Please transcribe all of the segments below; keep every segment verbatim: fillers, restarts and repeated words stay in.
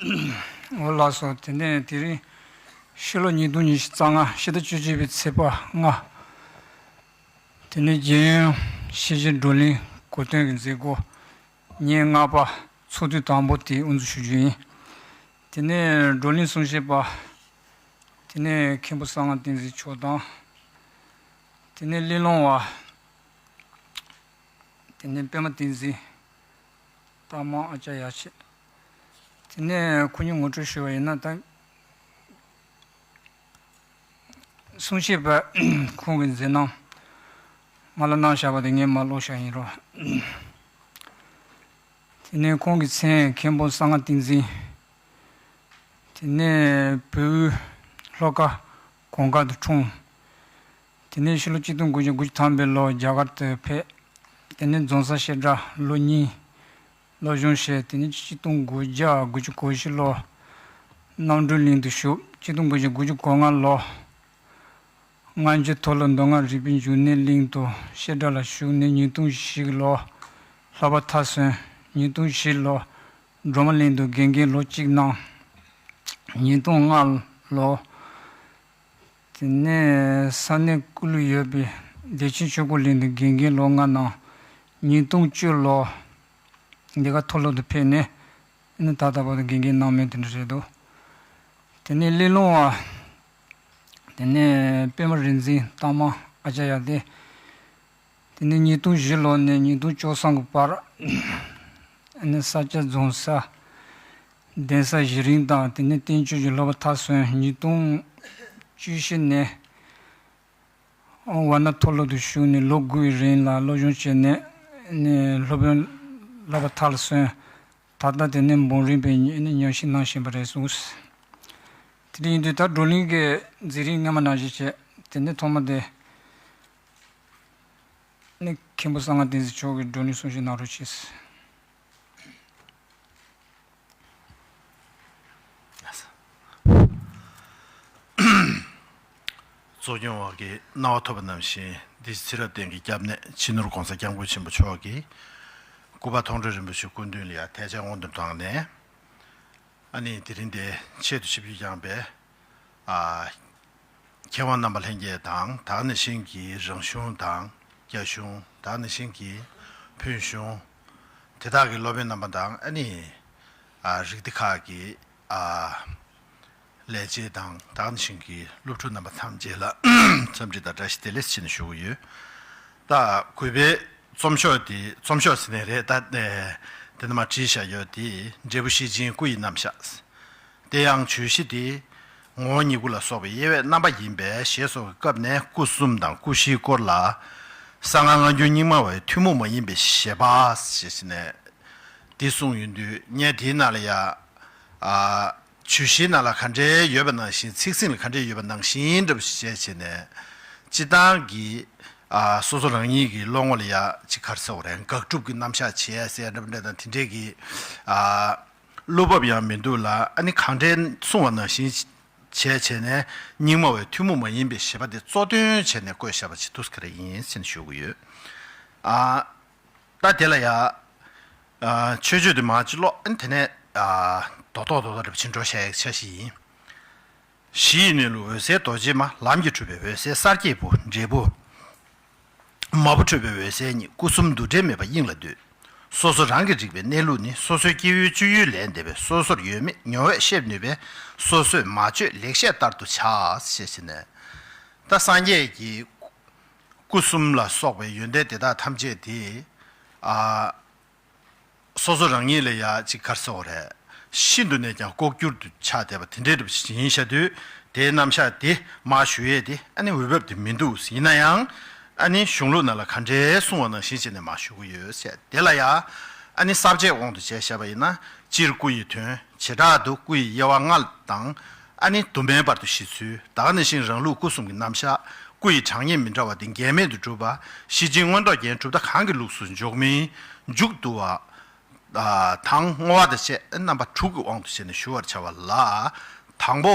འོ་ལགས་སོ། དེ་ནས་དེ་རིང་ཕྱི་ལོ་ཉིས་སྟོང་ཉི་ཤུ་རྩ་ལྔ་ཕྱི་ཟླ་བཅུ་གཅིག་པའི་ཚེས་པ་ལྔ། དེ་ནས་རྒྱལ་ཡོངས་ཤེས་བྱའི་བགྲོ་གླེང་གོ་སྟོན་གྱི་མཛད་སྒོ་ཉེར་ལྔ་པ་ཚོགས་དུས་དང་པོ་དེ་དབུ་འཛུགས་ཞུ་རྒྱུ་ཡིན། དེ་ནས་བགྲོ་གླེང་གསུང་བཤད་པ། དེ་ནས་མཁན་པོ་གསང་སྔགས་བསྟན་འཛིན་མཆོག་དང་། དེ་ནས་གླེང་སློང་བ། དེ་ནས་པད་མ་བསྟན་འཛིན། རྟགས་མ་ཨ་ཅག་ཡ་ཆེ། དེ་ནས་ཁོ་གཉིས་ངོ་སྤྲོད་ཞུ་བ་ཡིན་ན་ད། གསུང་བཤད་པ་ཁོང་གི་མཛད་རྣམ་མ་ལ་གནང་བཞག་པ་དེ་ངས་མ་ཀློག་བཞག་ཡིན་རོགས། དེ་ནས་ཁོང་གི་མཚན་མཁན་པོ་གསང་སྔགས་བསྟན་འཛིན། དེ་ནས་བལ་ཡུལ་ལྷོ་ཁ་གོང་དཀར་དུ་འཁྲུངས། དེ་ནས་ཕྱི་ལོ་གཅིག་སྟོང་དགུ་བརྒྱ་དགུ་བཅུ་ཐམ་པའི་ལོ་རྒྱ་གར་དུ་ཕེབས། དེ་ནས་རྫོང་སར་བཤད་གྲྭ་ལོ་གཉིས་སློབ་སྦྱོང་བྱས། དེ་ནས་གཅིག་སྟོང་དགུ་བརྒྱ་དགུ་བཅུ་གོ་བཞི་ལོ་རྣམ་གྲོལ་གླིང་དུ་བཞུགས། གཅིག་སྟོང་དགུ་བརྒྱ་དགུ་བཅུ་གོ་ལྔ་ལོ་སྔ་འགྱུར་མཐོ་སློབ་མདོ་སྔགས་རིག་པའི་འབྱུང་གནས་གླིང་དུ་བཤད་གྲྭ་ལ་ཞུགས་ནས་ཉིས་སྟོང་བཞི་ལོ་བསླབ་པ་མཐར་སོན། ཉིས་སྟོང་བཞི་ལོ་སྒྲོལ་མ་གླིང་དུ་དགེ་རྒན་ལོ་གཅིག་གནང་། ཉིས་སྟོང་ལྔ་ལོ། དེ་ནས་ས་གནས་སྐུ་ལུས་ཡོད་པའི་བདེ་ཆེན་ཆོས་འཁོར་གླིང་དུ་དགེ་རྒན་ལོ་ལྔ་གནང་། ཉིས་སྟོང་བཅུ་ལོ་འདི་ག་མཐོ་སློབ་ཏུ་ཕེབས་ནས་ནི་ད་ལྟ་བར་དུ་དགེ་རྒན་གནང་མུས་དེ་འདྲ་རེད་འདུག་དེ་ནས་གླེང་སློང་བ། དེ་ནས་པད་མ་རིག་འཛིན། རྟགས་མ་ཨ་ཅག་ཡ་བདེ། དེ་ནས་ཉིས་སྟོང་བཞི་ལོ་ནས་ཉིས་སྟོང་བཅུ་གསུམ་གྱི་བར། ཨ་ནི་ས་སྐྱ་རྫོང་སར་གདན་ས་བཞི་རིམ་དང་དེ་ནས་བསྟན་བཅོས་ཀྱི་སློབ་པ་མཐར་སོན། ཉིས་སྟོང་བཅུ་བཞི་ནས་ཝཱ་ཎ་མཐོ་སློབ་ཏུ་ཞུགས་ནས་ལོ་དགུའི་རིང་ལ་སློབ་སྦྱོང་བྱས་ནས་ནས་སློབ་དཔོན་བསླབ་པ་མཐར་སོན། ད་ལྟ་དེ་ནས་འབུམ་རམས་པའི་ཉམས་ཞིབ་གནང་བཞིན་པ་རེད་གསུངས། དེ་འདྲ་ཡིན་དུས་ད་བགྲོ་གླེང་གི་མཛད་རིམ་སྔ་མ་ནང་བཞིན་བྱས། དེ་ནས་ཐོག་མ་དེ་ནི་མཁན་པོ་གསང་སྔགས་བསྟན་འཛིན་མཆོག་གིས་བགྲོ་གླེང་གསུང་བཤད་གནང་རོགས་གྱིས། གཙོ་སྐྱོང་བ་གི་གནང་བ་ཐོབ་པ་ནང་བཞིན་འདི་ཚེ་རབས་གཏན་གྱི་སྐྱབས་གནས་སྤྱི་ནོར་༸གོང་ས་༸སྐྱབས་མགོན་ཆེན་པོ་མཆོག་གི་སྐུ་པར་མཐོང་གྲོལ་རིན་པོ་ཆེ་སྐུ་མདུན་ལ་ཡང་ཐལ་ཆ་སྔོན་དུ་བཏང་ནས། ཨ་ནི་དེ་རིང་འདིར་ཆེད་དུ་ཆིབས་བསྒྱུར་བསྐྱངས་པའི་ཨ་མཁས་དབང་རྣམ་པ་ལྷན་རྒྱས་དང་། ད་ག་ནང་བཞིན་གྱི་རང་གཞུང་དང་རྒྱ་གཞུང་། ད་ག་ནང་བཞིན་གྱི་ཕུན་གཞུང་། དེ་དག་གི་སློབ་དཔོན་རྣམ་པ་དང་། ཨ་ནི་ཨ་རིགས་སྡེ་ཁག་གི་ཨ་ལས་བྱེད་དང་། ད་ག་ནང་བཞིན་གྱི་སློབ་ཕྲུག་རྣམ་པ་ཐམས་ཅད་ལ་འཚམས་འདྲི་དང་བཀྲ་ཤིས་བདེ་ལེགས་ཞེས་ནས་ཞུ་གི་ཡོད། ད་གུས་པའི་རྩོམ་ཤོག་དེ། རྩོམ་ཤོག་ཟེར་ནའི་རེད། ད་ཨེ་དེ་ནས་མར་བྲིས་བཞག་ཡོད་དེ། འབྲས་བུ་ཤེར་ཕྱིན་སྐུ་ཡི་རྣམ་གཞག། དེ་ཡང་བརྗོད་གཞི་དེ་ངོ་བོ་ཉིད་སྐུ་ལ་སོགས་པའི་དབྱེ་བས་རྣམ་པ་ཡིན་པས། ཞེས་སོགས་ཀྱི་སྐབས་ནས་སྐུ་གསུམ་དང་སྐུ་བཞིའི་སྐོར་ལ། གསང་སྔགས་སྔ་འགྱུར་རྙིང་མ་བའི་ཐུན་མོང་མ་ཡིན་པའི་བཞེད་པ་ཞེས་ནས་དེ་གསུངས་ཡོང་དུས། ངས་དེའི་ནང་ལ་ཡ་ཨ་བརྗོད་གཞིའི་ནང་ལ་ག་འདྲའི་ཡོད་པ་ནང་བཞིན། ཚིག་ཟིན་ལ་ག་འདྲའི་ཡོད་པ་ནང་བཞིན་འདྲ་པོ་ཞིག་བྱས་བྱས་ནས། སྤྱིར་བཏང་གི་ཨ་སོ་སོ་རང་ཉིད་ཀྱི་བློ་ངོ་ལ་ཡ་ཅིག་ག་རེ་ཟེར་དགོས་རེད། དགག་སྒྲུབ་ཀྱི་རྣམ་གཞག་བྱས་ཟེར་འདྲ་པོ་འདྲ་དང་། དེ་འདྲའི་གི་ཨ་བློ་བབ་ཡང་མི་འདུག་ལ། ཨ་ནི་གང་འདྲའི་གསུངས་པ་ནང་བཞིན་བྱས་བྱས་ནས་རྙིང་མ་བའི་ཐུན་མོང་མ་ཡིན་པའི་བཞེད་པ་དེ་གཙོ་དོན་བྱས་ནས་བཀོད་བཞག་པ་ཅིག་འདུག་ག་རེ་ཡིན་ཟེར་ནས་ཞུ་གི་ཡོད། ཨ་ད་དེ་ལ་ཡ་ཨ་མཆོད་བརྗོད་དེ་མར་ཅིག་ཀློག། ཨ་ནི་དེ་ནས་ཨ་རྡོག་རྡོག་རྡོག་རྡོག་འདྲ་པོ་ཅིག་འགྲོ་བྱ་ཡག་འཆར་གཞི་ཡིན། གཞི་ཡི་གནས་ལུགས་འོད་གསལ་རྡོ་རྗེ་མ། ལམ་གྱིས་གྲུབ་པའི་འོད་གསལ་གསལ་སྐྱེས་བུ། འབྲས་བུ་མ་བུ་འཕྲོད་པའི་འོད་གསལ་ཉིད། སྐུ་གསུམ་འདུ་འབྲལ་མེད་པ་དབྱིངས་ལ་འདུས། སོ་སོ་རང་གིས་རིག་པའི་གནས་ལུགས་ནི། སོ་སོའི་སྐྱེ་བོའི་སྤྱོད་ཡུལ་ལས་འདས་པའི། སོ་སོར་ཡོད་མེད་མྱོང་བས་ཤེས་ནུས་པས། སོ་སོས་མ་བཅོས་ལེགས་བཤད་ལྟར་དུ་བྱ། ཞེས་བྱས་ནས། ད་སངས་རྒྱས་ཀྱི་སྐུ་གསུམ་ལ་སོགས་པའི་ཡོན་ཏན་དེ་དག་ཐམས་ཅད་དེ་ཨ་སོ་སོ་རང་ཉིད་ལ་ཡ་ཅིག་ག་རེ་ཟེར་དགོས་རེད། ཤིན་ཏུ་ནས་ཀྱང་ལྐོག་གྱུར་དུ་ཆགས་བསྡད་པ་དེ་འདྲའི་འདྲ་པོ་ཞིག་ཡིན་ཤག་དུས། དེའི་རྣམ་གཞག་དེ་མར་ཞུ་ཡས་དེ་ཨ་ནི་འོས་བབ་དེ་མི་འདུག། ཡིན་ན་ཡང་ཨ་ནི་གཞུང་ལུགས་ནང་ལ་ག་འདྲའི་གསུངས་པ་ནང་བཞིན་བྱས་ནས་མར་ཞུ་གི་ཡོད་ཟེར། དེ་ལ་ཡ་ཨ་ནི་ས་བཅད་དབང་དུ་བྱས་བཤད་པ་ཡིན་ན། སྤྱིར་སྐུ་ཡི་དོན། བྱེ་བྲག་ཏུ་སྐུ་ཡི་དབྱེ་བ་ལྔ་དང་། ཨ་ནི་དུ་མའི་བར་དུ་བཞེད་ཚུལ། ད་ག་ནང་བཞིན་རང་ལུགས་སྐུ་གསུམ་གྱི་རྣམ་གཞག། སྐུ་ཡི་གྲངས་སྙེད་མི་འདྲ་བ་དེ་འགལ་མེད་དུ་སྒྲུབ་པ། ཤེར་ཕྱིན་མངོན་རྟོགས་རྒྱན་གྲུབ་མཐའ་གང་གི་ལུགས་སུ་འཇོག་མིན། མཇུག་བསྡུ་བ་དང་བསྔོ་བ་དང་བཅས་རྣམ་པ་དྲུག་གི་དབང་དུ་བྱས་ནས་ཞུ་བར་བྱ་བ་ལ། དང་པོ་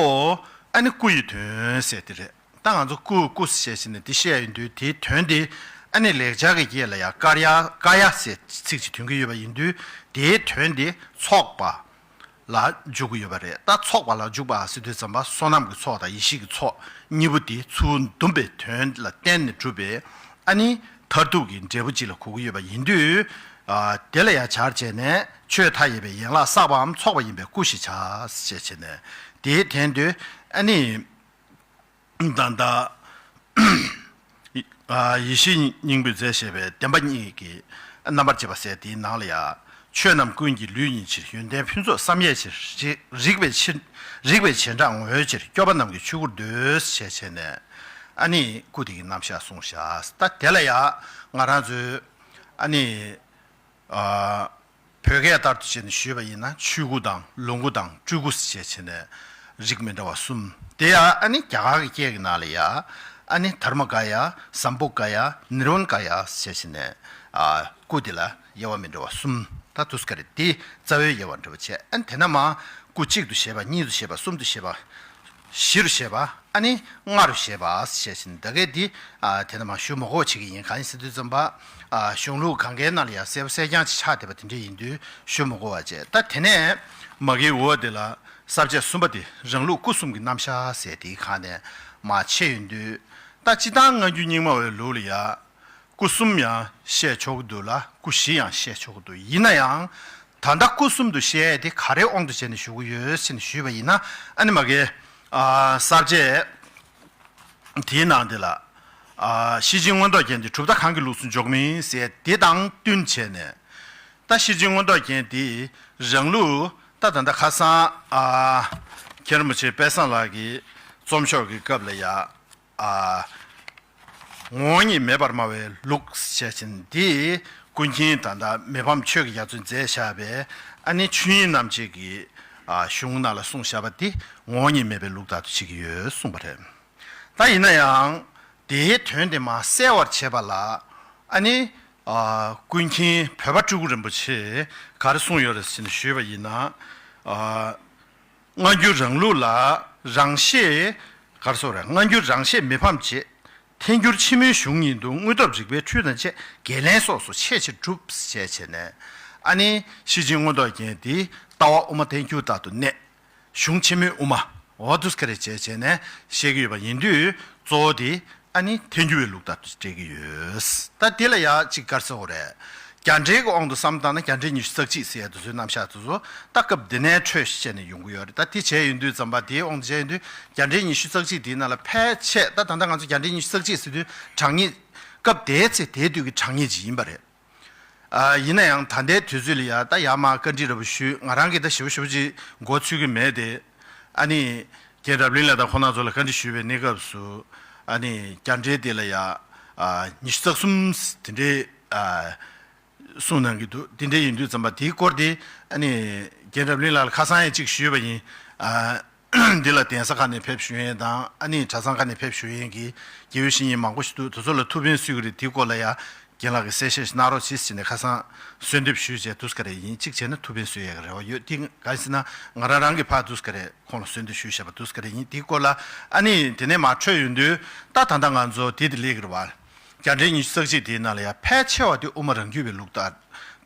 ཨ་ནི་སྐུ་ཡི་དོན་ཟེར་དེ་རེད། ད་ང་ཚོ་སྐུ་སྐུ་ཟེར་བྱས་ནས་དེ་བཤད་ཡོང་དུས། དེའི་དོན་དེ་ཨ་ནི་ལེགས་སྦྱར་གྱི་སྐད་ལ་ཡ་ཀཱརྱ་ཀཱ་ཡ་ཟེར་ཚིག་ཅིག་ཐོན་གྱི་ཡོད་པ་ཡིན་དུས། དེའི་དོན་དེ་ཚོགས་པ། ལ་འཇུག་གི་ཡོད་པ་རེད། ད་ཚོགས་པ་ལ་འཇུག་པ་ཟེར་དུས་ཙམ་པ་བསོད་ནམས་ཀྱི་ཚོགས་དང་ཡེ་ཤེས་ཀྱི་ཚོགས་གཉིས་པོ་དེ་ཚུར་འདུམ་པའི་དོན་ལ་བརྟེན་ནས་གྲུབ་པའི་ཨ་ནི་མཐར་ཐུག་གི་འབྲས་བུ་གཅིག་ལ་གོ་གི་ཡོད་པ་ཡིན་དུས། ཨ། དེ་ལ་ཡང་བྱར་བྱས་ནས་ཆོས་མཐའ་ཡས་པའི་ཡན་ལག་བསགས་པའམ་ཚོགས་པ་ཡིན་པས་སྐུ་ཞེས་བྱ་ཞེས་བྱས་ནས་དེའི་དོན་དུ་ཨ་ནི། ད་ལྟ། ཡེ་ཤེས་སྙིང་པོས་མཛད་བཞག་པའི་བདེན་པ་གཉིས་ཀྱི་རྣམ་པར་འབྱེད་པ་ཟེར་དེའི་ནང་ལ་ཡང་། ཆོས་རྣམས་ཀུན་གྱི་ལུས་ཡིན་ཕྱིར། ཡོན་ཏན་ཕུན་ཚོགས་བསམ་ཡས་ཕྱིར། རིག་པའི་ཕྱིར། རིག་པའི་བྱེ་བྲག་ངོ་ཕྱིར། སྐྱོབ་པ་རྣམས་ཀྱི་ཆོས་སྐུར་འདོད། ཞེས་བྱས་ནས། ཨ་ནི་སྐུ་དེ་གི་རྣམ་གཞག་གསུངས་བཞག་ད་དེ་ལ་ཡང་ང་རང་ཚོས་ཨ་ནི། ཨ། བོད་སྐད་ལྟར་དུ་བྱས་ནས་ཞུས་པ་ཡིན་ན་ཆོས་སྐུ་དང་ལོངས་སྐུ་དང་སྤྲུལ་སྐུ་ཞེས་བྱས་ནས་རིགས་མི་འདྲ་བ་གསུམ། དེ་ཡང་ཨ་ནི་རྒྱ་གར་གྱི་སྐད་ཀྱི་ནང་ལ་ཡང་ཨ་ནི་དྷརྨ་ཀ་ཡ། སམ་བྷོ་ཀ་ཡ། ནི་རོ་ཎ་ཀ་ཡ་ཞེས་བྱས་ནས། ཨ། སྐུ་དེ་ལ་དབྱེ་བ་མི་འདྲ་བ་གསུམ། ད་དུས་ཀ་རེ་དེ་རྩ་བའི་དབྱེ་བ་འདྲ་བ་བྱས། ཨ་ནི་དེ་ན་མ་སྐུ་གཅིག་ཏུ་བཞེད་པ། གཉིས་སུ་བཞེད་པ། གསུམ་དུ་བཞེད་པ། བཞི་རུ་བཤད་པ། ཨ་ནི་ལྔ་རུ་བཤད་པ་ཞེས་བཞིན་ད་གའི་འདི། ཨ། དེ་ནས་མ་ཞུ་མ་དགོས་པ་བྱེད་ཀྱི་ཡིན། གང་ཡིན་ཟེར་དུས་ཙམ་པ། ཨ། གཞུང་ལུགས་གང་གའི་ནང་ལ་ཡང་གསལ་པོ་གསལ་རྐྱང་ཅིག་ཆགས་བསྡད་པ་དེ་འདྲ་ཡིན་དུས་ཞུ་མ་དགོས་པ་བྱས། ད་དེ་ནས་མ་གིའི་འོག་དེ་ལ་ས་བཅད་གསུམ་པ་དེ་རང་ལུགས་སྐུ་གསུམ་གྱི་རྣམ་གཞག་ཟེར་དེའི་སྒང་ནས་མ་ཕྱེ་ཡོང་དུས། ད་སྤྱིར་བཏང་སྔ་འགྱུར་རྙིང་མ་བའི་ལུགས་ལ་ཡང་། སྐུ་གསུམ་ཡང་བཤད་ཆོག་གི་འདུག་ལ་སྐུ་བཞི་ཡང་བཤད་ཆོག་གི་འདུག་ཡིན་ན་ཡང་། ད་ལྟ་སྐུ་གསུམ་དུ་བཤད་དེ་ག་རེ་དབང་དུ་བྱས་ནས་ཞུ་གི་ཡོད་ཟེར་ནས་ཞུས་པ་ཡིན་ན། ཨ་ནི་མ་གིའི། ཨ། ས་བཅད་དེའི་ནང་དེ་ལ། ཨ། ཤེར་ཕྱིན་མངོན་རྟོགས་རྒྱན་དེ་གྲུབ་མཐའ་གང་གི་ལུགས་སུ་འཇོག་མིན་ཟེར་དེ་དང་བསྟུན་བྱས་ནས། ད་ཤེར་ཕྱིན་མངོན་རྟོགས་རྒྱན་དེ་རང་ལུགས་ད་ད་ལྟ་ཁ་སང་། ཨ། མཁན་རིན་པོ་ཆེ་དཔལ་བཟང་ལགས་ཀྱིས་རྩོམ་ཤོག་གི་སྐབས་ལ་ཡ། ཨ། ངོ་བོ་ཉིད་མེད་པར་སྨྲ་བའི་ལུགས་ཞེས་བྱ་བ་འདི་ཀུན་མཁྱེན་ད་ལྟ་མི་ཕམ་ཆོས་ཀྱི་རྒྱ་མཚོས་མཛད་བཞག་པའི་ཨ་ནི་ཆོས་དབྱིངས་རྣམ་འབྱེད་ཀྱི། ཨ། གཞུང་ནང་ལ་གསུངས་བཞག་པ་འདི་ངོ་བོ་ཉིད་མེད་པའི་ལུགས་ལྟར་དུ་བྱེད་ཀྱི་ཡོད་གསུངས་པ་རེད། ད་ཡིན་ན་ཡང་དེའི་དོན་དེ་མ་གསལ་བར་བྱེད་པ་ལ་ཨ་ནི། ཨ། ཀུན་མཁྱེན་བོད་པ་སྤྲུལ་སྐུ་རིན་པོ་ཆེས་ག་རེ་གསུངས་ཡོད་རེད་ཟེར་ནས་ཞུས་པ་ཡིན་ན། ཨ། སྔ་འགྱུར་རང་ལུགས་ལ་རང་ཤེས། ག་རེ་ཟེར་རེད། སྔ་འགྱུར་རང་ཤེས་མི་ཕམ་བྱེད། ཐལ་འགྱུར་ཕྱི་མོའི་གཞུང་ཉིད་དུ། དངོས་སྟོབས་རིགས་པའི་འཕྲུལ་དང་བཅས། འགན་ལེན་སོགས་སུ་ཆེས་ཆེར་གྲུབ་ཞེས་བྱས་ནས། ཨ་ནི་ཤེར་ཕྱིན་མངོན་རྟོགས་རྒྱན་འདི་ལྟ་བ་དབུ་མ་ཐལ་འགྱུར་ལྟར་དུ་གནས། གཞུང་ཕྱི་མོའི་དབུ་མ། འོ་དུས་ཀ་རེ་བྱས་བྱས་ནས་བཤད་ཀྱི་ཡོད་པ་ཡིན་དུས་གཙོ་བོ་དེ་ཨ་ནི་ཐལ་འགྱུར་བའི་ལུགས་ལྟར་དུ་བཀྲལ་གྱི་ཡོད། ད་དེ་ལ་ཡང་གཅིག་ག་རེ་ཟེར་དགོས་རེད། རྒྱ་འགྲེལ་གྱི་དབང་དུ་བསམ་བཏང་ན་རྒྱ་འགྲེལ་ཉི་ཤུ་རྩ་གཅིག་ཟེར་ཡ་དེ་ཚོའི་རྣམ་གཞག་དེ་ཚོ་ད་སྐབས་འདི་ནས་འཕྲོས་བཤད་ནས་ཡོང་གི་ཡོད་རེད། ད་དེ་བྱས་ཡོང་དུས་ཙམ་པ་དེའི་དབང་དུ་བྱས་ཡོང་དུས་རྒྱ་འགྲེལ་ཉི་ཤུ་རྩ་གཅིག་དེའི་ནང་ལ་ཕལ་ཆེར་ད་ད་ལྟ་ང་ཚོ་རྒྱ་འགྲེལ་ཉི་ཤུ་རྩ་གཅིག་ཟེར་དུས་དྲང་ངེས་སྐབས་དེའི་ཚེ་དེའི་དུས་ཀྱི་དྲང་ངེས་ཅིག་ཡིན་པ་རེད། ཨ། ཡིན་ན་ཡང་ད་ལྟའི་དུས་ཚོད་ལ་ཡ་ད་ཡར་མར་བཀའ་འདྲི་འདྲ་པོ་ཞུས། ང་རང་གིས་ད་ཞེ་པོ་ཞེ་པོ་ཅིག་མགོ་ཚོད་ཀྱི་མེད་དེ། ཨ་ནི་རྒན་རབ་གླིང་ལགས་དང་ཁོང་རྣམ་ཚོ་ལ་བཀའ་འདྲི་ཞུས་པའི་གནས་སྐབས་སུ། ཨ་ནི་རྒྱ་འགྲེལ་དེ་ལ་ཡ། ཨ། ཉི་ཤུ་རྩ་གསུམ་དེ་འདྲའི། ཨ། གསུངས་གནང་གི་འདུག་དེ་འདྲ་ཡིན་དུས་ཙམ་པ་དེའི་སྐོར་དེ་ཨ་ནི་རྒན་རབ་གླིང་ལགས་ལ་ཁ་སང་ཡང་གཅིག་ཞུས་པ་ཡིན། ཨ། འདི་ལ་གདན་ས་ཁག་ནས་ཕེབས་ཞུ་ཡས་དང་ཨ་ནི་གྲྭ་ཚང་ཁག་ནས་ཕེབས་ཞུ་ཡས་ཀྱི་དགེ་བའི་བཤེས་གཉེན་མང་པོ་ཞིག་འདུག་དེ་ཚོ་ལ་ཐུགས་ཕན་གསོས་ཀྱི་རེད། དེའི་སྐོར་ལ་ཡང་རྒན་ལགས་ཀྱིས་གསལ་བཤད་ཞིག་གནང་རོགས་གྱིས་ཟེར་ནས་ཁ་སང་གསོལ་འདེབས་ཞུས་བྱས་དུས་ཀ་རེ་ཡིན། གཅིག་བྱས་ན་ཐུགས་ཕན་གསོས་ཡས་ཀྱི་རེ་བ་ཡོད། དེ་ག་རེ་ཟེར་ན་ང་རང་རང་གིས་ཕར་དུས་ཀ་རེ་ཁོང་ལ་གསོལ་འདེབས་ཞུས་བཞག་པ་དུས་ཀ་རེ་ཡིན། དེའི་སྐོར་ལ་ཨ་ནི་དེ་ནས་མར་འཕྲོས་ཡོང་དུས་ད་ད་ལྟ་ང་ཚོ་དེ་དེ་ལས་ཀྱི་རེད་བ། རྒྱ་འགྲེལ་ཉི་ཤུ་རྩ་གཅིག་དེའི་ནང་ལ་ཡང་ཕལ་ཆེ་བ་དེ་དབུ་མ་རང་རྒྱུད་པའི་ལུགས་ལྟར་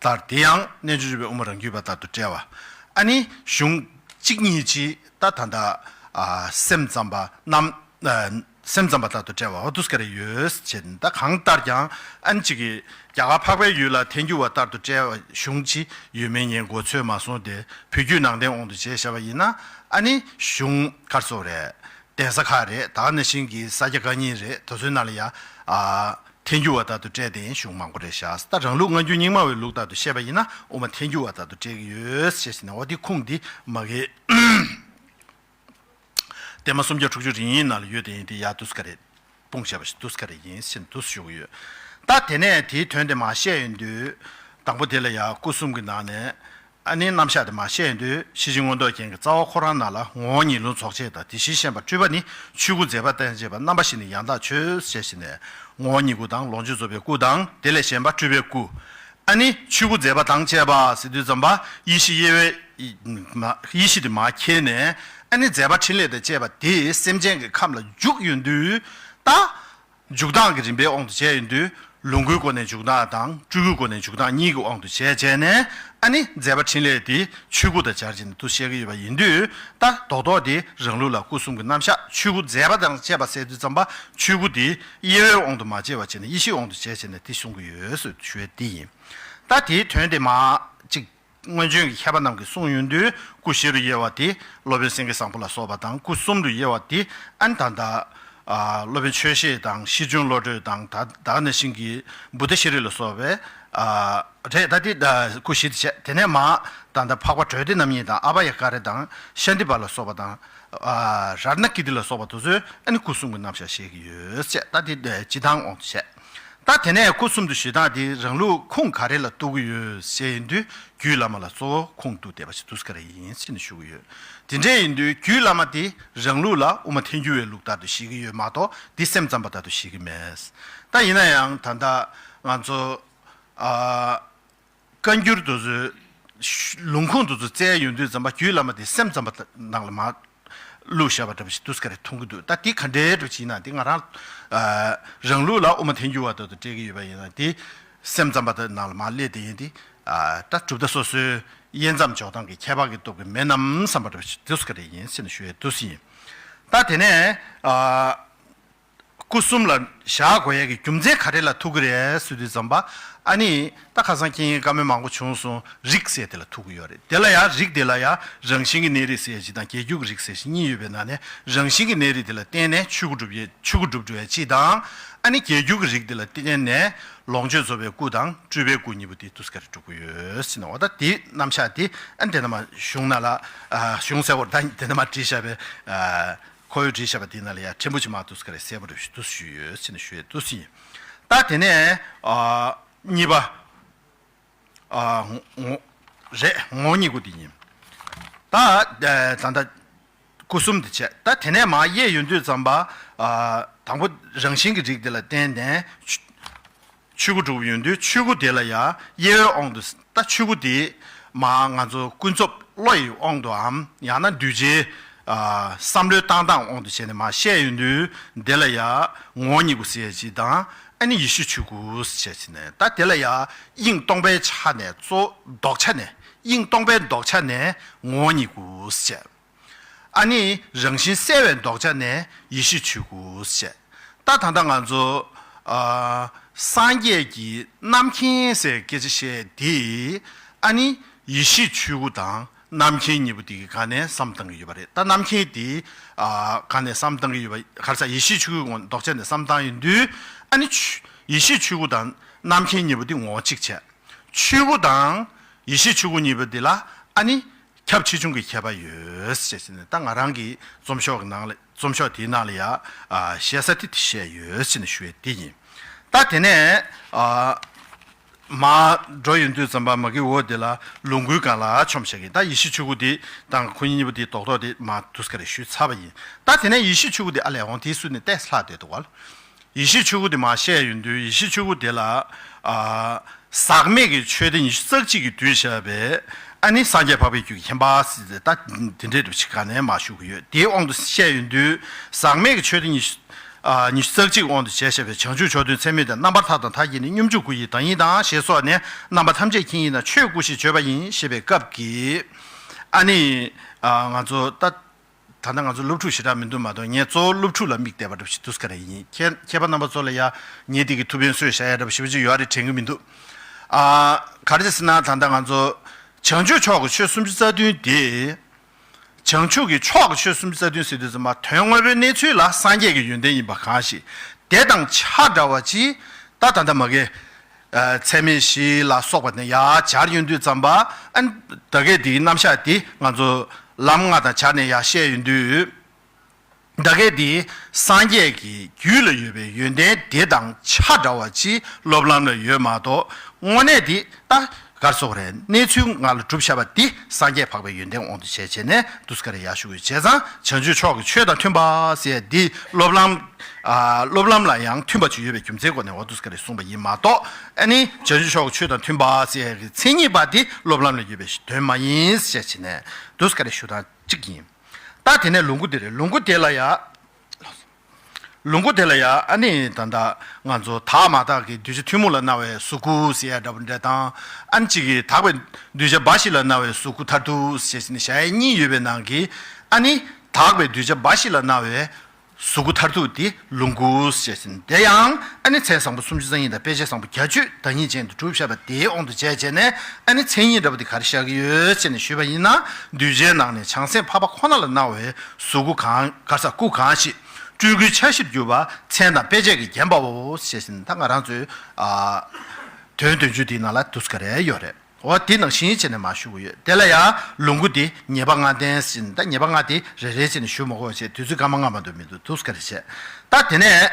ལྟར། དེ་ཡང་རྣལ་འབྱོར་སྤྱོད་པའི་དབུ་མ་རང་རྒྱུད་པ་ལྟར་དུ་བཀྲལ་བ། ཨ་ནི་གཞུང་གཅིག་གཉིས་ཅིག་ད་ད་ལྟ། ཨ། སེམས་ཙམ་པ་རྣམ། ཨ། སེམས་ཙམ་པ་ལྟར་དུ་བཀྲལ་བ་འོ་དུས་ཀ་རེ་ཡོད་ཅེས། ད་གང་ལྟར་ཀྱང་ཨ་ནི་གཅིག་གིས་རྒྱ་གར་འཕགས་པའི་ཡུལ་ལ་ཐལ་འགྱུར་བ་ལྟར་དུ་བཀྲལ་བ་གཞུང་ཅིག་ཡོད་མེད་ངས་མགོ་ཚོད་མ་སོང་སྟེ། བོད་བརྒྱུད་ནང་བསྟན་དབང་དུ་བྱས་བཞག་པ་ཡིན་ན་ཨ་ནི་གཞུང་ག་རེ་ཟེར་དགོས་རེད། གདན་ས་ཁག་རེད། ད་ག་ནང་བཞིན་གྱི་ས་སྐྱ་བཀའ་རྙིང་རེད། དེ་ཚོའི་ནང་ལ་ཡང་། ཨ། ཐལ་འགྱུར་བ་ལྟར་དུ་བཀྲལ་ཏེ་གཞུང་མང་པོ་རེད་བཞག་ད་རང་ལུགས་སྔ་འགྱུར་རྙིང་མ་བའི་ལུགས་ལྟར་དུ་བཤད་པ་ཡིན་ན་དབུ་མ་ཐལ་འགྱུར་བ་ལྟར་དུ་བཀྲལ་གྱི་ཡོད་ཅེས་ཟེར་ནས། འོ་དེ་ཁུངས་འདི་མ་གིའི་བདེན་པ་སུམ་བརྒྱ་དྲུག་ཅུ་རིགས་དབྱེའི་ནང་ལ་ཡོད་དེ་ཡིན། དེ་ཡར་དུས་ཀ་རེ་སྤུངས་བཞག་པ་ཞིག་དུས་ཀ་རེ་ཡིན་ཟེར་ནས་དུས་ཞུ་གི་ཡོད། ད་དེ་ནས་དེའི་དོན་དེ་མར་བཤད་ཡོང་དུས། དང་པོ་དེ་ལ་ཡང་སྐུ་གསུམ་གྱི་ནང་ནས། ཨ་ནི་རྣམ་གཞག་དེ་མར་བཤད་ཡོང་དུས་ཤེར་ཕྱིན་མངོན་རྟོགས་རྒྱན་གྱི་རྩ་བ་ཁོ་རང་ནང་ལ་ངོ་བོ་ཉིད་ལུང་རྫོགས་བྱེད་དང་དེ་བཞིན་གཤེགས་པ་སྤྲུལ་པ་ནི་ཆོས་སྐུ་མཛད་པ་སྟན་བྱེད་པ་རྣམ་པ་བཞི་ནི་ཡང་དག་ཆོས་ཞེས་བྱས་ནས་ངོ་བོ་ཉིད་སྐུ་དང་ལོངས་སྤྱོད་རྫོགས་པའི་སྐུ་དང་དེ་ལས་གཞན་པ་སྤྲུལ་པའི་སྐུ། ཨ་ནི་ཆོས་སྐུ་མཛད་པ་དང་བཅས་པ་ཟེར་དུས་ཙམ་པ་ཡེ་ཤེས་དབྱེ་བའི་ཡེ་ཤེས་དེ་མར་ཁྱེར་ནས་ཨ་ནི་མཛད་པ་ཕྲིན་ལས་དང་བཅས་པ་དེ་སེམས་ཅན་གྱི་ཁམས་ལ་འཇུག་ཡོང་དུས་ད། འཇུག་ལྡོག་གི་རིམ་པའི་དབང་དུ་བྱས་ཡོང་དུས། ལོངས་སྐུའི་སྒོ་ནས་འཇུག་སྟངས་དང་སྤྲུལ་སྐུའི་སྒོ་ནས་འཇུག་སྟངས་གཉིས་ཀྱི་དབང་དུ་བྱས་བྱས་ནས། ཨ་ནི་མཛད་པ་འཕྲིན་ལས་དེ་ཆོས་སྐུ་དང་སྦྱར་བྱས་ནས་འདུ་བཤད་ཀྱི་ཡོད་པ་ཡིན་དུས། ད་རྡོག་རྡོག་དེ་རང་ལུགས་ལ་སྐུ་གསུམ་གྱི་རྣམ་གཞག། ཆོས་སྐུ་མཛད་པ་དང་བཅས་པ་ཟེར་དུས་ཙམ་པ། ཆོས་སྐུ་དེ་དབྱེ་བའི་དབང་དུ་མ་བྱས་པ་བྱས་ནས་ཡེ་ཤེས་དབང་དུ་བྱས་བྱས་ནས་དེ་གསུང་གི་ཡོད་ཟེར་ཞུ་ཡས་དེ་ཡིན། ད་དེའི་དོན་དེ་མ་གཅིག་སྔོན་བྱོན་གྱི་མཁས་པ་རྣམས་ཀྱིས་གསུངས་ཡོང་དུས། སྐུ་བཞི་རུ་དབྱེ་བ་དེ་སློབ་དཔོན་སེང་གེ་བཟང་པོ་ལ་སོགས་པ་དང་། སྐུ་གསུམ་དུ་དབྱེ་བ་དེ་ཨ་ནི་ད་ལྟ་ཨ་སློབ་དཔོན་ཆོས་བཤེས་དང་ཤེར་ཕྱིན་བློ་གྲོས་དང་། ད་ད་ག་ནང་བཞིན་གྱི་བུདྡྷ་ཤྲཱི་ལ་སོགས་པའི་ཨ་རེད། ད་དེ་ད་སྐུ་བཞི་དེ་བྱས། དེ་ནས་མ་ད་ལྟ་འཕགས་པ་བྲོ་ཏི་རྣམ་གཉིས་དང་། ཨ་བྷ་ཡ་ཀ་ར་དང་ཤཱནྟི་པ་ལ་སོགས་པ་དང་། ཨ་རཏྣ་ཀིརྟི་ལ་སོགས་པ་དེ་ཚོས་ཨ་ནི་སྐུ་གསུམ་གྱི་རྣམ་གཞག་བཤད་ཀྱི་ཡོད་ཅེས། ད་དེ་སྤྱིར་བཏང་དབང་དུ་བྱས། ད་དེ་ནས་སྐུ་གསུམ་དུ་བཞེད་སྟངས་དེ་རང་ལུགས་ཁུངས་ག་རེ་ལ་གཏུག་གི་ཡོད་ཟེར་ཡིན་དུས། རྒྱུད་བླ་མ་ལ་གཙོ་བོ་ཁུངས་གཏུགས་བསྡད་པ་ཞིག་འདུག་སེ་ག་རེ་ཡིན་ཟེར་ནས་ཞུ་གི་ཡོད། དེ་འདྲ་ཡིན་དུས་རྒྱུད་བླ་མ་དེ་རང་ལུགས་ལ་དབུ་མ་ཐལ་འགྱུར་བའི་ལུགས་ལྟར་དུ་བཞེད་ཀྱི་ཡོད་མ་གཏོགས། འདི་སེམས་ཙམ་པ་ལྟར་དུ་བཞེད་ཀྱི་མེད། ད་ཡིན་ན་ཡང་ད་ལྟ་ང་ཚོ་ཨ་བཀའ་འགྱུར་དེ་ཚོའི་ལུང་ཁུངས་དེ་ཚོ་བཙལ་ཡོང་དུས་ཙམ་པ། རྒྱུད་བླ་མ་དེ་སེམས་ཙམ་པ་ནང་ལ་མར་བླུགས་བཞག་པ་འདྲ་པོ་ཞིག་འདུག་སེ་ག་རེ་མཐོང་གི་འདུག། ད་དེ་ག་འདྲའི་འདྲ་པོ་ཞིག་ཡིན་ན། དེ་ང་རང་ཨ་རང་ལུགས་ལ་དབུ་མ་ཐལ་འགྱུར་བ་དེ་དང་འབྲེལ་གྱི་ཡོད་པ་ཡིན་ན། དེ་སེམས་ཙམ་པ་དེ་ནང་ལ་མར་སླེབས་དེ་ཡིན་དེ། ཨ་ད་གྲུབ་མཐའ་སོ་སོའི་དབྱེ་མཚམས་འཇོག་སྟངས་ཀྱི་ཁྱད་པར་གྱི་སྟོབས་ཀྱིས་མེད་ནམ་བསམ་པ་འདྲ་པོ་ཞིག་འདུག་སེ་ག་རེ་ཡིན་ཟེར་ནས་ཞུ་ཡས་འདུག་སེ་ཡིན། ད་དེ་ནས་ཨ་སྐུ་གསུམ་ལ་བཞག་དགོས་ཡས་ཀྱི་རྒྱུ་མཚན་ག་རེ་ལ་ཐུག་གི་རེད་ཟེར་དུས་ཙམ་པ། ཨ་ནི་ད་ཁ་སང་ཁྱེད་ཀྱིས་བཀའ་མོལ་མང་པོ་བྱུང་སོང་། རིགས་ཟེར་དེ་ལ་ཐུག་གི་ཡོད་རེད། དེ་ལ་ཡང་རིགས་དེ་ལ་ཡང་རང་བཞིན་གྱི་གནས་རིགས་ཟེར་ཡས་གཅིག་དང་། རྒྱས་འགྱུར་གྱི་རིགས་ཟེར་ཡས་གཅིག་གཉིས་ཡོད་པའི་ནང་ནས། རང་བཞིན་གྱི་གནས་རིགས་དེ་ལ་བརྟེན་ནས་ཆོས་སྐུ་སྒྲུབ་ཡས། ཆོས་སྐུ་སྒྲུབ་འགྲོ་ཡས་གཅིག་དང་། ཨ་ནི་རྒྱས་འགྱུར་གྱི་རིགས་དེ་ལ་བརྟེན་ནས་ལོངས་སྤྱོད་རྫོགས་པའི་སྐུ་དང་སྤྲུལ་པའི་སྐུ་གཉིས་པོ་དེ་འདུག་སེ་ག་རེ་སྒྲུབ་ཀྱི་ཡོད་ཟེར་ན། འོ་ད་དེའི་རྣམ་གཞག་དེ་ཨ་ནི་དེ་ནས་མར་གཞུང་ནང་ལ་ཨ་གཞུང་གསལ་བོར་ད་དེ་ནས་མར་བྲིས་བཞག་པའི་ཨ་ཁོ་བོས་བྲིས་བཞག་པ་དེའི་ནང་ལ་ཡང་ཕྲན་བུ་ཅིག་མར་འདུག་སེ་ག་རེ་གསལ་པོ་རེ་ཞིག་འདུག་སེ་ཞུས་ཡོད་ཟེར་ནས་ཞུ་ཡས་འདུག་སེ་ཡིན། ད་དེ་ནས་ཨ་གཉིས་པ། ཨ་ངོ་རེད། ངོ་བོ་ཉིད་སྐུ་དེ་ཡིན། ད་ད་ད་སྐུ་གསུམ་དེ་བྱས། ད་དེ་ནས་མར་དབྱེ་ཡོང་དུས་ཙམ་པ། ཨ་དང་པོ་རང་བཞིན་གྱི་རིགས་དེ་ལ་བརྟེན་ནས་ཆོས་སྐུ་སྒྲུབ་ཡོང་དུས། ཆོས་སྐུ་དེ་ལ་ཡང་དབྱེ་བའི་དབང་དུ། ད་ཆོས་སྐུ་དེ་མར་ང་ཚོ་ཀུན་རྫོབ་བློ་ཡི་དབང་དུའམ། ཡང་ན་གདུལ་བྱའི་ཨ་བསམ་བློའི་བཏང་སྟངས་དབང་དུ་བྱས་ནས་མར་བཤད་ཡོང་དུས། དེ་ལ་ཡང་ངོ་བོ་ཉིད་སྐུ་ཟེར་ཡས་གཅིག་དང་། ཨ་ནི་ཡེ་ཤེས་ཆོས་སྐུ་ཟེར་བྱས་ནས། ད་དེ་ལ་ཡང་དབྱིངས་སྟོང་པའི་ཆ་ནས། གཙོ་བོ་ལྡོག་ཆ་ནས། དབྱིངས་སྟོང་པའི་ལྡོག་ཆ་ནས་ངོ་བོ་ཉིད་སྐུ་ཟེར། ཨ་ནི་རང་བཞིན་གསལ་བའི་ལྡོག་ཆ་ནས་ཡེ་ཤེས་ཆོས་སྐུ་ཟེར། ད་ད་ལྟ་ང་ཚོ་ཨ་སངས་རྒྱས་ཀྱི་རྣམ་མཁྱེན་ཟེར་སྐད་ཆ་བཤད་དེ། ཨ་ནི་ཡེ་ཤེས་ཆོས་སྐུ་དང་རྣམ་མཁྱེན་གཉིས་པོ་དེ་གི་སྒང་ནས་བསམ་བཏང་གི་ཡོད་པ་རེད། ད་རྣམ་མཁྱེན་དེ་ཨ་སྒང་ནས་བསམ་བཏང་གི་ཡོད་པ། ག་རེ་ཟེར། ཡེ་ཤེས་ཆོས་སྐུའི་ལྡོག་ཆ་ནས་བསམ་བཏང་ཡོང་དུས། ཨ་ནི་ཆོས་ཡེ་ཤེས་ཆོས་སྐུ་དང་རྣམ་མཁྱེན་གཉིས་པོ་དེ་ངོ་བོ་གཅིག་བྱས། ཆོས་སྐུ་དང་ཡེ་ཤེས་ཆོས་སྐུ་གཉིས་པོ་དེ་ལ་ཨ་ནི་ཁྱབ་ཆེ་ཆུང་གི་ཁྱད་པར་ཡོད་ཟེར་ནས། ད་ང་རང་གི་རྩོམ་ཤོག་གི་ནང་ལ། རྩོམ་ཤོག་དེའི་ནང་ལ་ཡང་ཨ་བཤད་ས་དེ་དེ་བཤད་ཡོད་ཟེར་ནས་ཞུ་ཡས་དེ་ཡིན། ད་དེ་ནས་ཨ་མར་འགྲོ་ཡོང་དུས་ཙམ་པ། མ་གི་འོག་དེ་ལ་ལོངས་སྐུའི་སྒང་ལ་མཆོངས་བཞག་གི། ད་ཡེ་ཤེས་ཆོས་སྐུ་དེ་དང་ཁོ་གཉིས་པོ་དེ་རྡོག་རྡོག་དེ་མར་འདུག་སེ་ག་རེ་ཞུས་ཚར་བ་ཡིན། ད་དེ་ནས་ཡེ་ཤེས་ཆོས་སྐུ་དེ་ཨ་ལས་འོང་དེའི་ཚུལ་ནས་ཏོག་ཙམ་ལྷག་བསྡད་འདུག་ག་ལ། ཡེ་ཤེས་ཆོས་སྐུ་དེ་མར་བཤད་ཡོང་དུས། ཡེ་ཤེས་ཆོས་སྐུ་དེ་ལ་ཨ་ཟག་མེད་ཀྱི་ཆོས་སྡེ་ཉི་ཤུ་རྩ་གཅིག་གིས་བསྡུས་བཞག་པའི་ཨ་ནི་སངས་རྒྱས་འཕགས་པའི་རྒྱུད་ཀྱི་བཤད་པ་ཟེར་ཏེ། ད་དེ་འདྲའི་འདྲ་པོ་ཞིག་སྒང་ནས་མར་ཞུ་གི་ཡོད། དེའི་དབང་དུ་བཤད་ཡོང་དུས། ཟག་མེད་ཀྱི་ཆོས་སྡེ་ཉི་ཤུ་ཨ་ཉི་ཤུ་རྩ་གཅིག་དབང་དུ་བྱས་བཞག་པའི་བྱང་ཆུབ་མཆོག་ཐུན་ཚད་མེད་དང་། རྣམ་པར་ཐར་དང་མཐའ་བརྒྱད་ནི། སྙོམས་འཇུག་སྐུ་ཡི་བདག་ཉིད་དང་། ཞེས་སོགས་ནས། རྣམ་པ་ཐམས་ཅད་མཁྱེན་ཡིན་ན། ཆོས་སྐུ་ཞེས་བརྗོད་པ་ཡིན། ཞེས་པའི་སྐབས་ཀྱི་ཨ་ནི་ཨ་ང་ཚོ་ད། ད་ལྟ་ང་ཚོ་སློབ་ཕྲུག་ཞེ་དྲག་མི་འདུག་མ་གཏོགས། ངས་གཙོ་བོ་སློབ་ཕྲུག་ལ་དམིགས་བསྡད་པ་འདྲ་པོ་ཞིག་འདུག་སེ་ག་རེ་ཡིན། ཁྱེད་མཁས་པ་རྣམ་པ་ཚོ་ལ་ཡང་ངས་འདི་གི་ཐུགས་ཕན་གསོས་བཞག་ཡ་འདྲ་པོ་ཞེ་པོ་ཅིག་ཡོད་རེད་དྲན་གྱི་མི་འདུག། ཨ་ག་རེ་ཟེར་ན། ད་ལྟ་ང་ཚོ་བྱང་ཆུབ་མཆོག་གི་ཆོས་སུམ་ཅུ་རྩ་བདུན་དེ། བྱང་ཆུབ་ཀྱི་མཆོག་གི་ཆོས་སུམ་ཅུ་རྩ་བདུན་ཟེར་དུས་ཙམ་པ། དོན་དངོས་པོའི་གནས་ཚུལ་ལ་སངས་རྒྱས་ཀྱི་ཡོན་ཏན་ཡིན་པ་གང་ཞིག། དེ་དང་ཆ་འདྲ་བ་ཅིག། ད་ད་ལྟ་མ་གི་ཨ་ཚད་མེད་བཞི་ལ་སོགས་པ་ནས་ཡར་སྦྱར་ཡོང་དུས་ཙམ་པ། ཨ་ནི་ད་གས་དེའི་རྣམ་གཞག་དེ་ང་ཚོ་ལམ་ལྔ་དང་སྦྱར་ནས་ཡར་བཤད་ཡོང་དུས། ད་གས་དེ་སངས་རྒྱས་ཀྱི་རྒྱུད་ལ་ཡོད་པའི་ཡོན་ཏན་དེ་དང་ཆ་འདྲ་བ་ཅིག་སློབ་ལམ་ལ་ཡོད་མ་གཏོགས། དངོས་གནས་དེ་ད་ག་རེ་ཟེར་དགོས་རེད། གནས་ཚུལ་ངག་ལ་གྲུབ་བཞག་པ་དེ་སངས་རྒྱས་འཕགས་པའི་ཡོན་ཏན་དབང་དུ་བྱས་བྱས་ནས་འདུག་སེ་ག་རེ་ཡར་ཞུ་དགོས། བྱས་ཙང་བྱང་ཆུབ་མཆོག་གི་ཆོས་དང་མཐུན་པ་ཟེར་ཡ་འདི་སློབ་ལམ། ཨ་སློབ་ལམ་ལ་ཡང་མཐུན་པ་ཅིག་ཡོད་པའི་རྒྱུ་མཚན་སྒོ་ནས་འོ་འདུག་སེ་ག་རེ་གསུངས་པ་ཡིན་མ་གཏོགས། ཨ་ནི་བྱང་ཆུབ་མཆོག་གི་ཆོས་དང་མཐུན་པ་ཟེར་ཡ་གི་མཚན་ཉིད་པ་དེ་སློབ་ལམ་ལ་ཡོད་པའི་དོན་མ་ཡིན་ཟེར་བྱས་ནས་འདུག་སེ་ག་རེ་ཞུ་སྟངས་གཅིག་ཡིན། ད་དེ་ནས་ལོངས་སྐུ་དེ་རེད། ལོངས་སྐུ་དེ་ལ་ཡ། ལུང་ཁུག་དེ་ལ་ཡ་ཨ་ནི་ད་ལྟ་ང་ཚོ་དག་མ་དག་གི་གདུལ་བྱ་ཐུན་མོང་ལ་སྣང་བའི་གཟུགས་སྐུ་ཟེར་ཡ་འདྲ་པོ་འདྲ་དང་། ཨ་ནི་གཅིག་གིས་དག་པའི་གདུལ་བྱ་འབའ་ཞིག་ལ་སྣང་བའི་གཟུགས་སྐུ་མཐར་ཐུག་ཟེར་ནས་བཞག་ཡ་གཉིས་ཡོད་པའི་ནང་གི། ཨ་ནི་དག་པའི་གདུལ་བྱ་འབའ་ཞིག་ལ་སྣང་བའི་གཟུགས་སྐུ་མཐར་ཐུག་དེ་ལུང་ཁུག་ཟེར་ཟིན། དེ་ཡང་ཨ་ནི་མཚན་བཟང་པོ་སུམ་ཅུ་རྩ་གཉིས་དང་དཔེ་བྱད་བཟང་པོ་བརྒྱད་ཅུ་དང་ཉིད་ཅན་དུ་གྲུབ་བཞག་པ་དེའི་དབང་དུ་བྱས་བྱས་ནས། ཨ་ནི་མཚན་ཉིད་འདྲ་པོ་དེ་ག་རེ་བཞག་གི་ཡོད་ཅེས་ནས་ཞུས་པ་ཡིན་ན། གདུལ་བྱའི་ནང་ནས་བྱང་སེམས་འཕགས་པ་ཁོ་ན་ལ་སྣང་བའི་གཟུགས་སྐུ་གང་ག་ས་སྐུ་གང་ཞིག་སྤྲུལ་སྐུའི་ཆ་བཞིར་གྱུར་པ་མཚན་དང་དཔེ་བྱད་ཀྱིས་བརྒྱན་པའོ་ཞེས་ཟིན། ད་ང་རང་ཚོའི་ཨ་དོན་དོན་བརྗོད་དེའི་ནང་ལ་དུས་ག་རེ་ཡོད་རེད། འོ་དེ་ནང་བཞིན་བྱས་ནས་མར་ཞུ་གི་ཡོད། དེ་ལ་ཡང་ལུང་ཁུག་དེ་ཉེས་པ་ལྔ་ལྡན་ཟིན། ད་ཉེས་པ་ལྔ་དེ་རེ་རེ་བྱས་ནས་ཞུ་མ་དགོས་བྱས། དུས་ཚོད་སྐར་མ་ལྔ་མ་གཏོགས་མི་འདུག་དུས་ག་རེ་བྱས། ད་དེ་ནས་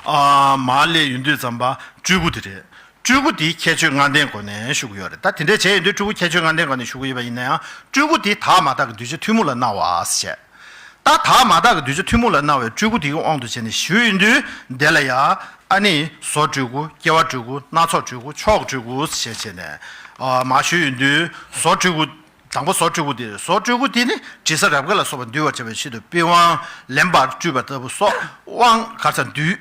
ཨ་མར་སླེབས་ཡོང་དུས་ཙམ་པ་སྤྲུལ་སྐུ་དེ་རེད། སྤྲུལ་སྐུ་དེ་ཁྱད་ཆོས་ལྔ་ལྡན་སྒོ་ནས་ཞུ་གི་ཡོད་རེད། ད་དེ་འདྲས་བྱས་ཡོང་དུས་སྤྲུལ་སྐུ་ཁྱད་ཆོས་ལྔ་ལྡན་སྒོ་ནས་ཞུ་གི་ཡོད་པ་ཡིན་ན་ཡང་། སྤྲུལ་སྐུ་དེ་དག་མ་དག་གི་གདུལ་བྱ་ཐུན་མོང་ལ་སྣང་བ་ཞེས། ད་དག་མ་དག་གི་གདུལ་བྱ་ཐུན་མོང་ལ་སྣང་བའི་སྤྲུལ་སྐུ་དེ་གི་དབང་དུ་བྱས་ནས་ཞུས་ཡོང་དུས། དེ་ལ་ཡང་ཨ་ནི་བཟོ་སྤྲུལ་སྐུ། སྐྱེ་བ་སྤྲུལ་སྐུ། སྣ་ཚོགས་སྤྲུལ་སྐུ། མཆོག་སྤྲུལ་སྐུ་ཞེས་བྱས་ནས་ཨ་མར་ཞུས་ཡོང་དུས། བཟོ་སྤྲུལ་སྐུ། དང་པོ་བཟོ་སྤྲུལ་སྐུ་དེ་རེད། བཟོ་སྤྲུལ་སྐུ་དེ་ནི་དྲི་ཟ་རབ་དགའ་ལ་སོགས་པ་འདུལ་བར་བྱ་བའི་ཆེད་དུ་པི་ཝང་ལེན་པར་སྤྲུལ་པ་ལྟ་བུ་སོགས་དབང་གར་ས་འདུལ།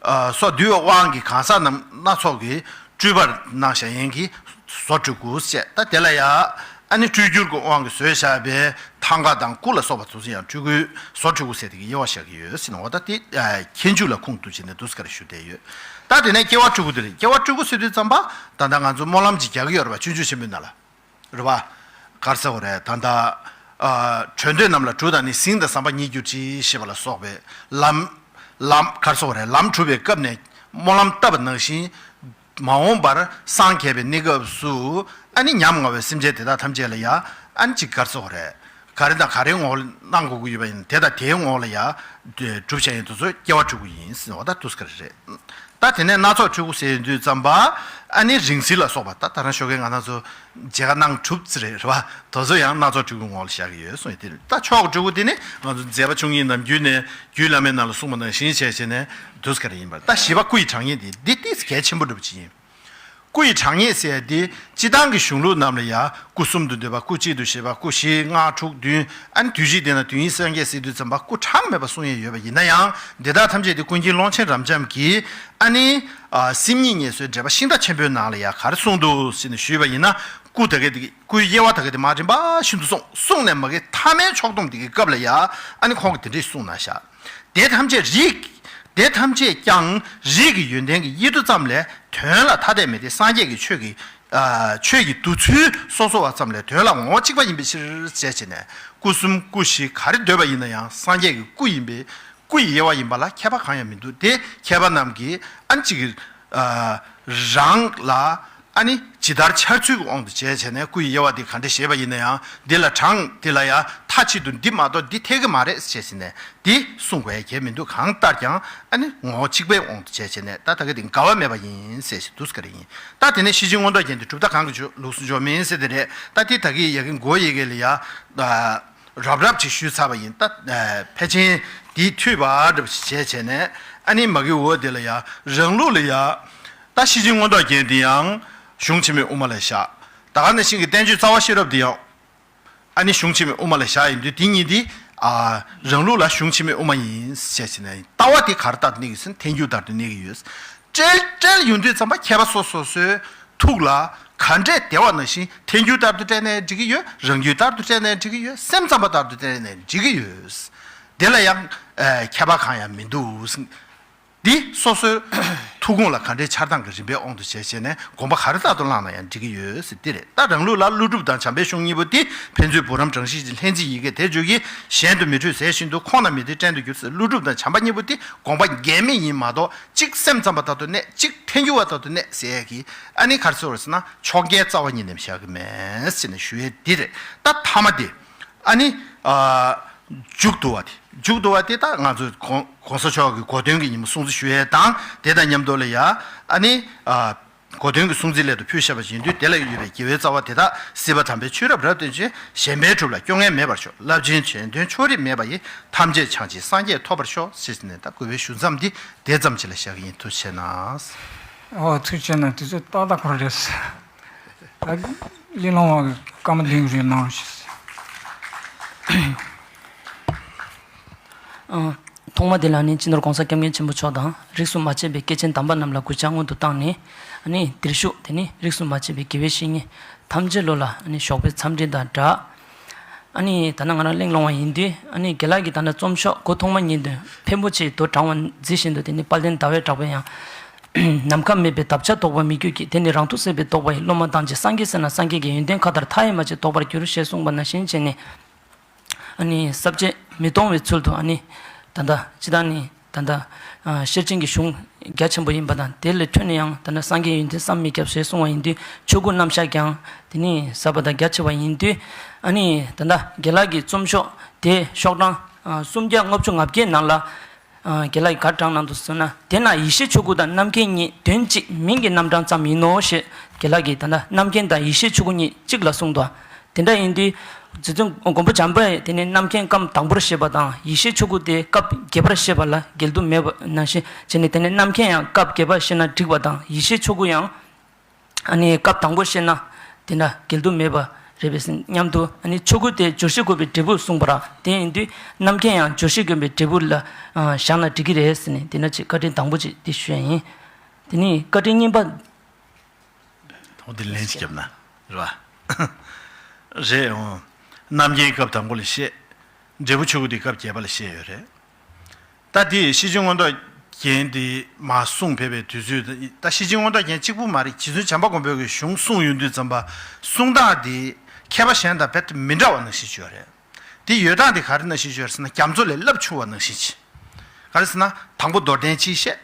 ཨ་སོགས་འདུལ་བའི་དབང་གི་གང་ཟག་རྣམས་སྣ་ཚོགས་ཀྱི་སྤྲུལ་པར་སྣང་བཞག་ཡིན་གྱི་བཟོ་སྤྲུལ་སྐུ་ཞེས། ད་དེ་ལ་ཡང་ཨ་ནི་སྤྲུལ་སྒྱུར་གྱི་དབང་གིས་བཟོས་བཞག་པའི་ཐང་ག་དང་སྐུ་ལ་སོགས་པ་དེ་ཚོ་ཡང་སྤྲུལ་སྐུའི་བཟོ་སྤྲུལ་སྐུ་ཟེར་དེ་གི་དབྱེ་བ་བཞག་གི་ཡོད་ཟེར་ན། འོ་ད་དེ་ཨ་མཁས་འཇུག་ལ་ཁུངས་གཏུགས་བྱས་ནས་འདུག་སེ་ག་རེ་ཞུ་བསྡད་ཡོད། ད་དེ་ནས་སྐྱེ་བ་སྤྲུལ་སྐུ་དེ་རེད། སྐྱེ་བ་སྤྲུལ་སྐུ་ཟེར་དུས་ཙམ་པ་ད་ལྟ་ང་ཚོ་སྨོན་ལམ་ཅིག་རྒྱག་གི་ཡོད་རེད་པ། སྤྱོད་འཇུག་ཆེན་པོའི་ནང་ལ། རེད་པ། ག་རེ་ཟེར་དགོས་རེད། ད་ལྟ་ཨ་གྲོལ་འདོད་རྣམས་ལ་གྲུ་དང་ནི། གཟིངས་དང་ཟམ་པ་ཉིད་གྱུར་ཅིག་ཞེས་པ་ལ་སོགས་པའི་ལམ། ལམ་ག་རེ་ཟེར་དགོས་རེད། ལམ་གྲུ་པའི་སྐབས་ནས་སྨོན་ལམ་བཏབ་པ་ནང་བཞིན། མ་འོངས་པར་སངས་རྒྱས་པའི་གནས་སྐབས་སུ་ཨ་ནི་ཉམ་ང་བའི་སེམས་ཅན་དེ་དག་ཐམས་ཅད་ལ་ཡང་ཨ་ནི་ཅིག་ག་རེ་ཟེར་དགོས་རེད། ག་རེ་དང་ག་རེའི་ངོ་བོ་གནང་དགོས་ཀྱི་ཡོད་པ་ཡིན། དེ་དང་དེའི་ངོ་བོ་ལ་ཡང་སྒྲུབ་བྱ་ཡིན། དེ་ཚོ་སྐྱེ་བ་སྤྲུལ་སྐུ་ཡིན་ཟེར་བ་ད་དུས་ག་རེ་རེད། ད་དེ་ནས་སྣ་ཚོགས་སྤྲུལ་སྐུ་ཟེར་དུས་ཙམ་པ་ཨ་ནི་རིང་བསྲེལ་ལ་སོགས་པ། ད་ད་རང་ཞོགས་ཀས་ང་རང་ཚོ་མཇལ་ཁ་གནང་གྲུབ་ཙམ་རེད། རེད་པ། དེ་ཚོ་ཡང་སྣ་ཚོགས་སྤྲུལ་སྐུའི་ངོ་བོ་ལ་བཞག་གི་ཡོད་གསུངས་ཡོད་དེ་རེད། ད་མཆོག་སྤྲུལ་སྐུ་དེ་ནི་ང་ཚོ་མཛད་པ་བཅུ་གཉིས་ནམ་རྒྱུན་ནས་རྒྱུད་བླ་མའི་ནང་ལ་གསུངས་པ་ནང་བཞིན་བྱས་བྱས་ནས་དུས་ག་རེ་ཡིན་པར། ད་བཞི་པ་སྐུ་ཡི་གྲངས་སྙེད་དེ་འདི་ཏིས་གལ་ཆེན་པོ་འདྲ་པོ་ཅིག་ཡིན། སྐུ་ཡི་གྲངས་སྙེད་ཟེར་ཡ་དེ་སྤྱི་བཏང་གི་གཞུང་ལུགས་རྣམས་ལ་ཡང་སྐུ་གསུམ་དུ་འདོད་པ། སྐུ་གཅིག་ཏུ་བཞེད་པ། སྐུ་བཞི་ལྔ་དྲུག་བདུན། ཨ་ནི་དུས་ཕྱིས་དེ་ན་དོན་ཡིན་སངས་རྒྱས་ཟེར་དུས་ཙམ་པ་སྐུ་གྲངས་མེད་པ་གསུང་ཡས་ཡོད་པ་ཡིན་ན་ཡང་། འདི་དག་ཐམས་ཅད་དེ་ཀུན་མཁྱེན་ཀློང་ཆེན་རབ་འབྱམས་ཀྱིས་ཨ་ནི་ཨ་སེམས་ཉིད་ངལ་གསོའི་འགྲེལ་པ་ཤིང་རྟ་ཆེན་པོའི་ནང་ལ་ཡང་ག་རེ་གསུངས་འདུག་ཟེར་ནས་ཞུས་པ་ཡིན་ན། སྐུ་དེ་ག་དེ་སྐུའི་དབྱེ་བ་དེ་ག་དེ་མ་རིམ་པ་བཞིན་དུ་གསུངས། གསུངས་ནས་མ་གི་ཐ་མའི་ཕྱོགས་བསྡོམས་དེ་གི་སྐབས་ལ་ཡང་ཨ་ནི་ཁོང་གིས་དེ་འདྲས་གསུངས་གནང་བཞག་དེ་ཐམས་ཅད་རིག་དེ་ཐམས་ཅད་ཀྱང་རིག་གི་ཡོན་ཏན་གྱི་དབྱེ་བསྡུ་ཙམ་ལས་དོན་ལ་ཐ་དད་མེད་དེ། སངས་རྒྱས་ཀྱི་ཆོས་ཀྱི་ཨ་ཆོས་ཀྱི་བསྡུ་ཚུལ་སོ་སོ་བ་ཙམ་ལས་དོན་ལ་ངོ་བོ་གཅིག་པ་ཡིན་པའི་ཕྱིར་ཞེས་བྱས་ནས། སྐུ་གསུམ་སྐུ་བཞི་ག་རེ་འདོད་པ་ཡིན་ན་ཡང་སངས་རྒྱས་ཀྱི་སྐུ་ཡིན་པས། སྐུ་ཡི་དབྱེ་བ་ཡིན་པ་ལ་ཁྱད་པར་གང་ཡང་མི་འདུག་དེ་མཁས་པ་རྣམས་ཀྱིས་ཨ་ནི་གཅིག་གི་ཨ་རང་ལ་ཨ་ནི་ཇི་ལྟར་འཆར་ཚུལ་གྱི་དབང་དུ་བྱས་བྱས་ནས་སྐུ་ཡི་དབྱེ་བ་འདི་ག་འདྲ་བཞེད་པ་ཡིན་ན་ཡང་། འདི་ལ་གྲངས་འདི་ལ་ཡང་མཐའ་གཅིག་ཏུ་འདི་མ་གཏོགས་འདི་འཐད་ཀྱི་མ་རེད་ཞེས་ཟེར་ནས་འདི་གསུང་དགོས་ཡ་གལ་མི་འདུག་གང་ལྟར་ཀྱང་ཨ་ནི་ངོ་བོ་གཅིག་པའི་དབང་དུ་བྱས་བྱས་ནས། ད་ད་ག་འདི་འགལ་བ་མེད་པ་ཡིན་ཟེར་ཞིག་འདུག་ག་རེ་ཡིན། ད་དེ་ནས་ཤེར་ཕྱིན་མངོན་རྟོགས་རྒྱན་དེ་གྲུབ་མཐའ་གང་གི་ལུགས་སུ་འཇོག་མིན་ཟེར་དེ་རེད། ད་དེ་ད་གི་ཡ་གི་མགོ་ཡི་གེ་ལ་ཡ། རབ་རབ་ཅིག་ཞུས་ཚར་བ་ཡིན། ད་ཨ་ཕལ་ཆེར་འདི་འཐུས་པ་འདྲ་པོ་ཞིག་བྱས་བྱས་ནས། ཨ་ནི་མ་གི་འོག་དེ་ལ་ཡ་རང་ལུགས་ལ་ཡ། ད་ཤེར་ཕྱིན་མངོན་རྟོགས་རྒྱན་འདི་ཡང་གཞུང་ཆེན་མོའི་དབུ་མ་ལ་བཞག་ད་ག་ནང་བཞིན་གྱི་བསྟན་བཅོས་རྩ་བ་ཤེས་རབ་འདི་ཡང་ཨ་ནི་གཞུང་ཆེན་མོའི་དབུ་མ་ལ་བཞག་ཡིན་དུས། འདི་གཉིས་འདི་ཨ་རང་ལུགས་ལ་གཞུང་ཆེན་མོའི་དབུ་མ་ཡིན་ཞེས་བྱས་ནས། ལྟ་བ་དེ་ག་རེ་ལྟར་དུ་གནས་ཀྱི་ཡོད་ཟེར་ན་ཐལ་འགྱུར་ལྟར་དུ་གནས་ཀྱི་ཡོད། བཀྲལ་བཀྲལ་ཡོང་དུས་ཙམ་པ་མཁས་པ་སོ་སོ་སོའི་ཐུགས་ལ་ག་འདྲས་བདེ་བ་ནང་བཞིན་ཐལ་འགྱུར་ལྟར་དུ་བཀྲལ་ནས་འགྲིག་གི་ཡོད། རང་རྒྱུད་ལྟར་དུ་བཀྲལ་ནས་འགྲིག་གི་ཡོད། སེམས་ཙམ་པ་ལྟར་དུ་བཀྲལ་ནས་འགྲིག་གི་ཡོད། དེ་ལ་ཡང་ཨ་ཁྱད་པར་གང་ཡང་མི་འདུག་འདི་སོ་སོའི་ཐུགས་དགོངས་ལ་ག་འདྲའི་འཆར་སྟངས་ཀྱི་རིམ་པའི་དབང་དུ་བྱས་བྱས་ནས་དགོངས་པ་ག་རེ་ལྟར་དུ་བླངས་ན་ཡང་འགྲིག་གི་ཡོད་ཟེར་འདི་རེད། ད་རང་ལུགས་ལ་ཀླུ་སྒྲུབ་དང་བྱམས་པའི་གཞུང་གཉིས་པོ་འདི་ཕན་ཚུན་བུ་རམ་གྲངས་བཞི་ཀྱི་ལྷན་ཅིག་ཡི་གེ་དེ་བརྗོད་ཀྱི། གཞན་དུ་མི་འཕྲོད་ཟེར་བཞིན་དུ་ཁོང་རྣམས་མི་མཐུན་བྲལ་དུ་འགྱུར་ཟེར། ཀླུ་སྒྲུབ་དང་བྱམས་པ་གཉིས་པོ་འདི་དགོངས་པ་འགལ་མེད་ཡིན་མ་གཏོགས། གཅིག་སེམས་ཙམ་པ་ལྟར་དུ་གནས། གཅིག་ཐལ་འགྱུར་བ་ལྟར་དུ་གནས་ཟེར་ཡས་ཀྱི་ཨ་ནི་ག་རེ་ཟེར་བ་ཟེར་ན་ཕྱོགས་འགལ་རྩ་བ་ཉིད་ནས་བཞག་གི་མེད་ཟེར་ནས་ཞུ་ཡས་འདི་རེད། ད་ཐ་མ་དེ་ཨ་ནི་ཨ་མཇུག་བསྡུ་བ་དེ། མཇུག་བསྡུ་བ་དེ་ད་ང་ཚོས་གོང་གོང་ས་མཆོག་གི་གོ་སྟོན་གྱི་ཉིན་མོ་སྲུང་བརྩི་ཞུ་ཡས་དང་། དེ་དང་མཉམ་དུ་ལ་ཡ་ཨ་ནི་ཨ་གོ་སྟོན་གྱི་སྲུང་བརྩིའི་སླད་དུ་ཕུལ་བཞག་པ་ཡིན་དུས། དེ་ལ་ཡོད་པའི་དགེ་བའི་རྩ་བ་དེ་དག་སྲིད་པ་དམ་པའི་ཆོས་རབ་རབ་བརྟན་ཅིང་གཞན་ཕན་སྒྲུབ་ལ་སྐྱོ་ངལ་མེད་པར་ཤོག་རླབས་ཆེན་བྱོན་དོན་ཕྱོགས་རིས་མེད་པ་ཡི། ཐམས་ཅད་བྱང་ཆུབ་སངས་རྒྱས་ཐོབ་པར་ཤོག་ཟེར་ནས། ད་གུས་པའི་ཞུ་མཚམས་འདི་དེ་ཙམ་ཅིག་ལ་བཞག་གི་ཡིན། ཐུགས་རྗེ་གནང་། ཨོ་ཐུགས་རྗེ་གནང་། དུས་ཚོད་ཏག་ཏག་ཁོ་ར་རེད། ད་ལི་ལོང་བ་གི་སྐར་མ་བདུན་རེ་གནང་ཞེས། ཨ་ ཐོག་མ་དེ་ལ་ནི་སྤྱི་ནོར་༸གོང་ས་༸སྐྱབས་མགོན་ཆེན་པོ་མཆོག་དང་རིས་སུ་མ་ཆད་པའི་སྐྱེས་ཆེན་དམ་པ་རྣམས་ལ་གུས་ཕྱག་སྔོན་དུ་བཏང་ནས། ཨ་ནི་དེར་བཞུགས་དེ་ནི་རིས་སུ་མ་ཆད་པའི་དགེ་བའི་བཤེས་གཉེན་ཐམས་ཅད་ལོ་ལ་ཨ་ནི་ཞོགས་པའི་འཚམས་འདྲི་དང་སྦྲགས། ཨ་ནི་ད་ནང་ང་རང་གླེང་སློང་བ་ཡིན་དུས། ཨ་ནི་དགེ་ལགས་ཀྱི་ད་ནང་རྩོམ་ཤོག་འགོ་ཐོག་མ་ཉིད་དུ་ཕན་པོ་ཆེའི་མདོ་དྲང་བ་མཛེས་བཞིན་དུ། དེ་ནི་དཔལ་ལྡན་ཟླ་བའི་གྲགས་པས་ཡང་། ནམ་མཁའ་མེད་པའི་འདབ་ཆགས་རྟོག་པ་མི་འགྱུར་གྱི། དེ་ནི་རང་མཐུ་ཟད་པའི་རྟོག་པ་ཡིས། སློབ་མ་ཐམས་ཅད་སངས་རྒྱས་ཟེར་ན། སངས་རྒྱས་ཀྱི་ཡོན་ཏན་མཁའ་ལྟར་མཐའ་ཡས་མ་ཆེ་རྟོགས་པར་འགྱུར། ཞེས་གསུངས་པ་ནང་བཞིན་བྱས་ནས། ཨ་ནི་ས་བཅད་མི་གཏོང་བའི་ཚུལ་དུ། ཨ་ནི་ད་ལྟ་སྤྱིར་བཏང་ནི་ད་ལྟ་ཨ་ཤེར་ཕྱིན་གྱི་གཞུང་རྒྱ་ཆེན་པོ་ཡིན་པ་དང་། དེ་ལས་འཕྲོས་ནས་ཡང་ད་ལྟ་སངས་རྒྱས་ཡོན་ཏན་བསམ་མི་ཁྱབ་ཞེས་གསུངས་པ་ཡིན་དུས། ཆོས་སྐུ་རྣམ་གཞག་ཀྱང་དེ་ནི་ཟབ་པ་དང་རྒྱ་ཆེ་བ་ཡིན་དུས། ཨ་ནི་ད་ལྟ་དགེ་ལགས་ཀྱི་རྩོམ་ཤོག་དེ་ཤོག་གྲངས་ཨ་སུམ་བརྒྱ་ལྔ་བཅུ་ང་བརྒྱད་ནང་ལ། ཨ་དགེ་ལགས་ཀྱིས་ག་རེ་དྲངས་གནང་འདུག་ཟེར་ན། དེས་ན་ཡེ་ཤེས་ཆོས་སྐུ་དང་རྣམ་མཁྱེན་གཉིས། དོན་གཅིག་མིང་གི་རྣམ་གྲངས་ཙམ་ཡིན་ནོ་ཞེས། དགེ་ལགས་ཀྱིས་ད་ལྟ་རྣམ་མཁྱེན་དང་ཡེ་ཤེས་ཆོས་སྐུ་གཉིས་གཅིག་ལ་གསུངས་འདུག། དེ་འདྲ་ཡིན་དུས་རྗེ་བཙུན་མགོན་པོ་བྱམས་པས་དེ་ནི་རྣམ་མཁྱེན་སྐབས་དང་པོར་བཤད་པ་དང་། ཡེ་ཤེས་ཆོས་སྐུ་དེ་སྐབས་བརྒྱད་པར་བཤད་པ་ལ་འགལ་འདུ་མེད་པ་ནང་བཞིན་བྱས་ནས། དེ་ནི་རྣམ་མཁྱེན་ཡང་སྐབས་བརྒྱད་པར་བཤད་ན་འགྲིག་པ་དང་། ཡེ་ཤེས་ཆོས་སྐུ་ཡང་ཨ་ནི་སྐབས་དང་པོར་བཤད་ན་དེ་འདྲ་འགལ་འདུ་མེད་པ་རེད་པས་སྙམ་དུ། ཨ་ནི་ཆོས་སྐུ་དེ་སྦྱོར་བཤད་དགོན་པའི་འབྲས་བུར་གསུངས་པ་ར། དེ་ཡིན་དུས་རྣམ་མཁྱེན་ཡང་སྦྱོར་བཤད་དགོན་པའི་འབྲས་བུ་ལ་ཨ་བཞག་ན་འགྲིག་གི་རེད་ཟེར་ནས། དེ་འདྲ་ཅིག་བཀའ་དྲིན་དང་པོ་ཅིག་དེ་ཞུ་ཡ་ཡིན། དེ་ནི་བཀའ་དྲིན་གཉིས་པ། ཐོག་འདི་ལན་ཅིག་བརྒྱབ་ན་རེད་པ། རེད་འོང་། རྣམ་མཁྱེན་སྐབས་དང་པོ་ལ་བཤད། འབྲས་བུ་ཆོས་སྐུ་དེ་སྐབས་བརྒྱད་པ་ལ་བཤད་ཡོད་རེད། ད་དེ་ཤེར་ཕྱིན་མངོན་རྟོགས་རྒྱན་དེ་མར་གསུངས་ཕེབས་པའི་དུས་ཚོད། ད་ཤེར་ཕྱིན་མངོན་རྟོགས་རྒྱན་གཅིག་པུ་མ་རེད། རྗེ་བཙུན་བྱམས་པ་མགོན་པོའི་གི་གཞུང་གསུངས་ཡོང་དུས་ཙམ་པ། གསུང་སྟངས་དེ་མཁས་པ་གཞན་དང་རྦད་དེ་མི་འདྲ་བ་ནང་བཞིན་ཅིག་ཡོད་རེད། དེ་ཡོད་སྟངས་དེ་ག་རེ་ནང་བཞིན་ཅིག་ཡོད་རེད་ཟེར་ན། རྒྱ་མཚོ་ལས་རླབས་ཆུང་བ་ནང་བཞིན་ཅིག། ག་རེ་ཟེར་ན། དང་པོ་མདོར་བསྟན་གཅིག་བཤད།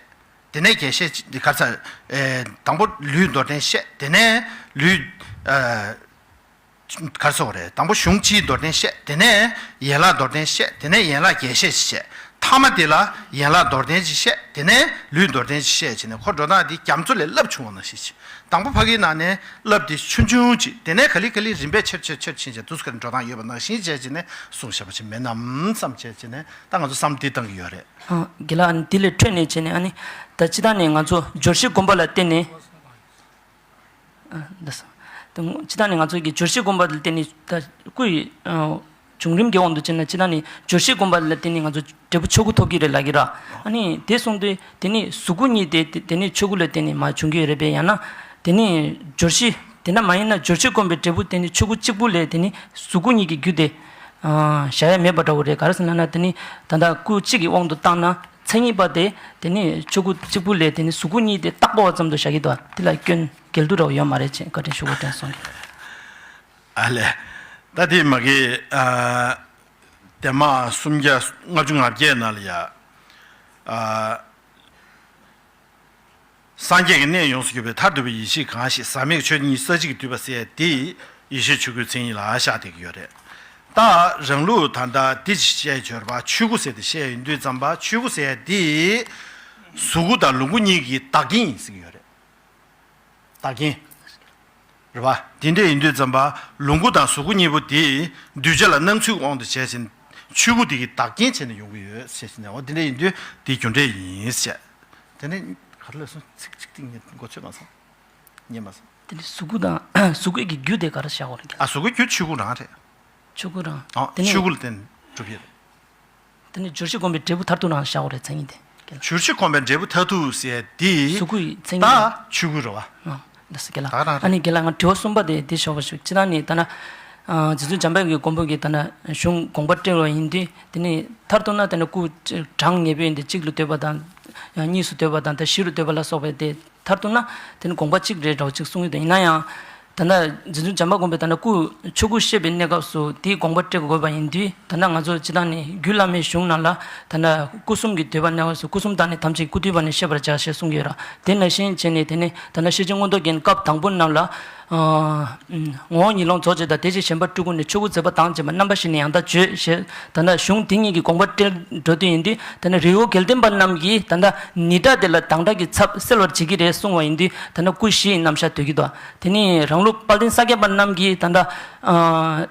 དེ་ནས་རྒྱས་བཤད་ཅིག། ག་རེ་ཟེར། ཨེ་དང་པོ་ལུས་མདོར་བསྟན་བཤད། དེ་ནས་ལུས་ཨ་ག་རེ་ཟེར་དགོས་རེད། དང་པོ་གཞུང་སྤྱིའི་མདོར་བསྟན་བཤད། དེ་ནས་ཡན་ལག་མདོར་བསྟན་བཤད། དེ་ནས་ཡན་ལག་རྒྱས་བཤད་བཤད། མཐའ་མ་དེ་ལ་ཡན་ལག་མདོར་བསྟན་ཅིག་བཤད། དེ་ནས་ལུས་མདོར་བསྟན་ཅིག་བཤད་བྱས་ནས། ཁོ་འགྲོ་སྟངས་དེ་རྒྱ་མཚོ་ལས་རླབས་ཆུང་བ་ནང་བཞིན་ཅིག། དང་པོ་ཕ་གིའི་ནང་ནས་རླབས་དེ་ཆུང་ཆུང་ཅིག། དེ་ནས་ག་ལེ་ག་ལེ་རིམ་པས་ཆེར་ཆེར་ཆེར་ཕྱིན་བྱས། དུས་སྐབས་འགྲོ་སྟངས་ཡོད་པ་ནང་བཞིན་བྱས་བྱས་ནས་གསུང་བཞག་པ་ཅིག་མིན་ནམ་བསམ་བྱས་བྱས་ནས། ད་ང་ཚོ་བསམ་བློ་དེ་བཏང་གི་ཡོད་རེད། ཨ་དགེ་ལགས། ཨ་ནི་དེ་ལས་འཕྲོས་ནས་བྱས་ནས། ཨ་ནི་ད་སྤྱིར་བཏང་ནས་ང་ཚོ་སྦྱོར་བཤད་དགོན་པ་ལ་བརྟེན་ནས། ཨ་འདི་ས། ད་སྤྱིར་བཏང་ནས་ང་ཚོ་གི་སྦྱོར་བཤད་དགོན་པ་ལ་བརྟེན་ནས། ད་སྐུ་ཡི་ཨ་བྱུང་རིམ་གྱི་དབང་དུ་བྱས་ན། སྤྱིར་བཏང་ནས་སྦྱོར་བཤད་དགོན་པ་ལ་བརྟེན་ནས་ང་ཚོ་འབྲས་བུ་ཆོས་སྐུ་ཐོབ་ཀྱི་རེད་ལབ་ཀྱི་ར། ཨ་ནི་དེ་སོང་དུས་དེ་ནི་གཟུགས་སྐུ་གཉིས་དེ་དེ་ནི་ཆོས་སྐུ་ལ་བརྟེན་ནས་མར་བྱུང་གི་ཡོད་རེད་པས། ཡང་ན་དེ་ནི་སྦྱོར་བཤད། དེ་འདྲ་མ་ཡིན་ན་སྦྱོར་བཤད་དགོན་པའི་འབྲས་བུ་དེ་ནི་ཆོས་སྐུ་གཅིག་པུ་ལས་དེ་ནི་གཟུགས་སྐུ་གཉིས་ཀྱི་རྒྱུ་དེ་ཨ་བཞག་ཡ་མེད་པ་འདྲ་བོ་རེད། ག་རེ་ཟེར་ན་ན། དེ་ནི་ད་ལྟ་སྐུ་གཅིག་གི་དབང་དུ་བཏང་ན། མཚན་ཉིད་པ་དེ་དེ་ནི་ཆོས་སྐུ་གཅིག་པུ་ལས་དེ་ནི་གཟུགས་སྐུ་གཉིས་དེ་བཏགས་པ་ཙམ་དུ་བཞག་གི་འདུག། དེ་ལ་སྐྱོན་འགལ་འདུ་འདྲ་བོ་ཡོད་མ་རེད་ཅེས་བཀའ་དྲིན་ཞུ་དགོས་དྲན་སོང་གི། ཨ་ལས། ད་དེ་མ་གི་ཨ་དེ་མ་སུམ་བརྒྱ་ལྔ་བཅུ་ང་བརྒྱད་ནང་ལ་ཡ། ཨ་སངས་རྒྱས་ཀྱི་གནས་ཡོངས་སུ་གྱུར་པའི་མཐར་ཐུག་པའི་ཡེ་ཤེས་གང་ཞིག། ཟག་མེད་ཀྱི་ཆོས་ཉིད་ས་གཅིག་གིས་བསྡུས་པ་ཟེར་ཡ་དེ་ཡེ་ཤེས་ཆོས་སྐུའི་མཚན་ཉིད་ལ་བཞག་བསྡད་ཀྱི་ཡོད་རེད། ད་རང་ལུགས་ད་ལྟ་འདི་བཤད་ཡོད་པ། ཆོས་སྐུ་ཟེར་དེ་བཤད་ཡོང་དུས་ཙམ་པ། ཆོས་སྐུ་ཟེར་ཡ་དེ་གཟུགས་སྐུ་དང་ལོངས་སྐུ་གཉིས་ཀྱི་བདག་རྐྱེན་ཡིན་ཟེར་གྱི་ཡོད་རེད། བདག་རྐྱེན་རེད་པ། དེ་འདྲ་ཡིན་དུས་ཙམ་པ། ལོངས་སྐུ་དང་གཟུགས་སྐུ་གཉིས་པོ་དེ་གདུལ་བྱ་ལ་སྣང་ཚུལ་དབང་དུ་བྱས་ཟིན། ཆོས་སྐུ་དེ་གི་བདག་རྐྱེན་བྱས་ནས་ཡོང་གི་ཡོད་ཟེར་ཟིན་ནས། འོ་དེ་འདྲ་ཡིན་དུས་དེ་རྒྱུ་འབྲས་ཡིན་ཟེར། དེ་ནས་ག་རེ་ལབ་སོང་། ཚིག་གཅིག་ཏིག་ངས་མགོ་ཆོད་མ་སོང་། ཉན་མ་སོང་། དེ་ནི་གཟུགས་སྐུ་དང་གཟུགས་སྐུ་གི་རྒྱུ་དེ་ག་རེ་བཞག་དགོས་རེད། ཨ་གཟུགས་སྐུའི་རྒྱུ་ཆོས་སྐུ་རང་རེད། ཆོས་སྐུ་རང་། ཨ་དེ་ནི་ཆོས་སྐུ་ལ་བརྟེན་གྲུབ་ཡོད་རེད། དེ་ནི་སྦྱོར་བཤད་སྒོམ་པའི་འབྲས་བུ་མཐར་ཐུག་རང་བཞག་དགོས་རེད། མཚན་ཉིད་དེ། སྦྱོར་བཤད་སྒོམ་པའི་འབྲས་བུ་མཐར་ཐུག་ཟེར་དེ་གཟུགས་སྐུ་ཡི་མཚན་ཉིད་རང་། ད་ཆོས་སྐུ་རེད་པ། ཨ་འདི་ཟེར་གི་ལ། ད་རང་རེད། ཨ་ནི་རྒན་ལགས། ང་དྲི་བ་གསུམ་པ་དེ་འདི་ཞོགས་པ་ཞུ། སྤྱིར་བཏང་ནི་ད་ན་ཨ་རྗེ་བཙུན་བྱམས་པ་གི་མགོན་པོ་གིས་ད་ན་གཞུང་དགོངས་པ་བཀྲལ་བ་ཡིན་དུས། དེ་ནི་མཐར་ཐུག་ན་ད་ན་སྐུ་གྲངས་ངེས་པོ་ཡིན་དུས། གཅིག་ལ་ལྟོས་པ་དང་། ཡང་གཉིས་སུ་ལྟོས་པ་དང་། ད་བཞི་རུ་ལྟོས་པ་ལ་སོགས་པའི་དེ། མཐར་ཐུག་ན་དེ་ནི་དགོངས་པ་གཅིག་རེད་འདྲ་བོ་གཅིག་གསུངས་ཡོད་དེ། ཡིན་ན་ཡང་ད་ལྟ་རྗེ་བཙུན་བྱམས་པ་མགོན་པོས་ད་ལྟ་སྐུ་ཆོས་སྐུ་བཤད་པའི་གནས་སྐབས་སུ་དེའི་དགོངས་པ་བཀྲལ་དགོས་པ་ཡིན་དུས། ད་ལྟ་ང་ཚོ་སྤྱིར་བཏང་ནས་རྒྱུད་བླ་མའི་གཞུང་ནང་ལ་ད་ལྟ་སྐུ་གསུམ་གྱི་འདོད་པ་གནས་སྐབས་སུ། སྐུ་གསུམ་དག་ནི་ཐམས་ཅད་སྐུ་འདུས་པ་ནི་ཤེས་པར་བྱ་ཞེས་གསུངས་ཡོད་ར། དེ་ནང་བཞིན་བྱས་ནས་དེ་ནི་ད་ལྟ་ཤེར་ཕྱིན་མངོན་རྟོགས་རྒྱན་སྐབས་དང་པོ་རྣམས་ལ། ཨ་ངོ་བོ་ཉིད་སློང་རྫོགས་བྱེད་དང་། དེ་བཞིན་གཞན་པ་སྤྲུལ་སྐུ་ནི། ཆོས་སྐུ་མཛད་པ་དང་བཅས་པ། རྣམ་པ་བཞི་ནི་ཡང་དག་བརྗོད་ཞེས། ད་ལྟ་གཞུང་དེ་གཉིས་ཀྱི་དགོངས་པ་བཀྲལ་འགྲོ་དུས་ཡིན་དུས། ད་ལྟ་རི་བོ་དགེ་ལྡན་པ་རྣམས་ཀྱིས་ད་ལྟ་ནི་སྒྲ་དེ་ལ་དང་སྒྲ་གི་ཚབ་སེལ་བར་བྱེད་ཀྱི་རེད་གསུངས་པ་ཡིན་དུས། ད་ལྟ་སྐུ་བཞི་ཡི་རྣམ་གཞག་འདོད་ཀྱི་འདུག། དེ་ནི་རང་ལུགས་དཔལ་ལྡན་ས་སྐྱ་པ་རྣམས་ཀྱིས་ད་ལྟ་ཨ་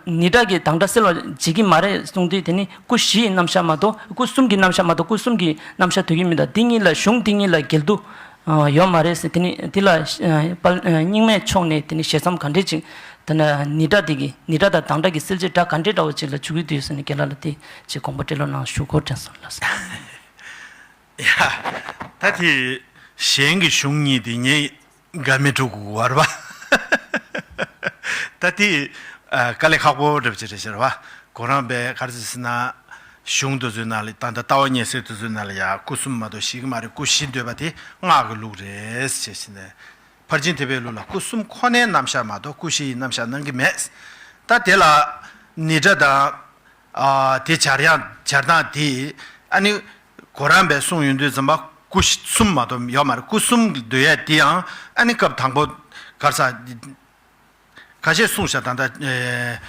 ནི་སྒྲ་གི་དང་སྒྲ་སེལ་བར་བྱེད་ཀྱི་མ་རེད་གསུངས་དུས། དེ་ནི་སྐུ་བཞི་ཡི་རྣམ་གཞག་མ་གཏོགས། སྐུ་གསུམ་གྱི་རྣམ་གཞག་མ་གཏོགས་སྐུ་གསུམ་གྱི་རྣམ་གཞག་འདོད་ཀྱི་མི་འདུག། འདི་གཉིས་ལ། གཞུང་འདི་གཉིས་ལ་འགལ་འདུ་ཨ་ཡོད་མ་རེད་ཟེར། དེ་ནི་འདི་ལ་ཨ་དཔལ་ཨ་རྙིང་མའི་ཕྱོགས་ནས་དེ་ནི་ཞལ་མཚམས་ག་འདྲས་ཅིག། དེ་ནི་ནི་སྒྲ་དེ་གི་ནི་སྒྲ་དང་དང་སྒྲ་གི་སེལ་བྱེད་སྒྲ་ག་འདྲས་འདྲ་བོ་ཅིག་ལ་འཇུག་གི་འདུག་ཟེར་ནས་རྒན་ལགས་ལ་དེ་ཅིག་དགོངས་པ་བཀྲལ་ལོ་གནང་ཞུ་དགོས་དྲན་སོང་ལགས་སོ། ཡ། ད་དེ་གཞན་གྱི་གཞུང་གཉིས་དེ་ངས་དགའ་མི་འགྲོ་དགོས་བར་བ། ད་དེ་ཨ་དཀའ་ལས་ཁག་པོ་འདྲ་པོ་ཅིག་རེད་ཤག་བ། ཁོ་རང་པས་ག་རེ་ཟེར་ན། གཞུང་དེ་ཚོའི་ནང་ལ་ད་ལྟ་ལྟ་བ་ཉེར་སྲིད་དེ་ཚོའི་ནང་ལ་ཡ་སྐུ་གསུམ་མ་གཏོགས་བཞེད་ཀྱི་མ་རེད། སྐུ་བཞི་འདོད་པ་དེ་སྔགས་ཀྱི་ལུགས་རེད་ཅེས་ཟེར་ནས། ཕར་ཕྱིན་ཐེག་པའི་ལུགས་ལ་སྐུ་གསུམ་ཁོ་ནའི་རྣམ་གཞག་མ་གཏོགས་སྐུ་བཞི་ཡི་རྣམ་གཞག་གནང་གི་མེད། ད་དེ་ལ་ནི་སྒྲ་དང་། ཨ་དེ་སྦྱར་ཡང་སྦྱར་སྟངས་དེ་ཨ་ནི་གོ་རམས་པས་གསུངས་ཡོང་དུས་ཙམ་པ་སྐུ་གསུམ་མ་གཏོགས་ཡོད་མ་རེད། སྐུ་གསུམ་འདོད་ཡས་དེ་ཡང་ཨ་ནི་སྐབས་དང་པོ་གར་ས་ཁ་ཤས་གསུངས་ཤག་ད་ལྟ་ཨེ་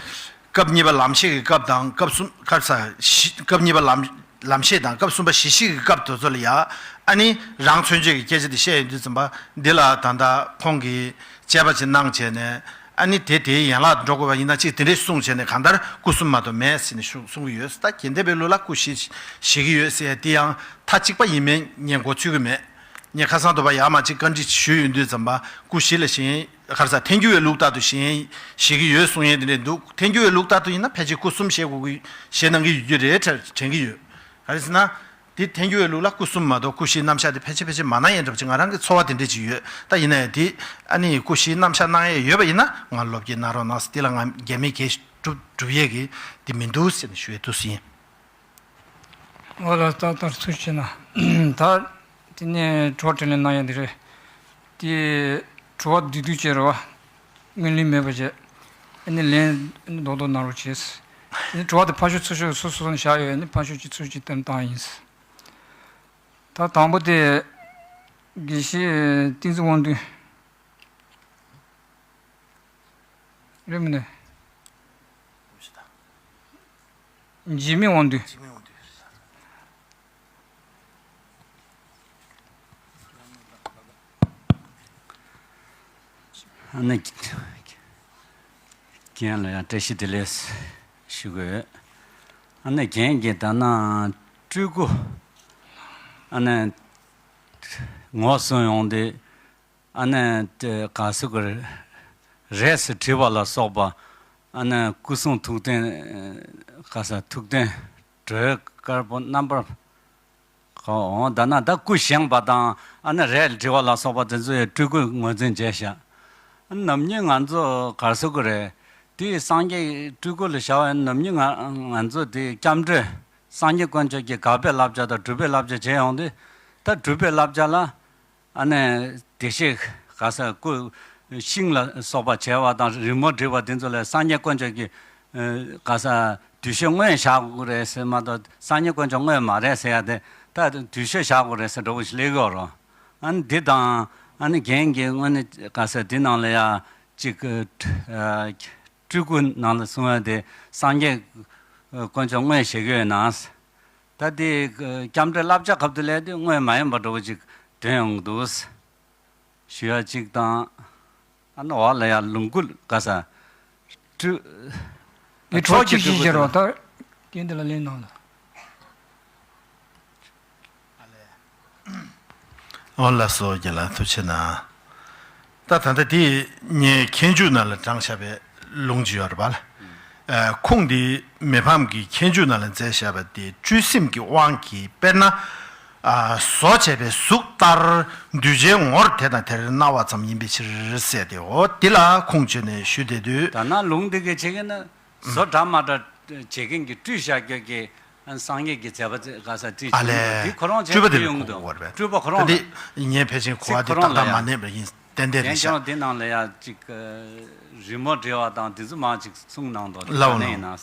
སྐབས་གཉིས་པ་ལམ་ཤེས་ཀྱི་སྐབས་དང་སྐབས་གསུམ་གར་ས་བཞི་སྐབས་གཉིས་པ་ལམ་ལམ་ཤེས་དང་སྐབས་གསུམ་པ་གཞི་ཤེས་ཀྱི་སྐབས་དེ་ཚོ་ལ་ཡ་ཨ་ནི་རང་མཚོན་བྱེད་ཀྱི་སྐད་ཆ་དེ་བཤད་ཡོང་དུས་ཙམ་པ་འདི་ལ་ད་ལྟ་ཁོང་གིས་དཔྱད་པ་ཅིག་གནང་བྱས་ནས། ཨ་ནི་དེ་དེའི་ཡན་ལག་འགྲོ་དགོས་པ་ཡིན་ན་གཅིག་དེ་འདྲས་གསུངས་བྱས་ནས་གང་ལྟར་སྐུ་གསུམ་མ་གཏོགས་མེད་ཟེར་ནས་གསུང་གསུང་གི་ཡོད། ད་རྒྱན་ལྡན་པའི་ལུགས་ལ་སྐུ་བཞི་བཞེད་ཀྱི་ཡོད་ཟེར་དེ་ཡང་མཐའ་གཅིག་པ་ཡིན་མིན་ངས་མགོ་ཚོད་ཀྱི་མེད། ངས་ཁ་སང་དུ་བ་ཡར་མར་གཅིག་བཀའ་འདྲི་ཞུས་ཡོང་དུས་ཙམ་པ་སྐུ་བཞི་ལ་བཞེད་ག་རེ་ཟ་ཐལ་འགྱུར་བའི་ལུགས་ལྟར་དུ་བཞེད་བཞེད་ཀྱི་ཡོད་གསུང་ཡས་དེ་འདྲས་འདུག་ཐལ་འགྱུར་བའི་ལུགས་ལྟར་དུ་ཡིན་ན་ཕལ་ཆེར་སྐུ་གསུམ་བཞེད་དགོས་ཀྱི་བཞེད་གནང་གི་ཡོད་ཀྱི་རེད་དྲན་དྲན་གྱི་ཡོད། ག་རེ་ཟེར་ན། དེ་ཐལ་འགྱུར་བའི་ལུགས་ལ་སྐུ་གསུམ་མ་གཏོགས་སྐུ་བཞིའི་རྣམ་གཞག་དེ་ཕལ་ཆེར་ཕལ་ཆེར་མ་གནང་ཡས་འདྲ་པོ་ཅིག་ང་རང་གི་ཚོར་བ་དེ་འདྲ་ཅིག་ཡོད། ད་ཡིན་ན་ཡང་དེ་ཨ་ནི་སྐུ་བཞིའི་རྣམ་གཞག་གནང་ཡས་ཡོད་པ་ཡིན་ན་ང་ལོ་བརྒྱ་གནང་རོགས་གནང་ཟེར། དེ་ལ་ང་འགལ་མེད་གལ་སྒྲུབ་སྒྲུབ་ཡས་ཀྱི་དེ་མི་འདུག་ཟེར་ནས་ཞུ་ཡས་འདུག་ཟེར་ཡིན། འོ་ལ་ཏག་ཏག་ཚུལ་བྱས་ན་ད་དེ་ནས་གྲོགས་དྲིན་ལན་གནང་ཡས་འདི་རེད། དེ་གྲོགས་བསྡུས་བསྡུས་བྱས་རོགས། སྔོན་ལན་མེད་པ་བྱས། ཨ་ནི་ལན་ཨ་ནི་རྡོག་རྡོག་གནང་རོགས་བྱས། ཨ་ནི་གྲོགས་དེ་ཕར་ཞོག་ཚུར་ཞོག་སོ་སོ་ནས་བཞག་ཡོད། ཨ་ནི་ཕར་ཞོག་གཅིག་ཚུར་གཅིག་བཏོན་བཏང་ཡིན། ད་དང་པོ་དེ་དགེ་བཤེས་བསྟན་འཛིན་དབང་འདུས་རེད་མི་འདུག་འཇིགས་མེད་དབང་འདུས། ཨ་ནི་རྒན་ལ་ཡང་བཀྲ་ཤིས་བདེ་ལེགས་ཞུ་དགོས། ཨ་ནི་རྒན་གྱིས་ད་ནང་སྤྲུལ་སྐུ་ཨ་ནི་ངོ་སྲུང་ཡོང་དུས་ཨ་ནི་ག་སུ་གི་རེད་ཟེར་དྲི་བ་ལ་སོགས་པ་ཨ་ནི་སྐུ་གསུང་ཐུགས་རྟེན་ག་ས་ཐུགས་རྟེན་སྒྲོལ་དཀར་པོ་རྣམ་པར། ཨོ་ད་ན་ད་སྐུ་བཞེངས་པ་དང་ཨ་ནི་རས་དྲི་བ་ལ་སོགས་པ་དེ་ཚོ་ཡང་སྤྲུལ་སྐུའི་ངོས་འཛིན་བྱས་ཤག་ནམ་རྒྱུན་ང་ཚོ་གར་སོ་གི་རེད། དེ་སངས་རྒྱས་སྤྲུལ་སྐུ་ལ་བྱ་བ་ནམ་རྒྱུན་ང་ང་ཚོ་དེ་སྐྱབས་འགྲོས་སངས་རྒྱས་དཀོན་མཆོག་གི་དགག་པའི་བསླབ་བྱ་དང་སྒྲུབ་པའི་བསླབ་བྱ་བྱས་ཡོང་དུས་ད་སྒྲུབ་པའི་བསླབ་བྱ་ལ་ཨ་ནི་བདེ་གཤེགས་ག་ས་སྐུ་ཤིང་ལ་སོགས་པ་བྱས་པ་དང་རི་མོ་བྲིས་པ་དེ་ཚོ་ལ་སངས་རྒྱས་དཀོན་མཆོག་གི་ག་ས་དུས་ཤོད་དངོས་བཞག་དགོས་རེད་ཟེར་མ་གཏོགས་སངས་རྒྱས་དཀོན་མཆོག་དངོས་མ་རེད་ཟེར་ཡ་དེ་ད་དུས་ཤོད་བཞག་དགོས་རེད་ཟེར་འགྲོ་བ་ཞིག་སླེབས་ཡོད་རོ། ཨ་ནི་འདི་དང་ཨ་ནི་རྒན་གྱིས་དངོས་གནས་ག་ས་འདི་ནང་ལ་ཡ་གཅིག་སྤྲུལ་སྐུ་ནང་ལ་གསུང་ཡ་དེ་སངས་རྒྱས་དཀོན་མཆོག་དངོས་བཞེས་ཀྱི་ཡོད་ན། ད་དེ་སྐྱབས་འགྲོའི་བསླབ་བྱ་སྐབས་དུ་ལས་དེ་དངོས་མ་ཡིན་པ་འགྲོ་བ་ཅིག་འདོན་ཡོང་གི་འདུག་ཞུ་ཡ་གཅིག་དང་། ཨ་ནི་འོག་ལ་ཡ་ལུང་ཁུག་ག་ས་སྤྲུལ་ངས་གྲོགས་གཅིག་ཞིག་བྱེད་རོགས་ད་རྒན་འདི་ལ་ལན་གནང་ལ། འོ་ལགས་སོ་རྒན་ལགས་ཐུགས་རྗེ་གནང་། ད་ད་ལྟ་དེ་ངས་མཁས་འཇུག་ནང་ལ་དྲངས་བཞག་པའི་ལུང་ཅིག་ཡོད་རེད་པ། ཨ་ཁུངས་དེ་མི་ཕམ་གྱི་མཁས་འཇུག་ནང་ལ་མཛད་བཞག་པ་དེ་སྤྲུལ་སེམས་ཀྱི་དབང་གིས་དཔེར་ན། ཨ་བཟོ་བྱས་པའི་གཟུགས་ལྟར་གདུལ་བྱའི་ངོར་དེ་དང་དེར་སྣང་བ་ཙམ་ཡིན་པའི་ཕྱིར་ཟེར་ཏེ་འོ་དེ་ལ་ཁུངས་བཅོལ་ནས་ཞུས་བསྡད་དུས། ད་ནང་ལུང་འདི་གའི་བྱེད་མཁན་ནི་བཟོ་འདྲ་མ་འདྲ་བྱེད་མཁན་གྱི་སྤྲུལ་བཞག་རྒྱུ་གི་སངས་རྒྱས་ཀྱི་མཛད་པ་ག་ས་བྲིས་ཨ་བྱུང་ལེ། འདུག་འདི་ཁོ་རང་སྤྲུལ་པ་བྱས་དེ་ཡོང་གི་འདུག་སྤྲུལ་པ་ཁོ་རང་ད་ལ། འདི་ངས་ཕལ་ཆེར་གོ་བ་དེ་ཏག་ཏག་མ་གནས་པ་ཡིན་ཏན་ཏན་རེད་ཤག་འདི་ནང་ལ་ཡ་ཅིག་རི་མོ་འབྲི་བ་དང་དེ་ཚོ་མང་ཅིག་གསུངས་གནང་འདུག་ལའོ་ནོ། ཡིན་ན།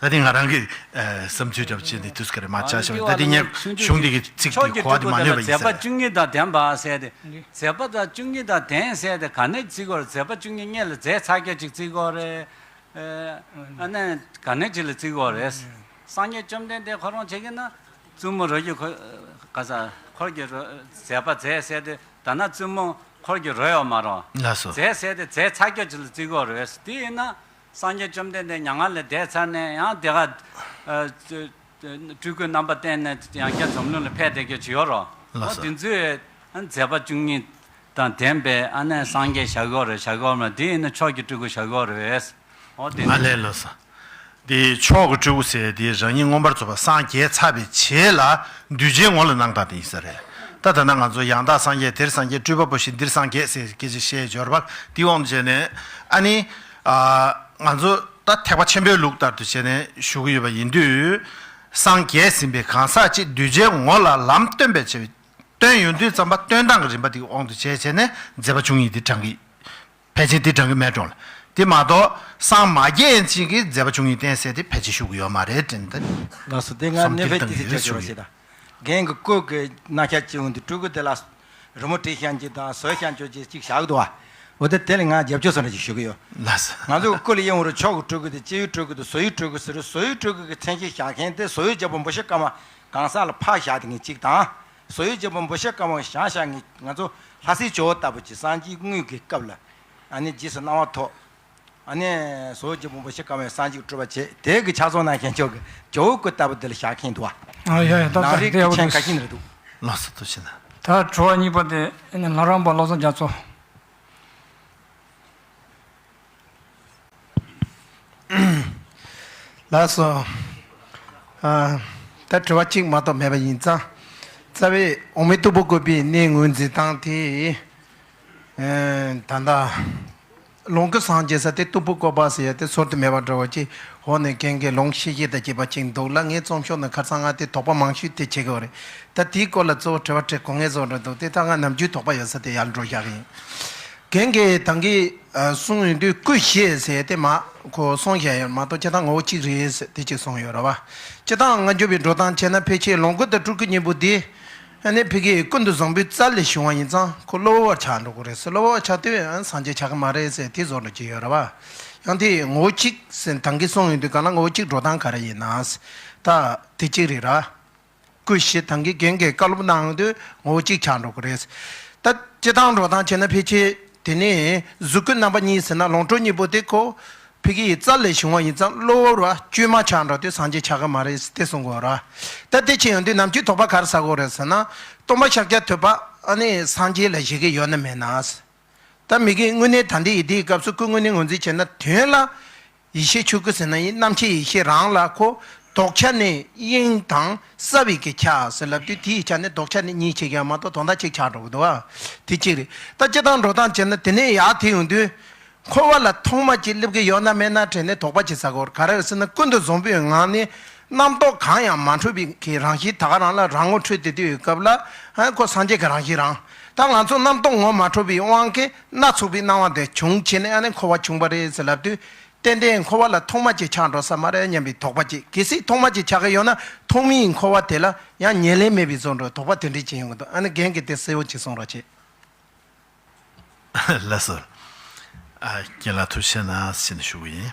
ད་དེ་ང་རང་གི་བསམ་ཚུལ་འདྲ་པོ་བྱས་ནས་དུས་ཀ་རེ་མ་ཆ་ཆ་བ་ད་དེ་ངས་གཞུང་འདི་གི་ཚིག་དེ་གོ་བ་དེ་མ་གནས་པ་ཡིན་ཟེར། མཛད་པ་བཅུ་གཉིས་དང་ལྡན་པ་ཟེར་ཏེ། མཛད་པ་དང་བཅུ་གཉིས་དང་ལྡན་ཟེར་ཏེ་ག་ནས་བརྩི་དགོས་རེད། མཛད་པ་བཅུ་གཉིས་སྔོན་ལ་མཛད་ཚར་རྒྱུ་ཅིག་བརྩི་དགོས་རེད། ཨ་ནི་ག་ནས་ཅིག་ལ་བརྩི་དགོས་རེད། སངས་རྒྱས་བཅོམ་ལྡན་འདས་ཁོ་རང་བྱེད་ཀྱི་ན་བཙུན་མོ་རོལ་རྒྱུ་ཁོ་ག་ས་འཁོར་གྱི་རོ་མཛད་པ་མཛད་ཟེར་ཏེ་ད་ན་བཙུན་མོ་འཁོར་གྱི་རོལ་ཡོད་མ་རོ། ལགས་སོ། མཛད་ཟེར་ཏེ་མཛད་ཚར་རྒྱུ་ཅིག་ལ་བརྩི་དགོས་རེད། དེ་ཡིན་ན། སངས་རྒྱས་བཅོམ་ལྡན་འདས་མྱ་ངན་ལས་འདས་ཚར་ནས་ཡང་དེ་ག་ཨ་སྤྲུལ་སྐུའི་རྣམ་པ་བསྟན་ནས་ཡང་བསྐྱར་འཛམ་གླིང་ལ་ཕེབས་བསྡད་རྒྱུ་ཅིག་ཡོད་རོ། ལགས་སོ། འོ་དེ་ཚོས་མཛད་པ་བཅུ་གཉིས་དང་ལྡན་པའི་ཨ་ནི་སངས་རྒྱས་བཞག་ཡོད་རེད་བཞག་ཡོད་མ་རེད། དེ་ཡིན་ན་ཕྱོགས་ཀྱི་སྤྲུལ་སྐུ་བཞག་ཡོད་རེད། འོ་དེ་ཨ་ལས་ལགས་སོ། དེ་མཆོག་གི་སྤྲུལ་སྐུ་ཟེར་དེ་རང་ཉིད་མངོན་པར་རྫོགས་པར་སངས་རྒྱས་ཚར་བའི་རྗེས་ལ་གདུལ་བྱའི་ངོ་ལ་གནང་སྟངས་དེ་ཡིན་ས་རེད། ད་ད་ལྟ་ང་ཚོ་ཡང་དག་སངས་རྒྱས་དེར་སངས་རྒྱས་སྤྲུལ་པ་པོ་ཞིག་འདིར་སངས་རྒྱས་ཟེར་སྐད་ཆ་བཤད་ཡོད་རེད་པ། དེའི་དབང་དུ་བྱས་ནས་ཨ་ནི་ཨ་ང་ཚོ་ད་ཐེག་པ་ཆེན་པོའི་ལུགས་ལྟར་དུ་བྱས་ནས་ཞུ་གི་ཡོད་པ་ཡིན་དུས། སངས་རྒྱས་ཟིན་པའི་གང་ཟག་ཅིག་གདུལ་བྱའི་ངོ་ལ་ལམ་སྟོན་པའི་ཆེད་སྟོན་ཡོང་དུས་ཙམ་པ་སྟོན་སྟངས་ཀྱི་རིམ་པ་དེའི་དབང་དུ་བྱས་བྱས་ནས་མཛད་པ་བཅུ་གཉིས་དེ་དྲངས་ཀྱི། ཕལ་ཆེར་དེ་དྲངས་ཀྱི་མེད་འགྲོ་ལ། དེ་མ་གཏོགས་སངས་མ་རྒྱས་ཅིག་གིས་མཛད་པ་བཅུ་གཉིས་བསྟན་ཟེར་དེ་ཕལ་ཆེར་ཞུ་གི་ཡོད་མ་རེད་དྲན་ད། ལགས་སོ། དེ་ང་བསམ་གནས་ཚུལ་དེ་ཚོ་ཆ་ཞུ་བ་ཞིག་དང་། རྒན་གྱི་སྐུ་གི་རྣམ་གཞག་ཅིག་འོང་དུས་སྤྲུལ་སྐུ་དེ་ལ་རི་མོ་བྲིས་བཞག་གི་དང་བཟོས་བཞག་གི་ཅིག་བཞག་གི་འདུག་བ། འོ་དེ་དེ་ལ་ང་རྒྱབ་སྐྱོར་སོང་ར་ཅིག་ཞུ་གི་ཡོད། ལགས་སོ། ང་ཚོ་གི་སྐུ་ལ་གཡེང་བ་རུ་མཆོག་གི་སྤྲུལ་སྐུ་དང་སྤྱི་བོའི་སྤྲུལ་སྐུ་དང་བཟོ་ཡི་སྤྲུལ་སྐུ་ཟེར་རུ་བཟོ་ཡི་སྤྲུལ་སྐུ་གི་མཚན་གཞི་བཞག་མཁན་དེ་བཟོ་ཡི་རྒྱལ་པོ་འབུ་ཤི་ཀརྨ་གང་ཟག་ལ་ཕར་བཞག་དེ་ངས་གཅིག་དང་། བཟོ་ཡི་རྒྱལ་པོ་འབུ་ཤི་ཀརྨ་བཞག་བཞག་ངས་ང་ཚོ་ལྷ་སའི་ཇོ་བོ་ལྟ་བུ་ཅིག་སངས་རྒྱས་དངོས་ཀྱི་སྐབས་ལ་ཨ་ནི་རྗེས་སུ་གནང་བ་ཐོབ། ཨ་ནི་བཟོ་ཡི་རྒྱལ་པོ་འབུ་ཤི་ཀརྨ་སངས་རྒྱས་སྤྲུལ་པ་བྱས་དེ་གི་ཕྱག་རྫོང་ནང་མཁན་ཆོག་གི་ཇོ་བོའི་སྐུ་ལྟ་བུ་དེ་ལ་བཞག་མཁན་འདུག་བ། ཨ་ཡ་ཡ། ད་ནང་རིག་གི་མཆན་ཁ་ཤིན་རེད་འདུག་ལགས་སོ། ཐུགས་རྗེ་ཆེ་གནང་། ད་དྲི་བ་གཉིས་པ་དེ་ཨ་ནི་ལྷ་རམས་པ་བློ་བཟང་རྒྱ་མཚོ། ལགས་སོ། ཨ། ད་དྲི་བ་གཅིག་མ་གཏོགས་མེད་པ་ཡིན་ཙང་། རྩ་བའི་འོག་མིན་སྟུག་པོ་བཀོད་པའི་གནས་ངོས་འཛིན་སྟངས་དེ། ཨ། ད་ལྟ་ལོངས་སྐུ་སངས་རྒྱས་ས་དེ་སྟུག་པོ་བཀོད་པ་ཟེར་ཡ་དེ་ཚོར་དུ་མེད་པ་འདྲ་བ་ཅིག་འོག་ནས་རྒན་གྱིས་ལོངས་ཤེས་ཤེས་དང་བཅས་པ་ཅིག་འདུག་ལ། ངའི་རྩོམ་ཤོག་ནང་ཁ་སང་ང་དེ་དོགས་པ་མང་ཤོས་དེ་བྱེད་ཀྱི་ཡོད་རེད། ད་དེའི་སྐོར་ལ་གཙོ་བོ་དྲི་བ་དྲི་དགོས་ངེས་བཟོ་འདྲ་འདུག་དེ་ད་ང་ནམ་རྒྱུན་དོགས་པ་ཡོད་ས་དེ་ཡར་འགྲོ་བཞག་གི་ཡིན། རྒན་གྱིས་ད་གིན་གསུངས་ཡོང་དུས་སྐུ་བཞི་ཟེར་དེ་མ་གོ་གསུངས་བཞག་ཡོད་མ་གཏོགས་སྤྱིར་བཏང་ངོ་བོ་གཅིག་རེད་ཟེར་དེ་གཅིག་གསུངས་ཡོད་རེད་བ། སྤྱིར་བཏང་སྔ་འགྱུར་བའི་འགྲོ་སྟངས་བྱས་ན་ཕལ་ཆེར་ལོངས་སྐུ་དང་སྤྲུལ་སྐུ་གཉིས་པོ་དེ་ཨ་ནི་ཕ་གིའི་ཀུན་ཏུ་བཟང་པོའི་རྩལ་ལས་བྱུང་བ་ཡིན་ཙང་ཁོ་གློ་བུར་བ་ཆགས་འགྲོ་གི་རེད་ཟེར། གློ་བུར་བ་ཆགས་དུས་ཨ་སངས་རྒྱས་ཆགས་ཀྱི་མ་རེད་ཟེར་དེ་བཟོ་འདྲ་ཅིག་ཡོད་རེད་བ། ཡང་དེ་ངོ་བོ་གཅིག་ཟེར་ད་གིན་གསུངས་ཡོང་དུས་གང་ལ་ངོ་བོ་གཅིག་འགྲོ་སྟངས་ག་རེ་ཡིན་ན། ད་དེ་གཅིག་རེད་ར། སྐུ་བཞི་ད་གིན་རྒན་གྱིས་བཀའ་སློབ་གནང་དུས་ངོ་བོ་གཅིག་ཆགས་འགྲོ་གི་རེད། ད་སྤྱིར་བཏང་འགྲོ་སྟངས་བྱས་ན་ཕལ་ཆེར་དེ་ནས་གཟུགས་སྐུ་རྣམ་པ་གཉིས་ཟེར་ན་ལོངས་སྤྲུལ་གཉིས་པོ་དེ་ཁོ་ཕ་གི་ཡི་རྩལ་ལས་བྱུང་བ་ཡིན་ཙང་གློ་བུར་བ་བཅོས་མ་ཆགས་འགྲོ་དུས་སངས་རྒྱས་ཆགས་ཀྱི་མ་རེད་དེ་གསུང་དགོས་ར། ད་དེ་ཕྱིན་ཡོང་དུས་ནམ་རྒྱུན་དོགས་པ་ག་རེ་ཟ་དགོས་རེད་ཟེར་ན། སྟོན་པ་ཤཱཀྱ་ཐུབ་པ་ཨ་ནི་སངས་རྒྱས་ལ་བཞེད་ཀྱི་ཡོད་ན་མེད་ན། ད་མི་དགེ་དངོས་གནས་ད་ལྟའི་ཡི་དེའི་སྐབས་སུ་སྐུ་དངོས་གནས་ངོས་འཛིན་བྱས་ན་དོན་ལ། ཡེ་ཤེས་ཆོས་སྐུ་ཟེར་ན་ཡིན། རྣམ་མཁྱེན་ཡེ་ཤེས་རང་ལ་ཁོ་ལྡོག་ཆ་ནས་དབྱིངས་དང་རྩ་བའི་གི་ཆ་ཟེར་ལབ་དུས་དེའི་ཆ་ནས་ལྡོག་ཆ་ནས་གཉིས་ཕྱེ་རྒྱ་མ་གཏོགས་དོན་དག་གཅིག་ཆགས་འགྲོ་གི་འདུག་བ། དེ་གཅིག་རེད། ད་སྤྱིར་བཏང་འགྲོ་སྟངས་བྱས་ན་དེ་ནས་ཡར་དེ་ཡོང་དུས། འཁོར་བ་ལ་ཐོག་མ་གཅིག་སླེབས་ཀྱི་ཡོད་ན་མེད་ན་དྲན་ནས་དོགས་པ་བྱེད་ས་གོ་ག་རེ་རེད་ཟེར་ན་ཀུན་ཏུ་བཟང་པོའི་ངང་ནས་རྣམ་རྟོག་གང་ཡང་མ་འཕྲོད་པའི་གི་རང་བཞིན་ད་ག་རང་ལ་རང་ངོ་འཕྲོད་དེ་དུས་སྐབས་ལ་ཧ་ཁོ་སངས་རྒྱས་ཀྱི་རང་བཞིན་རང་། ད་ང་ཚོ་རྣམ་རྟོག་ངོ་མ་འཕྲོད་པའི་དབང་གིས་སྣ་ཚོགས་པའི་སྣང་བ་དེ་བྱུང་བྱས་ནས་ཨ་ནི་འཁོར་བ་བྱུང་བ་རེད་ཟེར་ལབ་དུས། ཏན་ཏན་འཁོར་བ་ལ་ཐོག་མ་གཅིག་ཆགས་འགྲོ་ས་མ་རེད་སྙམ་པའི་དོགས་པ་གཅིག་གལ་སྲིད་ཐོག་མ་གཅིག་ཆགས་ཀྱི་ཡོད་ན་ཐོག་མའི་འཁོར་བ་དེ་ལ་ཡང་ཉེར་ལེན་མེད་པའི་བཟོ་འདྲ་དོགས་པ་དེ་འདྲས་ཅིག་ཡོང་གི་འདུག་ཨ་ནི་རྒན་གྱིས་དེ་གསལ་བོ་ཅིག་གསུང་རོགས་བྱེད། ལགས་སོ། ཨ། རྒན་ལགས་ཐུགས་རྗེ་གནང་ཟེར་ནས་ཞུ་གི་ཡིན།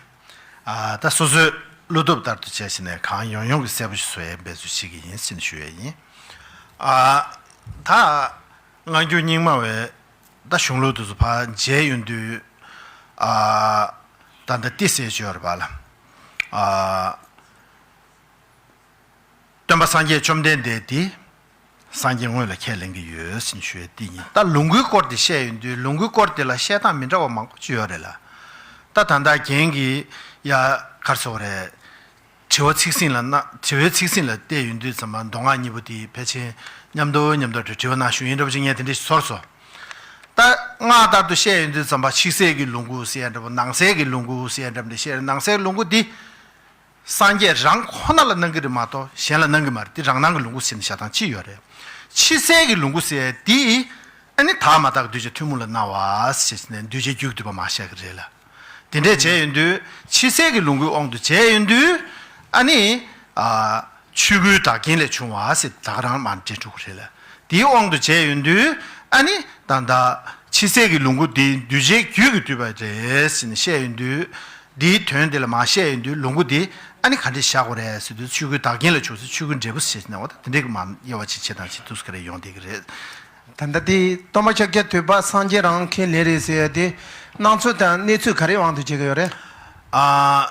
ཨ། ད་སོ་སོའི་བློ་སྟོབས་ལྟར་དུ་བྱས་ཟིན་ནས་གང་ཡོང་ཡོང་གི་གསལ་པོ་ཞིག་བཟོ་ཡའི་འབད་རྩོལ་བྱེད་ཀྱི་ཡིན་ཟེར་ནས་ཞུ་ཡས་ཡིན། ཨ། ད་སྔ་འགྱུར་རྙིང་མ་བའི་ད་གཞུང་ལུགས་དེ་ཚོ་ཕར་མཇལ་ཡོང་དུས། ཨ། ད་ལྟ་ཏི་སེ་ཅོར་བ་ལ། ཨ། སྟོན་པ་སངས་རྒྱས་བཅོམ་ལྡན་འདས་དེ་སངས་རྒྱས་དངོས་ལ་ཁས་ལེན་གྱི་ཡོད་ཟེར་ཞུ་ཡས་དེ་ཡིན། ད་ལོངས་སྐུའི་སྐོར་དེ་བཤད་ཡོང་དུས་ལོངས་སྐུའི་སྐོར་དེ་ལ་བཤད་སྟངས་མི་འདྲ་བ་མང་པོ་ཅིག་ཡོད་རེད་ལ། ད་ད་ལྟ་རྒན་གྱིས་ཡ་ག་རེ་ཟེར་དགོས་རེད། དྲི་བ་ཚིག་ཟིན་ལ་ན་དྲི་བའི་ཚིག་ཟིན་ལ་བལྟས་ཡོང་དུས་ཙམ་པ་མདོ་སྔགས་གཉིས་པོ་དེ་ཕལ་ཆེར་མཉམ་དུ་མཉམ་དུ་དྲི་བ་གནང་ཞུ་ཡིན་འདྲ་པོ་ཅིག་ངས་དེ་འདྲ་ཞིག་ཚོར་སོང་། ད་སྔགས་ལྟར་དུ་བཤད་ཡོང་དུས་ཙམ་པ་ཕྱི་གསལ་གྱི་ལོངས་སྐུ་ཟེར་ཡ་འདྲ་པོ་ནང་གསལ་གྱི་ལོངས་སྐུ་ཟེར་ཡ་འདྲ་པོ་འདི་བཤད་ནང་གསལ་ལོངས་སྐུ་འདི། སངས་རྒྱས་རང་ཁོ་ན་ལ་གནང་གི་རེད་མ་གཏོགས་གཞན་ལ་གནང་གི་མ་རེད། དེ་རང་སྣང་གི་ལོངས་སྐུ་ཟེར་ནས་བཞག་སྟངས་གཅིག་ཡོད་རེད། ཕྱི་གསལ་གྱི་ལོངས་སྐུ་ཟེར་དེ་ཨ་ནི་དག་མ་དག་གི་གདུལ་བྱ་ཐུན་མོང་ལ་སྣང་བ་ཟེར་ནས་གདུལ་བྱའི་རྒྱུད་བསྡུས་པ་མ་བཤད་གི་རེད་ལ། དེ་འདྲས་བྱས་ཡོང་དུས་ཕྱི་གསལ་གྱི་ལོངས་སྐུའི་དབང་དུ་བྱས་ཡོང་དུས་ཨ་ནི་ཨ་ཆོས་སྐུའི་བདག་རྐྱེན་ལས་བྱུང་བ་ཟེར་ད་ག་རང་མར་འདྲེན་འགྲོ་གི་རེད་ལ། དེའི་དབང་དུ་བྱས་ཡོང་དུས་ཨ་ནི་ད་ལྟ་ཕྱི་གསལ་གྱི་ལོངས་སྐུ་དེ་གདུལ་བྱའི་རྒྱུད་ཀྱིས་བསྡུས་པ་རེད་ཟེར་ནས་བཤད་ཡོང་དུས། འདིའི་དོན་དེ་ལ་མ་བཤད་ཡོང་དུས་ལོངས་སྐུ་དེ་ཨ་ནི་ག་འདྲས་བཞག་དགོས་རེད་ཟེར་དུས་ཆོས་སྐུའི་བདག་རྐྱེན་ལ་བྱུང་ཟེར་ཆོས་སྐུ་འབྲས་བུ་ཟེར་ནས་འོ་ད་དེ་འདྲས་ཀྱི་མ་དབྱེ་བ་ཕྱེ་ཕྱེ་སྟངས་ཅིག་ཏུ་ག་རེ་ཡོང་བསྡད་ཀྱི་རེད། ད་ལྟ་དེ་སྟོན་པ་ཤཱཀྱ་ཐུབ་པ་སངས་རྒྱས་རང་ཁས་ལེན་རེད་ཟེར་ཡ་དེ་སྣང་ཚུལ་དང་གནས་ཚུལ་ག་རེའི་དབང་དུ་བྱེད་ཀྱི་ཡོད་རེད། ཨ།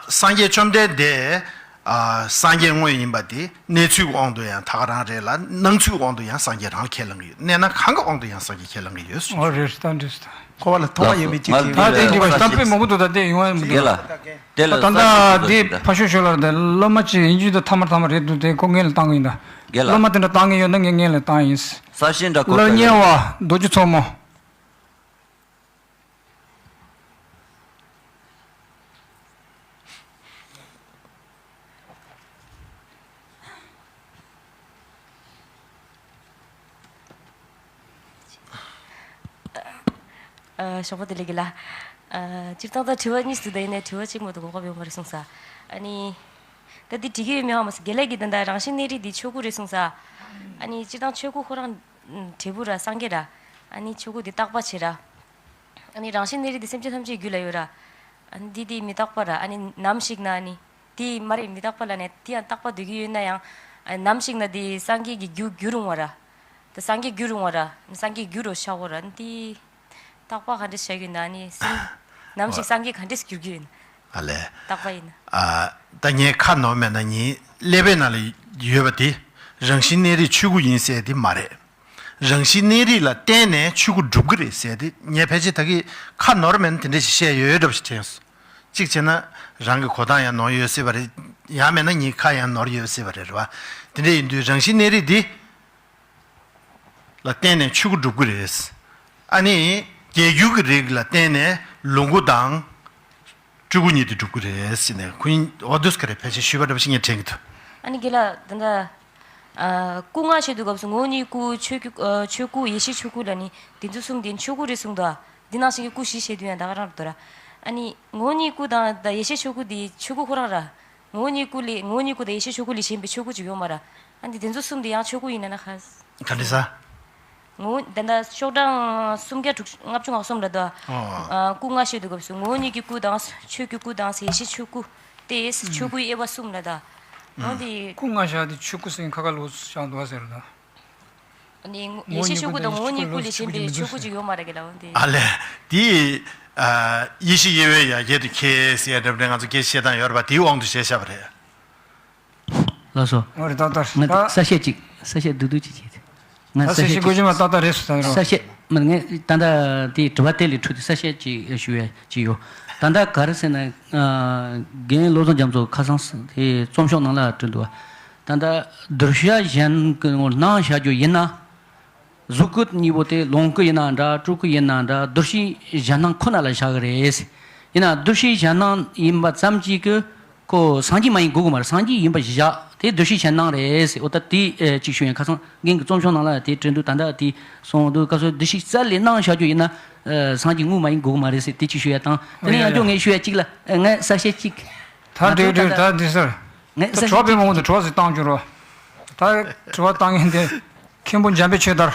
སངས་རྒྱས་བཅོམ་ལྡན་འདས། ཨ། སངས་རྒྱས་དངོས་ཡིན་པ་དེ་གནས་ཚུལ་གྱི་དབང་དུ་ཡང་ད་ག་རང་རེད་ལ། སྣང་ཚུལ་གྱི་དབང་དུ་ཡང་སངས་རྒྱས་རང་ཁས་བླངས་ཀྱི་ཡོད། གནས་སྣང་གང་གི་དབང་དུ་ཡང་སངས་རྒྱས་ཁས་བླངས་ཀྱི་ཡོད་གསུངས། ཨོ་རེད། ད་འགྲིག་སོང་། ཁོ་བ་ལ་ཐོག་མ་ཡོད་མེད་ཅིག་ད་དེ་འགྲིག་པ་ཞིག་ད་དཔེ་མང་པོ་འདུག་ད་དེ་ཡོང་ཡ་མི་འདུག་རྒན་ལགས། དེ་ལ་ད་ལྟ་འདི་ཕ་ཤོད་ཤོད་ལ་དེ་སློབ་མ་ཅིག་ཡིན་རྒྱུ་དེ་ཐ་མར་ཐ་མར་རེད་འདུག་དེ་ཁོ་ངན་ལ་བཏང་གི་ཡིན་ད། རྒན་ལགས། སློབ་མ་དེ་འདྲ་བཏང་གི་ཡོད་ན་ངས་ངན་ལ་བཏང་ཡིན། གསར་བཤད་འདྲ་གོ། སློབ་གཉེར་བ་རྡོ་རྗེ་མཚོ་མོ། ཨ། ཞོགས་པ་བདེ་ལེགས་རྒན་ལགས། ཨ། སྤྱིར་བཏང་ད་དྲི་བ་གཉིས་ཟེར་དུས་ད་ཡིན་ནའི་དྲི་བ་གཅིག་མ་གཏོགས་གོ་སྐབས་ཡོད་མ་རེད་གསུངས་ས། ཨ་ནི། ད་འདི་འགྲིག་གི་ཡོད་མེད་ཧ་མ་སོང་། རྒན་ལགས་ཀྱིས་ད་ལྟ་རང་བཞིན་གནས་རིགས་འདི་ཆོས་སྐུ་རེད་གསུངས་ས། ཨ་ནི་སྤྱིར་བཏང་ཆོས་སྐུ་ཁོ་རང་འབྲས་བུ་ར་སངས་རྒྱས་ར། ཨ་ནི་ཆོས་སྐུ་འདི་རྟག་པ་བྱེད་ར། ཨ་ནི་རང་བཞིན་གནས་རིགས་འདི་སེམས་ཅན་ཐམས་ཅད་རྒྱུད་ལ་ཡོད་ར། ཨ་ནི་འདི་འདི་མི་རྟག་པ་ར། ཨ་ནི་ནམ་ཞིག་ན་ཨ་ནི། དེ་མ་རེད། མི་རྟག་པ་ལ་ནི་དེ་ཡང་རྟག་པ་འདོད་ཀྱི་ཡོད་ན་ཡང་། ནམ་ཞིག་ན་དེ་སངས་རྒྱས་ཀྱི་རྒྱུ་འགྱུར་རུང་བ་ར། དེ་སངས་རྒྱས་འགྱུར་རུང་བ་ར། སངས་རྒྱས་འགྱུར་རོ་ཤ་བོ་ར། དེ་རྟག་པ་ག་འདྲ་བྱ་རྒྱུ་ན་ནི་སེམས། ནམ་ཞིག་སངས་རྒྱས་ག་འདྲས་འགྱུར་རྒྱུ་ཡིན། ཨ་ལས། རྟག་པ་ཡིན་ན། ཨ། ད་ངས་ཁ་ནོར་མེད་ན་ངའི་ཀླད་པའི་ནང་ལ་ཡོད་པ་དེ་རང་བཞིན་གནས་རིགས་ཆོས་སྐུ་ཡིན་ཟེར་དེ་མ་རེད། རང་བཞིན་གནས་རིགས་ལ་བརྟེན་ནས་ཆོས་སྐུ་འགྲུབ་ཀྱི་རེད་ཟེར་དེ་ངས་ཕལ་ཆེར་ད་གི་ཁ་ནོར་མེད་ན་དེ་འདྲ་ཞིག་བཤད་ཡོད་འདྲ་པོ་ཞིག་དྲན་སོང་། གཅིག་བྱས་ན་རང་གི་གོ་སྟངས་ཡང་ནོར་ཡོད་སྲིད་པ་རེད། ཡང་མེད་ན་ངའི་ཁ་ཡང་ནོར་ཡོད་སྲིད་པ་རེད། རེད་བ། དེ་འདྲ་ཡིན་དུས་རང་བཞིན་གནས་རིགས་འདི་ལ་བརྟེན་ནས་ཆོས་སྐུ་འགྲུབ་ཀྱི་རེད། ཨ་ནི་རྒྱས་འགྱུར་གྱི་རིགས་ལ་བརྟེན་ནས་ལོངས་སྐུ་དང་སྤྲུལ་སྐུ་གཉིས་དེ་འགྲུབ་ཀྱི་རེད་ཟེར་ནས་ཁོ་ཨོ་དུས་ཀ་རེ་ཕལ་ཆེར་ཞུས་པ་འདྲ་པོ་ཞིག་ངས་དྲན་གྱི་འདུག་ཨ་ནི་རྒན་ལགས། ད་ལྟ། ཨ། སྐུ་ལྔ་བཤད་དུས་སྐབས་སུ་ངོ་བོ་ཉིད་སྐུ། ཆོས་སྐུ། ཨ། ཆོས་སྐུ། ཡེ་ཤེས་ཆོས་སྐུ་ལ་ནི་དེ་ཚོ་གསུམ་དེ་ཆོས་སྐུ་རེད་གསུངས་འདུག་འདི་ནང་བཞིན་གྱི་སྐུ་བཞི་བཤད་དུས་ཡང་ད་ག་རང་རེད་འདུག་ར། ཨ་ནི་ངོ་བོ་ཉིད་སྐུ་དང་ད་ཡེ་ཤེས་ཆོས་སྐུ་དེ་ཆོས་སྐུ་ཁོ་རང་ར། ངོ་བོ་ཉིད་སྐུ་ལས། ངོ་བོ་ཉིད་སྐུ་དང་ཡེ་ཤེས་ཆོས་སྐུ་ལས་གཞན་པའི་ཆོས་སྐུ་ཅིག་ཡོད་མ་ར། ཨ་ནི་དེ་ཚོ་གསུམ་དེ་ཡང་ཆོས་སྐུ་ཡིན་ན་ན་ཧ། ག་འདྲ་ས། ངོ་བོ་ད་ལྟ་ཤོག་གྲངས་སུམ་བརྒྱ་དྲུག་ལྔ་བཅུ་ང་གསུམ་ལ་འདུག་ཨོ། ཨ། སྐུ་ལྔ་བཤད་དུས་སྐབས་སུ་ངོ་བོ་ཉིད་ཀྱི་སྐུ་དང་། ཆོས་ཀྱི་སྐུ་དང་། ཡེ་ཤེས་ཆོས་སྐུ། དེ་ཆོས་སྐུའི་དབྱེ་བ་གསུམ་ལ་འདུག་ཨོ་དེ། སྐུ་ལྔ་བཞག་དེ་ཆོས་སྐུ་ཟེར་ཁ་ཁ་ལོ་བཞག་འདུག་ཟེར་ལ། ཨ་ནི་ཡེ་ཤེས་ཆོས་སྐུ་དང་ངོ་བོ་ཉིད་སྐུ་ལས་གཞན་པའི་ཆོས་སྐུ་ཅིག་ཡོད་མ་རེད་གི་ལ། འོ་དེ། ཨ་ལས། དེ། ཨ། ཡེ་ཤེས་དབྱེ་བའི་ཡ་གྱལ་དུ་ཁྱེད་ཟེར་ཡ་འདྲ་པོ་ང་ཚོ་སྐད་ཆ་བཤད་སྟངས་ཡོད་རེད་པ། དེའི་དབང་དུ་བྱས་བཞག་པ་རེད། ལགས་སོ། འོ་རེད། ཏག་ཏག་ང་ད་གསལ་བཤད་ཅིག་གསལ་བཤད་བསྡུས་བསྡུས་ཅིག་བྱས་ཏེ། ང་གསལ་བཤད་ཅིག་གསལ་བཤད་ཅིག་དགོས་ཀྱི་མ། ཏག་ཏག་རེད་སོ། ད་རོ། གསལ་བཤད་མ། ངས་ད་ལྟ་དེ་དྲི་བ་དེ་ལས་འཕྲོས་ཏེ་གསལ་བཤད་ཅིག་ཞུ་ཡ་ཅིག་ཡོད། ད་ལྟ་ག་རེ་ཟེར་ན། ཨ། རྒན་བློ་བཟང་རྒྱ་མཚོ་ཁ་སང་དེ་རྩོམ་ཤོག་ནང་ལ་བྲིས་འདུག་བ། ད་ལྟ་གདུལ་བྱ་གཞན་གྱི་ངོར་སྣང་བཞག་རྒྱུ་ཡིན་ན། གཟུགས་སྐུ་གཉིས་པོ་དེ་ལོངས་སྐུ་ཡིན་ན་འདྲ། སྤྲུལ་སྐུ་ཡིན་ན་འདྲ། གདུལ་བྱའི་གཞན་སྣང་ཁོ་ན་ལ་བཞག་གི་རེད། ཡིན་ན་གདུལ་བྱའི་གཞན་སྣང་ཡིན་པ་ཙམ་གྱིས་ཀྱི་ཁོ་སངས་རྒྱས་མ་ཡིན་དགོས་ཀྱི་མ་རེད། སངས་རྒྱས་ཡིན་པ་བཞག་དེ་གདུལ་བྱའི་གཞན་སྣང་རེད་ཟེར། འོ་ད་དེ་ཨེ་ཅིག་ཞུ་ཡིན། ཁ་སང་རྒན་གྱི་རྩོམ་ཤོག་ནང་ལ་དེ་བྲིས་འདུག་ད་ལྟ་དེ་སོང་འདུག་སྐབས་སུ་གདུལ་བྱའི་རྩ་ལས་སྣང་བཞག་རྒྱུ་ཡིན་ན། ཨ། སངས་རྒྱས་དངོས་མ་ཡིན་དགོས་ཀྱི་མ་རེད་ཟེར་དེ་ཅིག་ཞུ་ཡ་དང་། དེ་ནས་ཡང་ཅོ་ངས་ཞུ་ཡ་གཅིག་ལ། ཨ། ངས་གསལ་བཤད་གཅིག་ད་འགྲིག་འགྲིག་ད་འདི་ཟེར། ངས་ད་གྲོགས་པའི་མང་པོ་འདུག་གྲོགས་ཟིག་བཏང་བཅུག་རོགས། ད་དྲི་བ་བཏང་མཁན་དེ་མཁན་པོ་འཇམ་དཔལ་ཆོས་དར།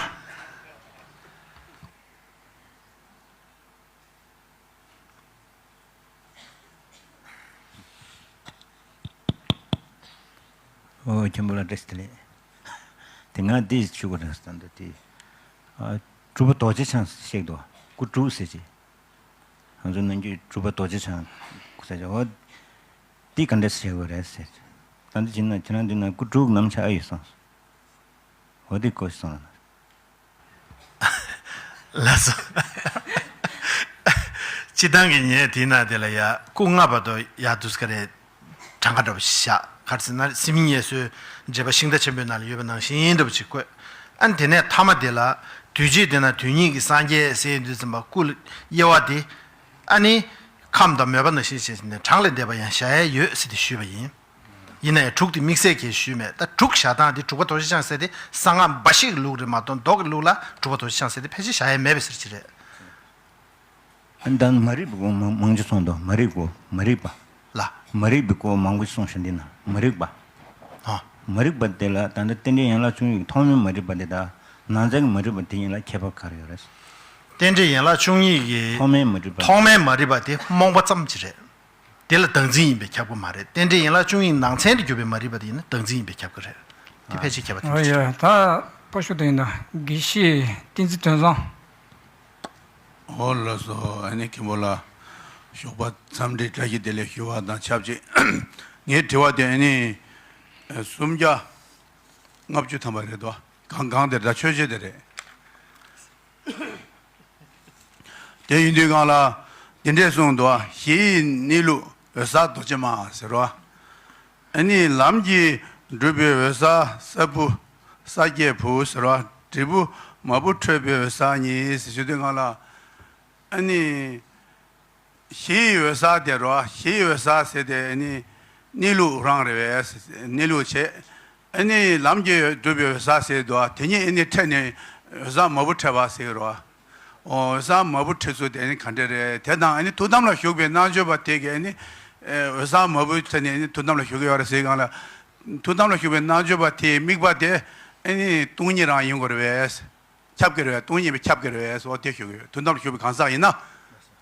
ཨོ། མཁན་པོ་ལགས་བཀྲ་ཤིས་བདེ་ལེགས། དེ་ང་འདི་ཞུ་དགོས་རེད་བསམ་འདུག་དེ། ཨ། གྲུབ་པ་རྡོ་རྗེ་འཆང་ཞིག་འདུག་སྐུ་དྲུག་ཟེར་གྱི། ང་ཚོ་ནམ་རྒྱུན་གྲུབ་པ་རྡོ་རྗེ་འཆང་ཟེར་གྱི། འོ། འདི་ག་འདྲས་ཟེར་དགོས་རེད་ཟེར། ད་འདི་བྱས་ན་ཁྱེད་རང་འདི་ན་སྐུ་དྲུག་ནམ་ཆགས་ཨ་ཡོད་སོང་། འོ་དེ་གོ་སོང་། ལགས་སོ། སྤྱི་བཏང་གི་ཉལ་དེའི་ནང་དེ་ལ་ཡ་སྐུ་ལྔ་བར་དུ་ཡ་དུས་ཀ་རེ་གྲངས་ཀ་འདྲ་པོ་ཞིག་བཞག་ག་རེ་ཟེར་ན་སེམས་ཉིད་ངལ་གསོའི་འགྲེལ་པ་ཤིང་རྟ་ཆེན་པོའི་ནང་ལ་ཡོད་པ་ནང་བཞིན་འདྲ་པོ་ཅིག་བཀོད། ཨ་ནི་དེ་ནས་ཐ་མ་དེ་ལ་དུས་གཅིག་དེ་ན་དོན་གཉིས་ཀྱི་སངས་རྒྱས་ཟེར་ཡོང་དུས་ཙམ་པ་སྐུ་དབྱེ་བ་དེ། ཨ་ནི་ཁམས་དང་མོས་པ་ནང་བཞིན་བྱས་ནས་གྲངས་ལས་འདས་པ་ཡང་བཞག་ཡས་ཡོད་ཟེར་ཏེ་ཞུས་པ་ཡིན། ཡིན་ན་ཡང་དྲུག་དེ་དམིགས་བསལ་གྱིས་ཞུས་མེད། ད་དྲུག་བཞག་སྟངས་དེ་དྲུག་པ་རྡོ་རྗེ་འཆང་ཟེར་དེ་གསང་སྔགས་འབའ་ཞིག་གི་ལུགས་རེད་མ་གཏོགས་མདོ་གི་ལུགས་ལ་དྲུག་པ་རྡོ་རྗེ་འཆང་ཟེར་དེ་ཕལ་ཆེར་བཞག་ཡས་མེད་པའི་ཟེར་གྱི་རེད། ཨ་ནི་ད་མ་རིག་པའི་སྐོར་མང་མང་ཆེ་གསུངས་འདུག་མ་རིག་པའི་སྐོར། མ་རིག་པ། ལ། མ་རིག་པའི་སྐོར་མང་པོ་གསུངས་ཤག་འདི་ན། མ་རིག་པ། ཨ། མ་རིག་པ་དེ་ལ་ད་ལྟ་རྟེན་འབྲེལ་ཡན་ལག་བཅུ་གཉིས་ཀྱི་ཐོག་མའི་མ་རིག་པ་དེ་དང་ནང་ཚན་གྱི་མ་རིག་པ་དེ་གཉིས་ལ་ཁྱད་པར་ག་རེ་ཡོད་རེད། རྟེན་འབྲེལ་ཡན་ལག་བཅུ་གཉིས་ཀྱི་ཐོག་མའི་མ་རིག་པ། ཐོག་མའི་མ་རིག་པ་དེ་རྨོངས་པ་ཙམ་ཅིག་རེད། དེ་ལ་བདག་འཛིན་ཡིན་པས་ཁྱབ་ཀྱི་མ་རེད། རྟེན་འབྲེལ་ཡན་ལག་བཅུ་གཉིས་ནང་ཚན་དུ་གྱུར་པའི་མ་རིག་པ་དེ་ཡིན་ན་བདག་འཛིན་ཡིན་པས་ཁྱབ་ཀྱི་རེད། དེ་ཕལ་ཆེར་ཁྱད་པར་ཐོན་གྱི་རེད། ད་པ་ཤུ་དེ་ཡིན་ན་དགེ་བཤེས་བསྟན་འཛིན་དོན་བཟང་། ཨོ་ལགས་སོ། ཨ་ནི་མཁན་པོ་ལགས། ཞོགས་པ་འཚམས་འདྲི་བཀྲ་ཤིས་བདེ་ལེགས་ཞུ་བ་དང་ཆབས་ཅིག་ངའི་དྲི་བ་དེ་ནི་སུམ་བརྒྱ་ལྔ་བཅུ་ཐམ་པ་རེད་དོ། གང་གང་དེ་རེད། ད་ཆོས་བརྒྱད་དེ་རེད། དེ་ཡིན་དུས་གང་ལ་འདི་འདྲས་གསུངས་འདུག། གཞི་ཡི་གནས་ལུགས་འོད་གསལ་རྡོ་རྗེ་མ་ཟེར་བ། ཨ་ནི་ལམ་གྱིས་སྒྲུབ་པའི་འོད་གསལ་ས་བུ་ས་སྐྱའི་བུ་ཟེར་བ། འབྲས་བུ་མ་བུ་འཕྲོད་པའི་འོད་གསལ་ཉིད་ཟེར་ཞུ་དུས་གང་ལ། ཨ་ནི། གཞི་ཡི་འོད་གསལ་དེ་རོ། གཞི་ཡི་འོད་གསལ་ཟེར་དེ་ནི་གནས་ལུགས་རང་རེད་བས། གནས་ལུགས་བྱས། ཨ་ནི་ལམ་གྱིས་སྒྲུབ་པའི་འོད་གསལ་ཟེར་དུས་དེ་ཉིད་ཨ་ནི་འཕྲད་ནས་འོད་གསལ་མ་བུ་འཕྲད་པ་ཟེར་རོ། འོ་འོད་གསལ་མ་བུ་འཕྲད་ཚུལ་དེ་ནི་ག་འདྲ་རེད། དེ་དང་ཨ་ནི་ཐུགས་དམ་ལ་བཞུགས་པའི་རྣལ་འབྱོར་པ་དེ་གིས་ཨ་ནི་འོད་གསལ་མ་བུ་འཕྲད་ནས་ཨ་ནི་ཐུགས་དམ་ལ་བཞུགས་ཀྱི་ཡོད་རེད་ཟེར་གང་ལ། ཐུགས་དམ་ལ་བཞུགས་པའི་རྣལ་འབྱོར་པ་དེའི་དམིགས་པ་དེ་ཨ་ནི་སྟོང་ཉིད་རང་ཡིན་དགོས་རེད་བས། ཁྱབ་ཀྱི་རེད། སྟོང་ཉིད་པས་ཁྱབ་ཀྱི་རེད། འོ་དེ་ཞུ་གི་ཡོད། ཐུགས་དམ་ཞུ་བའི་གང་ཟག་ཡིན་ན།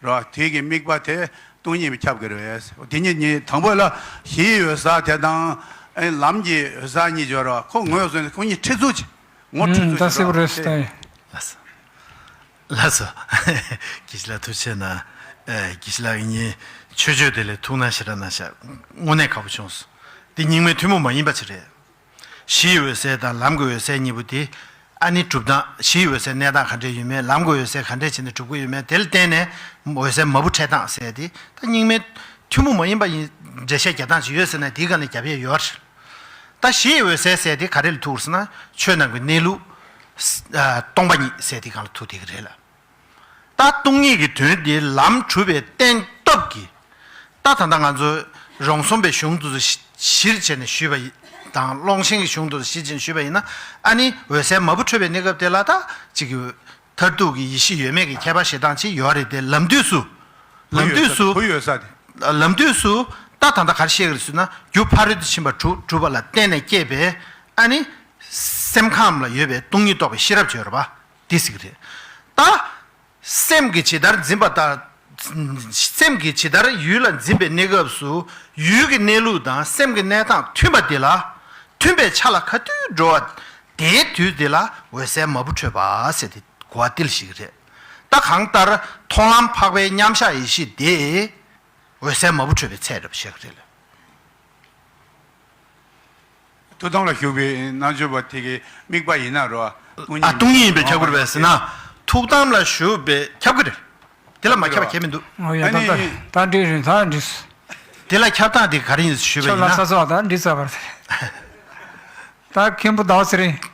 རོ། དེ་གི་དམིགས་པ་དེ་སྟོང་ཉིད་པས་ཁྱབ་ཀྱི་རེད། འོ་དེ་ཉིད་ཉིད་དང་པོ་ལ་གཞི་ཡི་འོད་གསལ་དེ་དང་ཨེ་ལམ་གྱི་འོད་གསལ་གཉིས་སྦྱོར་རོ། ཁོ་ངོས་བཟུང་ནས་ཁོ་གཉིས་འཕྲད་ཚུལ་གྱི་ངོ་འཕྲོད་ཚུལ་ད་གཅིག་པ་རེད་ཟེར་ད་ཡིན། ལགས་སོ། ལགས་སོ། དགེ་བཤེས་ལགས་ཐུགས་རྗེ་ཆེ་གནང་། ཨེ་དགེ་བཤེས་ལགས་ཀྱིས་ངའི་ཆོས་སྤྱོད་དེ་ལས་ཐུགས་སྣང་ཞེ་དྲག་གནང་ཤག། དངོས་གནས་ཁག་པོ་བྱུང་སོང་། འདི་གཉིས་མེད་ཐུན་མོང་མ་ཡིན་པ་ཅིག་རེད། གཞི་ཡི་འོད་གསལ་དང་ལམ་གྱི་འོད་གསལ་གཉིས་པོ་དེ། ཨ་ནི་གྲུབ་སྟངས། གཞི་ཡི་འོད་གསལ་གནས་སྟངས་ག་འདྲ་ཡོད་མེད། ལམ་གྱི་འོད་གསལ་ག་འདྲ་བྱས་ནས་གྲུབ་ཀྱི་ཡོད་མེད། དེ་ལ་བརྟེན་ནས་འོད་གསལ་མ་བུ་འཕྲད་སྟངས་ཟེར་ཡ་དེ་ད་གཉིས་མེད་ཐུན་མོང་མ་ཡིན་པ་ཡིན། འགྲེལ་བཤད་རྒྱག་སྟངས་ཅིག་ཡོད་ཟེར་ན་དེའི་སྒང་ནས་རྒྱབ་ཡས་ཡོད་རེད། ད་གཞི་ཡི་འོད་གསལ་ཟེར་དེ་ག་རེ་ལ་ཐུག་རེད་ཟེར་ན། ཆོས་རྣམས་ཀྱི་གནས་ལུགས། ཨ། སྟོང་པ་ཉིད་ཟེར་དེའི་སྒང་ལ་ཐུག་བསྡད་ཀྱི་རེད་ལ། ད་སྟོང་ཉིད་ཀྱི་དོན་དེ་ལམ་གྲུབ་པའི་བརྟེན་སྟོབས་ཀྱིས། ད་ད་ལྟ་ང་ཚོ་རོང་ཟོམ་པའི་གཞུང་དུ་གཞིར་བྱས་ནས་ཞུས་པ་ཡི་དང་། ཀློང་ཆེན་གྱི་གཞུང་དུ་གཞིར་བྱས་ནས་ཞུས་པ་ཡིན་ན། ཨ་ནི་འོད་གསལ་མ་བུ་འཕྲོད་པའི་གནས་སྐབས་དེ་ལ་ད་ཅིག་གི་མཐར་ཐུག་གི་ཡེ་ཤེས་ཡོད་མེད་ཀྱི་ཁྱད་པར་བཤད་སྟངས་ཅིག་ཡོད་རེད་དེ། ལམ་དུས་སུ། ལམ་དུས་སུ། བུ་ཡོད་ས་དེ། ལམ་དུས་སུ་ད་ད་ལྟ་ག་རེ་བཤད་ཀྱི་རེད་ཟེར་ན། རྒྱུ་ཕ་རོལ་ཏུ་ཕྱིན་པ་དྲུག་གྲུབ་པ་ལ་བརྟེན་ནས་སྐྱེས་པའི་ཨ་ནི་སེམས་ཁམས་ལ་ཡོད་པའི་སྟོང་ཉིད་རྟོགས་པའི་ཤེས་རབ་ཅིག་ཡོད་རེད་པ། དེ་ཟེར་གྱི་རེད། ད་སེམས་ཀྱིས་ཇི་ལྟར་འཛིན་པ་ལྟར། སེམས་ཀྱིས་ཇི་ལྟར་ཡུལ་ལ་འཛིན་པའི་གནས་སྐབས་སུ། ཡུལ་གྱི་གནས་ལུགས་དང་སེམས་ཀྱི་གནས་སྟངས་མཐུན་པ་དེ་ལ། མཐུན་པའི་ཆ་ལ་ག་དུས་འགྲོ་བ་དེའི་དུས་དེ་ལ་འོད་གསལ་མ་བུ་འཕྲོད་པ་ཟེར་ཏེ་གོ་བ་དེ་ལ་བཤད་ཀྱི་རེད། ད་གང་ལྟར་མཐོང་ལམ་འཕགས་པའི་མཉམ་གཞག་ཡེ་ཤེས་དེ། འོད་གསལ་མ་བུ་འཕྲོད་པའི་ཚད་རེད་བཤད་ཀྱི་རེད་ལ། ཐུགས་དམ་ལ་བཞུགས་པའི་རྣལ་འབྱོར་པ་དེ་གི་དམིགས་པ་ཡིན་ན་རོ། ཨ། སྟོང་ཉིད་ཡིན་པས་ཁྱབ་ཀྱི་རེད་པས་ཟེར་ན། ཐུགས་དམ་ལ་བཞུགས་པས་ཁྱབ་ཀྱི་རེད། དེ་ལ་མ་ཁྱབ་པ་ཁྱད་མི་འདུག། ཨོ་ཡ། ཨ་ད་ནི་ད་ད་འགྲིག་རེད། ད་འགྲིག་སོང་། དེ་ལ་ཁྱབ་སྟངས་དེ་ག་རེ་ཡིན་ཞུས་པ་ཁྱབ་ཡིན་ན། ལ་ས་སོགས་ད་འགྲིག་ཚར་བ་རེད། ད་མཁན་པོ་ཟླ་བ་ཚེ་རིང་།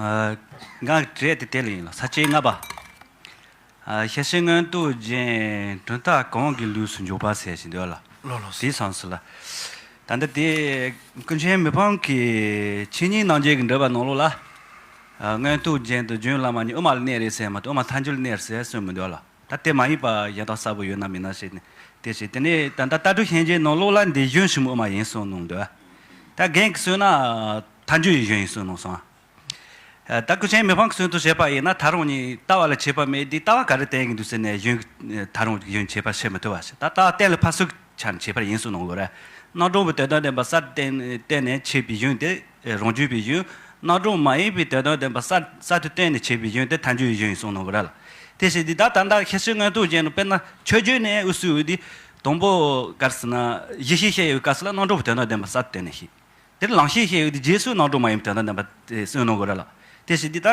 ཨ། ང་གྲས་དེ་དེ་ལ་ཡིན་ལ། ས་བཅད་ལྔ་པ། ཨ། ཤེར་ཕྱིན་མངོན་རྟོགས་རྒྱན་གྲུབ་མཐའ་གང་གི་ལུས་སུ་འཇོག་པ་ཟེར་བཞིན་འདུག་ལ། ལོ་ལོ། དེའི་མཚམས་སུ་ལ། ད་ལྟ་དེ་ཀུན་མཁྱེན་མི་ཕམ་གྱི་ཆོས་ཉིད་རྣམ་འབྱེད་ཀྱི་འགྲེལ་པ་ནང་ལོགས་ལ། ཨ། མངོན་རྟོགས་རྒྱན་དུ་རྒྱུན་བླ་མ་གཉིས་དབུ་མ་ལ་གནས་རེད་ཟེར་མ་གཏོགས་དབུ་མ་མཐའ་འཇུག་ལ་གནས་རེད་ཟེར་གསུངས་མི་འདུག་ལ། ད་དེ་མ་ཡིན་པ་ཡང་དག་གསལ་པོ་ཡོད་ན་མེད་ན་ཞེས་ནས་དེ་བྱས། དེ་ནས་ད་ལྟ་ལྟ་གྲུབ་ཤན་འབྱེད་ནང་ལོགས་ལ་འདི་གཞུང་ཕྱི་མོ་དབུ་མ་ཡིན་གསུངས་གནང་འདུག། ད་རྒན་གྱིས་གསུངས་ན་མཐའ་འཇུག་གི་གཞུང་ཡིན་གསུངས་གནང་སོང་། ད་ཀུན་མཁྱེན་མི་ཕམ་གྱིས་གསུང་དུ་བྱས་པ་ཡིན་ན། ད་རུང་ནི་ལྟ་བ་ལ་ཁྱད་པར་མེད་དེ། ལྟ་བ་ག་རེ་བསྟན་གྱི་འདུག་ཟེར་ནས་གཞུང་ད་རུང་གཞུང་ཁྱད་པར་ཕྱེ་མི་ཐུབ་པ་ཞིག། ད་ལྟ་བ་གཏན་ལ་ཕབ་ཚུལ་ཆ་ནས་ཁྱད་པར་ཡིན་གསུངས་གནང་དགོས་རེད། རྣམ་གྲངས་པའི་དོན་དམ་བདེན་པ་གསར་དུ་བསྟན་ནས་བྱས་པའི་གཞུང་དེ་རང་རྒྱུད་པའི་གཞུང་། རྣམ་གྲངས་མ་ཡིན་པའི་དོན་དམ་བདེན་པ་གསར་གསར་དུ་བསྟན་ནས་བྱས་པའི་གཞུང་དེ་མཐའ་འཇུག་གི་གཞུང་ཡིན་གསུངས་གནང་དགོས་རེད་ལ། དེ་བཞིན་དུ་ད་ད་ལྟ་ཤེར་ཕྱིན་མངོན་རྟོགས་རྒྱན་ནི་དཔེར་ན་ཆོས་བརྒྱུད་ནས་དབུ་སུ་འོས་དེ། དང་པོ་ག་རེ་ཟེར་ན་གཞི་ཤེས་བཤད་ཡོད་སྐབས་སུ་ལ་རྣམ་གྲངས་པའི་དོན་དམ་བདེན་པ་གསར་དུ་བསྟན་ནས་བཤད། དེར་ལམ་ཤེས་བཤད་ཡོད་དེ་རྗེས་སུ་རྣམ་གྲངས་མ་ཡིན་པའི་དོན་དམ་བདེན་པ་དེ་གསུངས་གནང་དགོས་རེད་ལ། དེ་བཞིན་དུ་ད་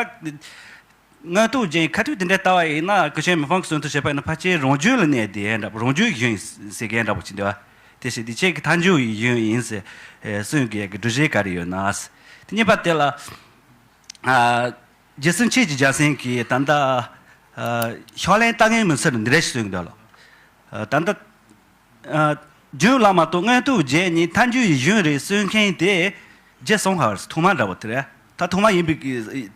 མངོན་རྟོགས་རྒྱན་ཁ་ཐུག་དེ་འདྲ་ལྟ་བ་ཡིན་ན། ཀུན་མཁྱེན་མི་ཕམ་གྱིས་གསུང་དུ་བྱས་པ་ཡིན་ན། ཕལ་ཆེར་རང་རྒྱུད་ལ་གནས་དེ་འདྲ་པོ། རང་རྒྱུད་ཀྱི་གཞུང་ཟེར་མཁན་འདྲ་པོ་ཅིག་འདུག་བ། དེ་བཞིན་དུ་ཁྱེད་ཀྱིས་མཐའ་འཇུག་གི་གཞུང་ཡིན་ཟེར་གསུང་གི་ཡག་གི་སྒྲུབ་བྱེད་ག་རེ་ཡོད་ན། དེ་གཉིས་པ་དེ་ལ། ཨ། རྗེ་བཙུན་ཆོས་ཀྱི་རྒྱལ་མཚན་གྱིས་ད་ལྟ། ཨ། ཕྱག་ལེན་ལྟ་ངན་མི་འཚོལ་འདི་འདྲ་ཞིག་གསུང་གི་འདུག་ལ། ཨ། ད་ལྟ། ཨ། རྒྱུན་བླ་མ་དང་མངོན་རྟོགས་རྒྱན་གཉིས་མཐའ་འཇུག་གི་གཞུང་རེད་གསུང་མཁན་དེ་རྗེ་ཙོང་ཁ་པ་རེད། ཐོག་མ་འདྲ་པོ་དེ་རེད། ད་ཐོག་མ་ཡིན་པའི་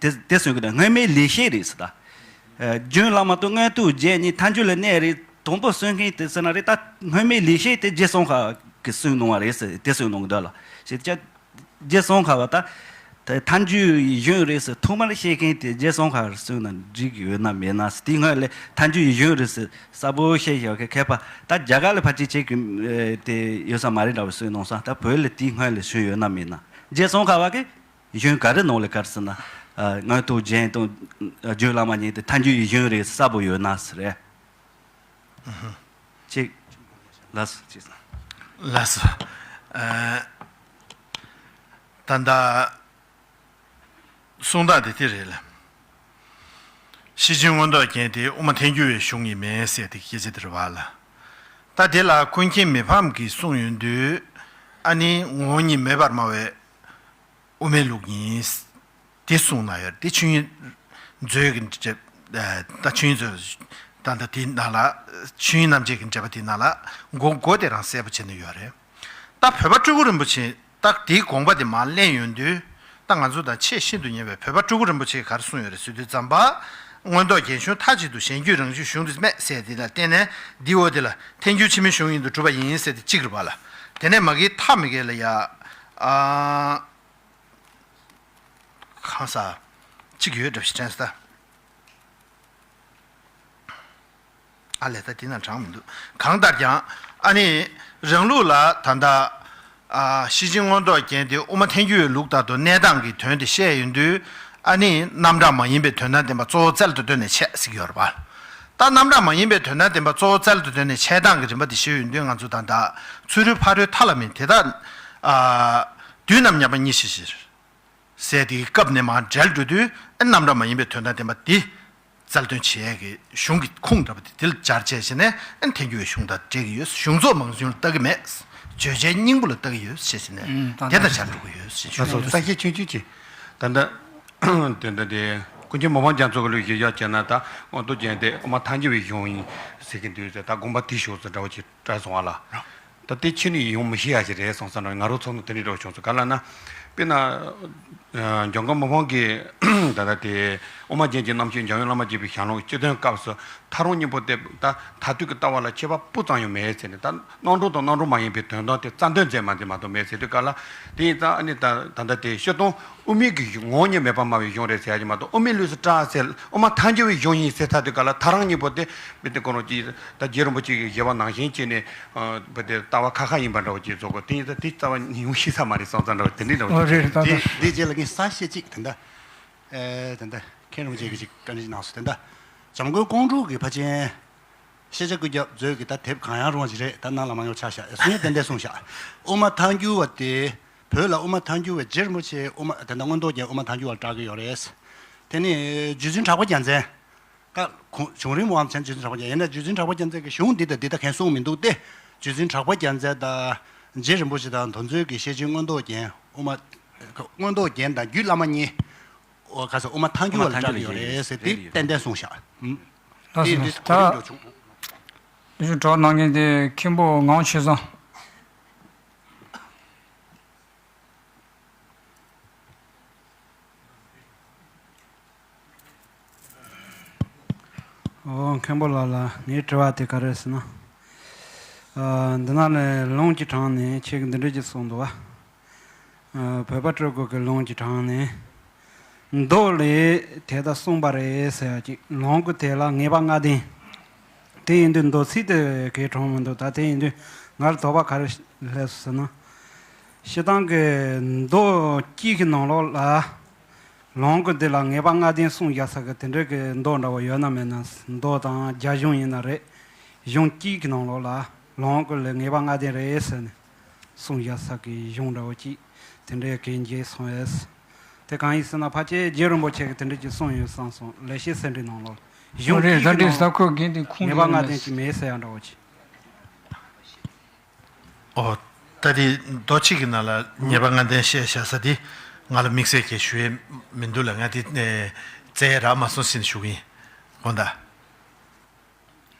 དེ་དེ་གསུང་གི་འདུག། སྔོན་མའི་ལེགས་བཤད་རེད་ཟེར་ད། ཨ། རྒྱུན་བླ་མ་དང་མངོན་རྟོགས་རྒྱན་གཉིས་མཐའ་འཇུག་ལ་གནས་རེད། དང་པོ་གསུང་མཁན་དེ་ཟེར་ན་རེད། ད་སྔོན་མའི་ལེགས་བཤད་དེ་རྗེ་ཙོང་ཁ་པ་གིས་གསུང་གནང་བ་རེད་ཟེར་དེ་གསུང་གནང་གི་འདུག་ལ། ཞེས་བྱ། རྗེ་ཙོང་ཁ་པ་ད་མཐའ་འཇུག་གི་གཞུང་རེད་ཟེར་ཐོག་མར་བཤད་མཁན་དེ་རྗེ་ཙོང་ཁ་པ་གསུངས་ན་འགྲིག་གི་ཡོད་ན་མེད་ན་ཟེར། དེའི་སྔོན་ལ་མཐའ་འཇུག་གི་གཞུང་རེད་ཟེར་གསལ་པོ་བཤད་བཞག་མཁན་མཁས་པ་ད་རྒྱ་གར་ལ་ཕལ་ཆེར་བྱེད་ཀྱི་དེ་ཡོད་ས་མ་རེད་འདྲ་བོ་གསུངས་གནང་སོང་། ད་བོད་ལ་དེའི་སྔོན་ལ་བྱུང་ཡོད་ན་མེད་ན། རྗེ་ཙོང་ཁ་པ་གིས་ གཞུང་ག་རེ་ནང་ལ་ག་རེ་ཟེར་ན། ཨ། མངོན་རྟོགས་རྒྱན་དང་རྒྱུད་བླ་མ་གཉིས་དེ་ཐལ་འགྱུར་གྱི་གཞུང་རེད་གསལ་པོ་ཡོད་ན་ཟེར་རེད། གཅིག་ལགས་སོ། གཅིག་ལགས་སོ། ཨ། ད་ལྟ་གསུང་སྟངས་དེ་དེ་རེད་ལ། ཤེར་ཕྱིན་མངོན་རྟོགས་རྒྱན་དེ་དབུ་མ་ཐལ་འགྱུར་བའི་གཞུང་ཡིན་མིན་ཟེར་དེ་སྐད་ཆ་དེ་རེད་བ་ལ། ད་དེ་ལ་ཀུན་མཁྱེན་མི་ཕམ་གྱིས་གསུངས་ཡོང་དུས། ཨ་ནི་ངོ་བོ་ཉིད་མེད་པར་སྨྲ་བའི་དབུ་མའི་ལུགས་ཡིན། དེ་གསུངས་གནང་ཡོད་དེ། ཆོས་དབྱིངས་མཛོད་ཀྱི་འགྲེལ། ད་ཆོས་དབྱིངས་མཛོད། ད་ད་དེ་ནང་ལ། ཆོས་དབྱིངས་རྣམ་འབྱེད་ཀྱི་འགྲེལ་པ་དེ་ནང་ལ་མགོ་མགོ་དེ་རང་གསལ་པོ་བྱས་ནས་ཡོད་རེད། ད་བོད་པ་སྤྲུལ་སྐུ་རིན་པོ་ཆེ་ད་དེའི་དགོངས་པ་དེ་མར་གླེང་ཡོང་དུས། ད་ང་ཚོ་དང་ཆེས་ཤིན་ཏུ་ཉེ་བའི་བོད་པ་སྤྲུལ་སྐུ་རིན་པོ་ཆེས་ག་རེ་གསུངས་ཡོད་རེད་ཟེར་དུས་ཙམ་པ། མངོན་རྟོགས་རྒྱན་གཞུང་མཐའ་གཅིག་ཏུ་གཞན་རྒྱུད་རང་རྒྱུད་གཞུང་དུ་མེད་ཟེར་དེ་ལ་བརྟེན་ནས། འདི་འོ་དེ་ལ་ཐལ་འགྱུར་ཕྱི་མའི་གཞུང་ཡིན་དུ་གྲུབ་པ་ཡིན་ཟེར་དེ་གཅིག་རེད་པ་ལ། དེ་ནས་མ་གི་མཐའ་མ་གི་ལ་ཡ། ཨ། གང་ཟག་གཅིག་ཡོད་འདྲ་ཞིག་དྲན་སོང་ད། ཨ་ལས། ད་དེ་ན་གྲངས་མི་འདུག་གང་ལྟར་ཀྱང་། ཨ་ནི། རང་ལུགས་ལ་ད་ལྟ། ཨ། ཤེར་ཕྱིན་མངོན་རྟོགས་རྒྱན་དེ་དབུ་མ་ཐལ་འགྱུར་བའི་ལུགས་ལྟར་དུ་གནས་སྟངས་ཀྱི་དོན་དེ་བཤད་ཡོང་དུས། ཨ་ནི་རྣམ་གྲངས་མ་ཡིན་པའི་དོན་དམ་བདེན་པ་གཙོ་བོ་རྩལ་དུ་བཏོན་ནས་འཆད་ཟེར་གྱི་ཡོད་རེད་པ། ད་རྣམ་གྲངས་མ་ཡིན་པའི་དོན་དམ་བདེན་པ་གཙོ་བོ་རྩལ་དུ་བཏོན་ནས་འཆད་སྟངས་ཀྱི་རིམ་པ་དེ་ཞུས་ཡོང་དུས། ང་ཚོ་ད་ལྟ་ཚུ་རོལ་ཕ་རོལ་མཐའ་ལ་མིན་དེ་དག། ཨ། དུས་རྣམས་མཉམ་པ་གཉིས་ཕྱིར་ཕྱིར། ཟེར་དེའི་སྐབས་ནས་མར་འབྲེལ་འགྲོ་དུས། ཨ། རྣམ་གྲངས་མ་ཡིན་པའི་དོན་དམ་བདེན་པ་འདི་རྩལ་འདོན་བྱེད་ཡས་ཀྱི་གཞུང་གི་ཁུངས་འདྲ་པོ་དེ་དེ་ལ་སྦྱར་བྱས་བྱས་ནས། ཨ། ཐལ་འགྱུར་བའི་གཞུང་དང་འབྲེལ་གྱི་ཡོད། གཞུང་ཚོགས་མང་གཞུང་ལ་ལྟ་གི་མེད། བརྗོད་བྱའི་སྙིང་པོ་ལ་ལྟ་གི་ཡོད་ཞེས་བྱས་ནས། ཨུམ། ད་དེ་ལྟར་སྦྱར་འགྲོ་གི་ཡོད་ཞེས་ཞུ། ལགས་སོ། ཡོད། ས་བཤད་ཆུང་ཆུང་ཅིག་ད་ལྟ་དེ་འདྲ་དེ་ཀུན་མཁྱེན་མི་ཕམ་རྒྱ་མཚོ་གི་ལུགས་ཀྱི་ཡོད་བྱས་ན། ད་མངོན་རྟོགས་རྒྱན་དེ་དབུ་མ་ཐལ་འགྱུར་བའི་གཞུང་ཡིན་ཟེར་གྱི་འདུག་ཟེར། ད་དགོངས་པ་དེ་ཞུ་ཟེར་འདྲ་བོ་ཅིག་སྤྲད་སོང་བ་ལ། ད་དེ་ཕྱི་ནས་ཡོང་མི་ཤེས་ཡ་ཞིག་རེད་བསམ་བསམ་འདྲ། ང་རང་ཚོ་ནང་དེ་འདྲ་འདྲ་བོ་བྱུང་སོང་། ག་ལ་ན། དཔེར་ན། ཨ། འཇམ་མགོན་མི་ཕམ་གྱིས་ད་ལྟ་དེ་དབུ་མ་རྒྱན་གྱི་རྣམ་བཤད་འཇམ་དབྱངས་བླ་མ་དགྱེས་པའི་ཞལ་ལུང་སྤྱི་དོན་སྐབས་སུ། ཐལ་རང་གཉིས་པོ་དེ་ད་མཐར་ཐུག་གི་ལྟ་བ་ལ་ཁྱད་པར་སྤུ་ཙམ་ཡང་མེད་ཟེར་ནས། ད་རྣམ་གྲངས་དང་རྣམ་གྲངས་མ་ཡིན་པའི་དོན་དམ་དེ་རྩལ་འདོན་མཛད་མ་མཛད་མ་གཏོགས་མེད་ཟེར་དུས་ག་ལ། དེ་ཡིན་ཙང་ཨ་ནི་ད་ད་ལྟ་དེ་སྤྱིར་བཏང་དབུ་མའི་གི་ངོ་བོ་ཉིད་མེད་པར་སྨྲ་བའི་གཞུང་རེད་ཟེར་ཡ་ཅིག་མ་གཏོགས། དབུ་མའི་ལུགས་སུ་བཀྲལ་ཟེར། དབུ་མ་ཐལ་འགྱུར་བའི་གཞུང་ཡིན་ཟེར་ཐལ་དུས་ག་ལ། ཐལ་རང་གཉིས་པོ་དེ་མི་དེ་ཁོ་རང་གི་ད་རྗེ་རིན་པོ་ཆེ་གི་བཞེད་པ་ནང་བཞིན་བྱས་ནས། ཨ། བ་དེ་ལྟ་བ་ཁ་ཁ་ཡིན་པ་འདྲ་བོ་ཅིག་བཟོ་དགོས། དེ་ཡིན་ཙང་དེ་རྩ་བ་ཉིད་ཡོང་ཤེས་ས་མ་རེད་བསམ་ཙང་འདྲ་བོ་དེ་འདྲ་འདྲ་བོ། ཨོ། རེད་རེད། ད་དེ་ད། དེ་རྗེས་ལ་ངས་ས་བཤད་ཅིག་དེ་འདྲ། ཨེ། དེ་འདྲ་མཁན་རིན་པོ་ཆེ་གིས་ཅིག་བཀའ་འདྲི་གནང་སོང་། དེ་འདྲ་འཇམ་མགོན་ཀོང་སྤྲུལ་གྱི་ཕལ་ཆེར་ཤེས་བྱ་ཀུན་ཁྱབ་མཛོད་ཀྱི་ད་དེབ་གང་ཡང་རུང་བ་ཞིག་རེད། ད་ནང་ལ་མ་ཡོང་ཆ་བཞག་ཡ་སོང་ཡ་ཏན་ཏན་གསུངས་བཞག་དབུ་མ་ཐལ་འགྱུར་བ་དེ། བོད་ལ་དབུ་མ་ཐལ་འགྱུར་བའི་རྗེ་རིན་པོ་ཆེ་དབུ་མ་དེ་འདྲ་མངོན་རྟོགས་རྒྱན་དབུ་མ་ཐལ་འགྱུར་བ་ལ་གྲགས་ཀྱི་ཡོད་རེད། དེ་ནི་རྗེ་བཙུན་གྲགས་པ་རྒྱལ་མཚན། ད་ཁོང་བྱུང་རིམ་དབང་ཆེན་རྗེ་བཙུན་གྲགས་པ་རྒྱལ། ཡིན་ན་རྗེ་བཙུན་གྲགས་པ་རྒྱལ་མཚན་གྱི་གཞུང་འདི་དང་འདི་ད་མཁན་གསུངས་མི་འདུག་སྟེ། རྗེ་བཙུན་གྲགས་པ་རྒྱལ་མཚན་དང་རྗེ་རིན་པོ་ཆེ་དང་དེ་ཚོའི་གི་ཤེར་ཕྱིན་མངོན་རྟོགས་རྒྱན། དབུ་མ་མངོན་རྟོགས་རྒྱན་དང་རྒྱུད་བླ་མ་གཉིས། ཨོ། ག་ས་དབུ་མ་ཐལ་འགྱུར་བ་ལ་གྲགས་ཀྱི་ཡོད་རེད་ཟེར་དེ་ཏན་ཏན་གསུངས་བཞག་ཨུམ། ལགས་སོ། དེ་ལགས་སོ། འདི་གོ་རིམ་འགྲོ་བྱུང་། ད་ཞུ་གྲོགས་གནང་མཁན་དེ་མཁན་པོ་ངག་དབང་ཆོས་བཟང་། ཨོ། མཁན་པོ་ལགས་ལ་ངའི་དྲི་བ་དེ་ག་རེ་ཟེར་ན། ཨ། འདི་ནང་ལ་ལུང་གི་དྲངས་ནས་ཁྱེད་ཀྱིས་འདི་འདྲ་ཅིག་གསུངས་འདུག་བ། ཨ། བོད་པ་སྤྲུལ་སྐུ་གི་ལུང་གི་དྲངས་ནས། མདོ་ལས་དེ་ལྟར་གསུངས་པ་རེད་ཟེར་ཡ་ཅིག་ལུང་གི་དེ་ལ་ངེས་པ་ལྔ་ལྡན། དེ་ཡིན་དུས་མདོ་ཚིག་དེ་གའི་དྲངས་མི་འདུག་ད་དེ་ཡིན་དུས་ང་ལ་དོགས་པ་ག་རེ་སླེབས་སོང་ཟེར་ན། སྤྱིར་བཏང་གི་མདོ་གཅིག་གི་ནང་ལོགས་ལ། ལུང་གི་འདི་ལ་ངེས་པ་ལྔ་ལྡན་གསུངས་བཞག་ས་གི་དེ་འདྲ་གི་མདོ་འདྲ་བོ་ཡོད་ན་མེད་ན། མདོ་དང་རྒྱ་གཞུང་ཡིན་ན་རེད། གཞུང་གཅིག་གི་ནང་ལོགས་ལ་ལུང་གི་ལས་ངེས་པ་ལྔ་ལྡན་རེད་ཟེར་ནས་གསུངས་བཞག་ས་གི་གཞུང་འདྲ་བོ་གཅིག་དེ་འདྲའི་གན་རྒྱས་སོང་ཡས། དེ་གང་ཡིན་ཟེར་ན། ཕལ་ཆེར་རྗེ་རིན་པོ་ཆེ་གིས་དེ་འདྲ་ཅིག་གསུངས་ཡོད་བསམ་སོང་། ལེགས་བཤད་གསེར་ཁྲིའི་ནང་ལོགས་ལ་གཞུང་རེད། གཅིག་ད་གི་འདྲའི་ནང་ས་ཁུལ་གན་དེ་ཁུངས་ངེས་པ་ལྔ་ལྡན་ཅིག་མེད་ཟེར་ཡ་འདྲ་བོ་ཅིག་ཨོ། ད་དེ་མདོ་གཅིག་གི་ནང་ལ་ངེས་པ་ལྔ་ལྡན་བཤད་བཞག་ས་དེ་ང་ལ་དམིགས་བསལ་གྱི་ཞུ་ཡས་མི་འདུག་ལ། ང་དེ་བཙལ་ཡས་རག་མ་སོང་ཟེར་ནས་ཞུ་གི་ཡིན། དགོངས་དག་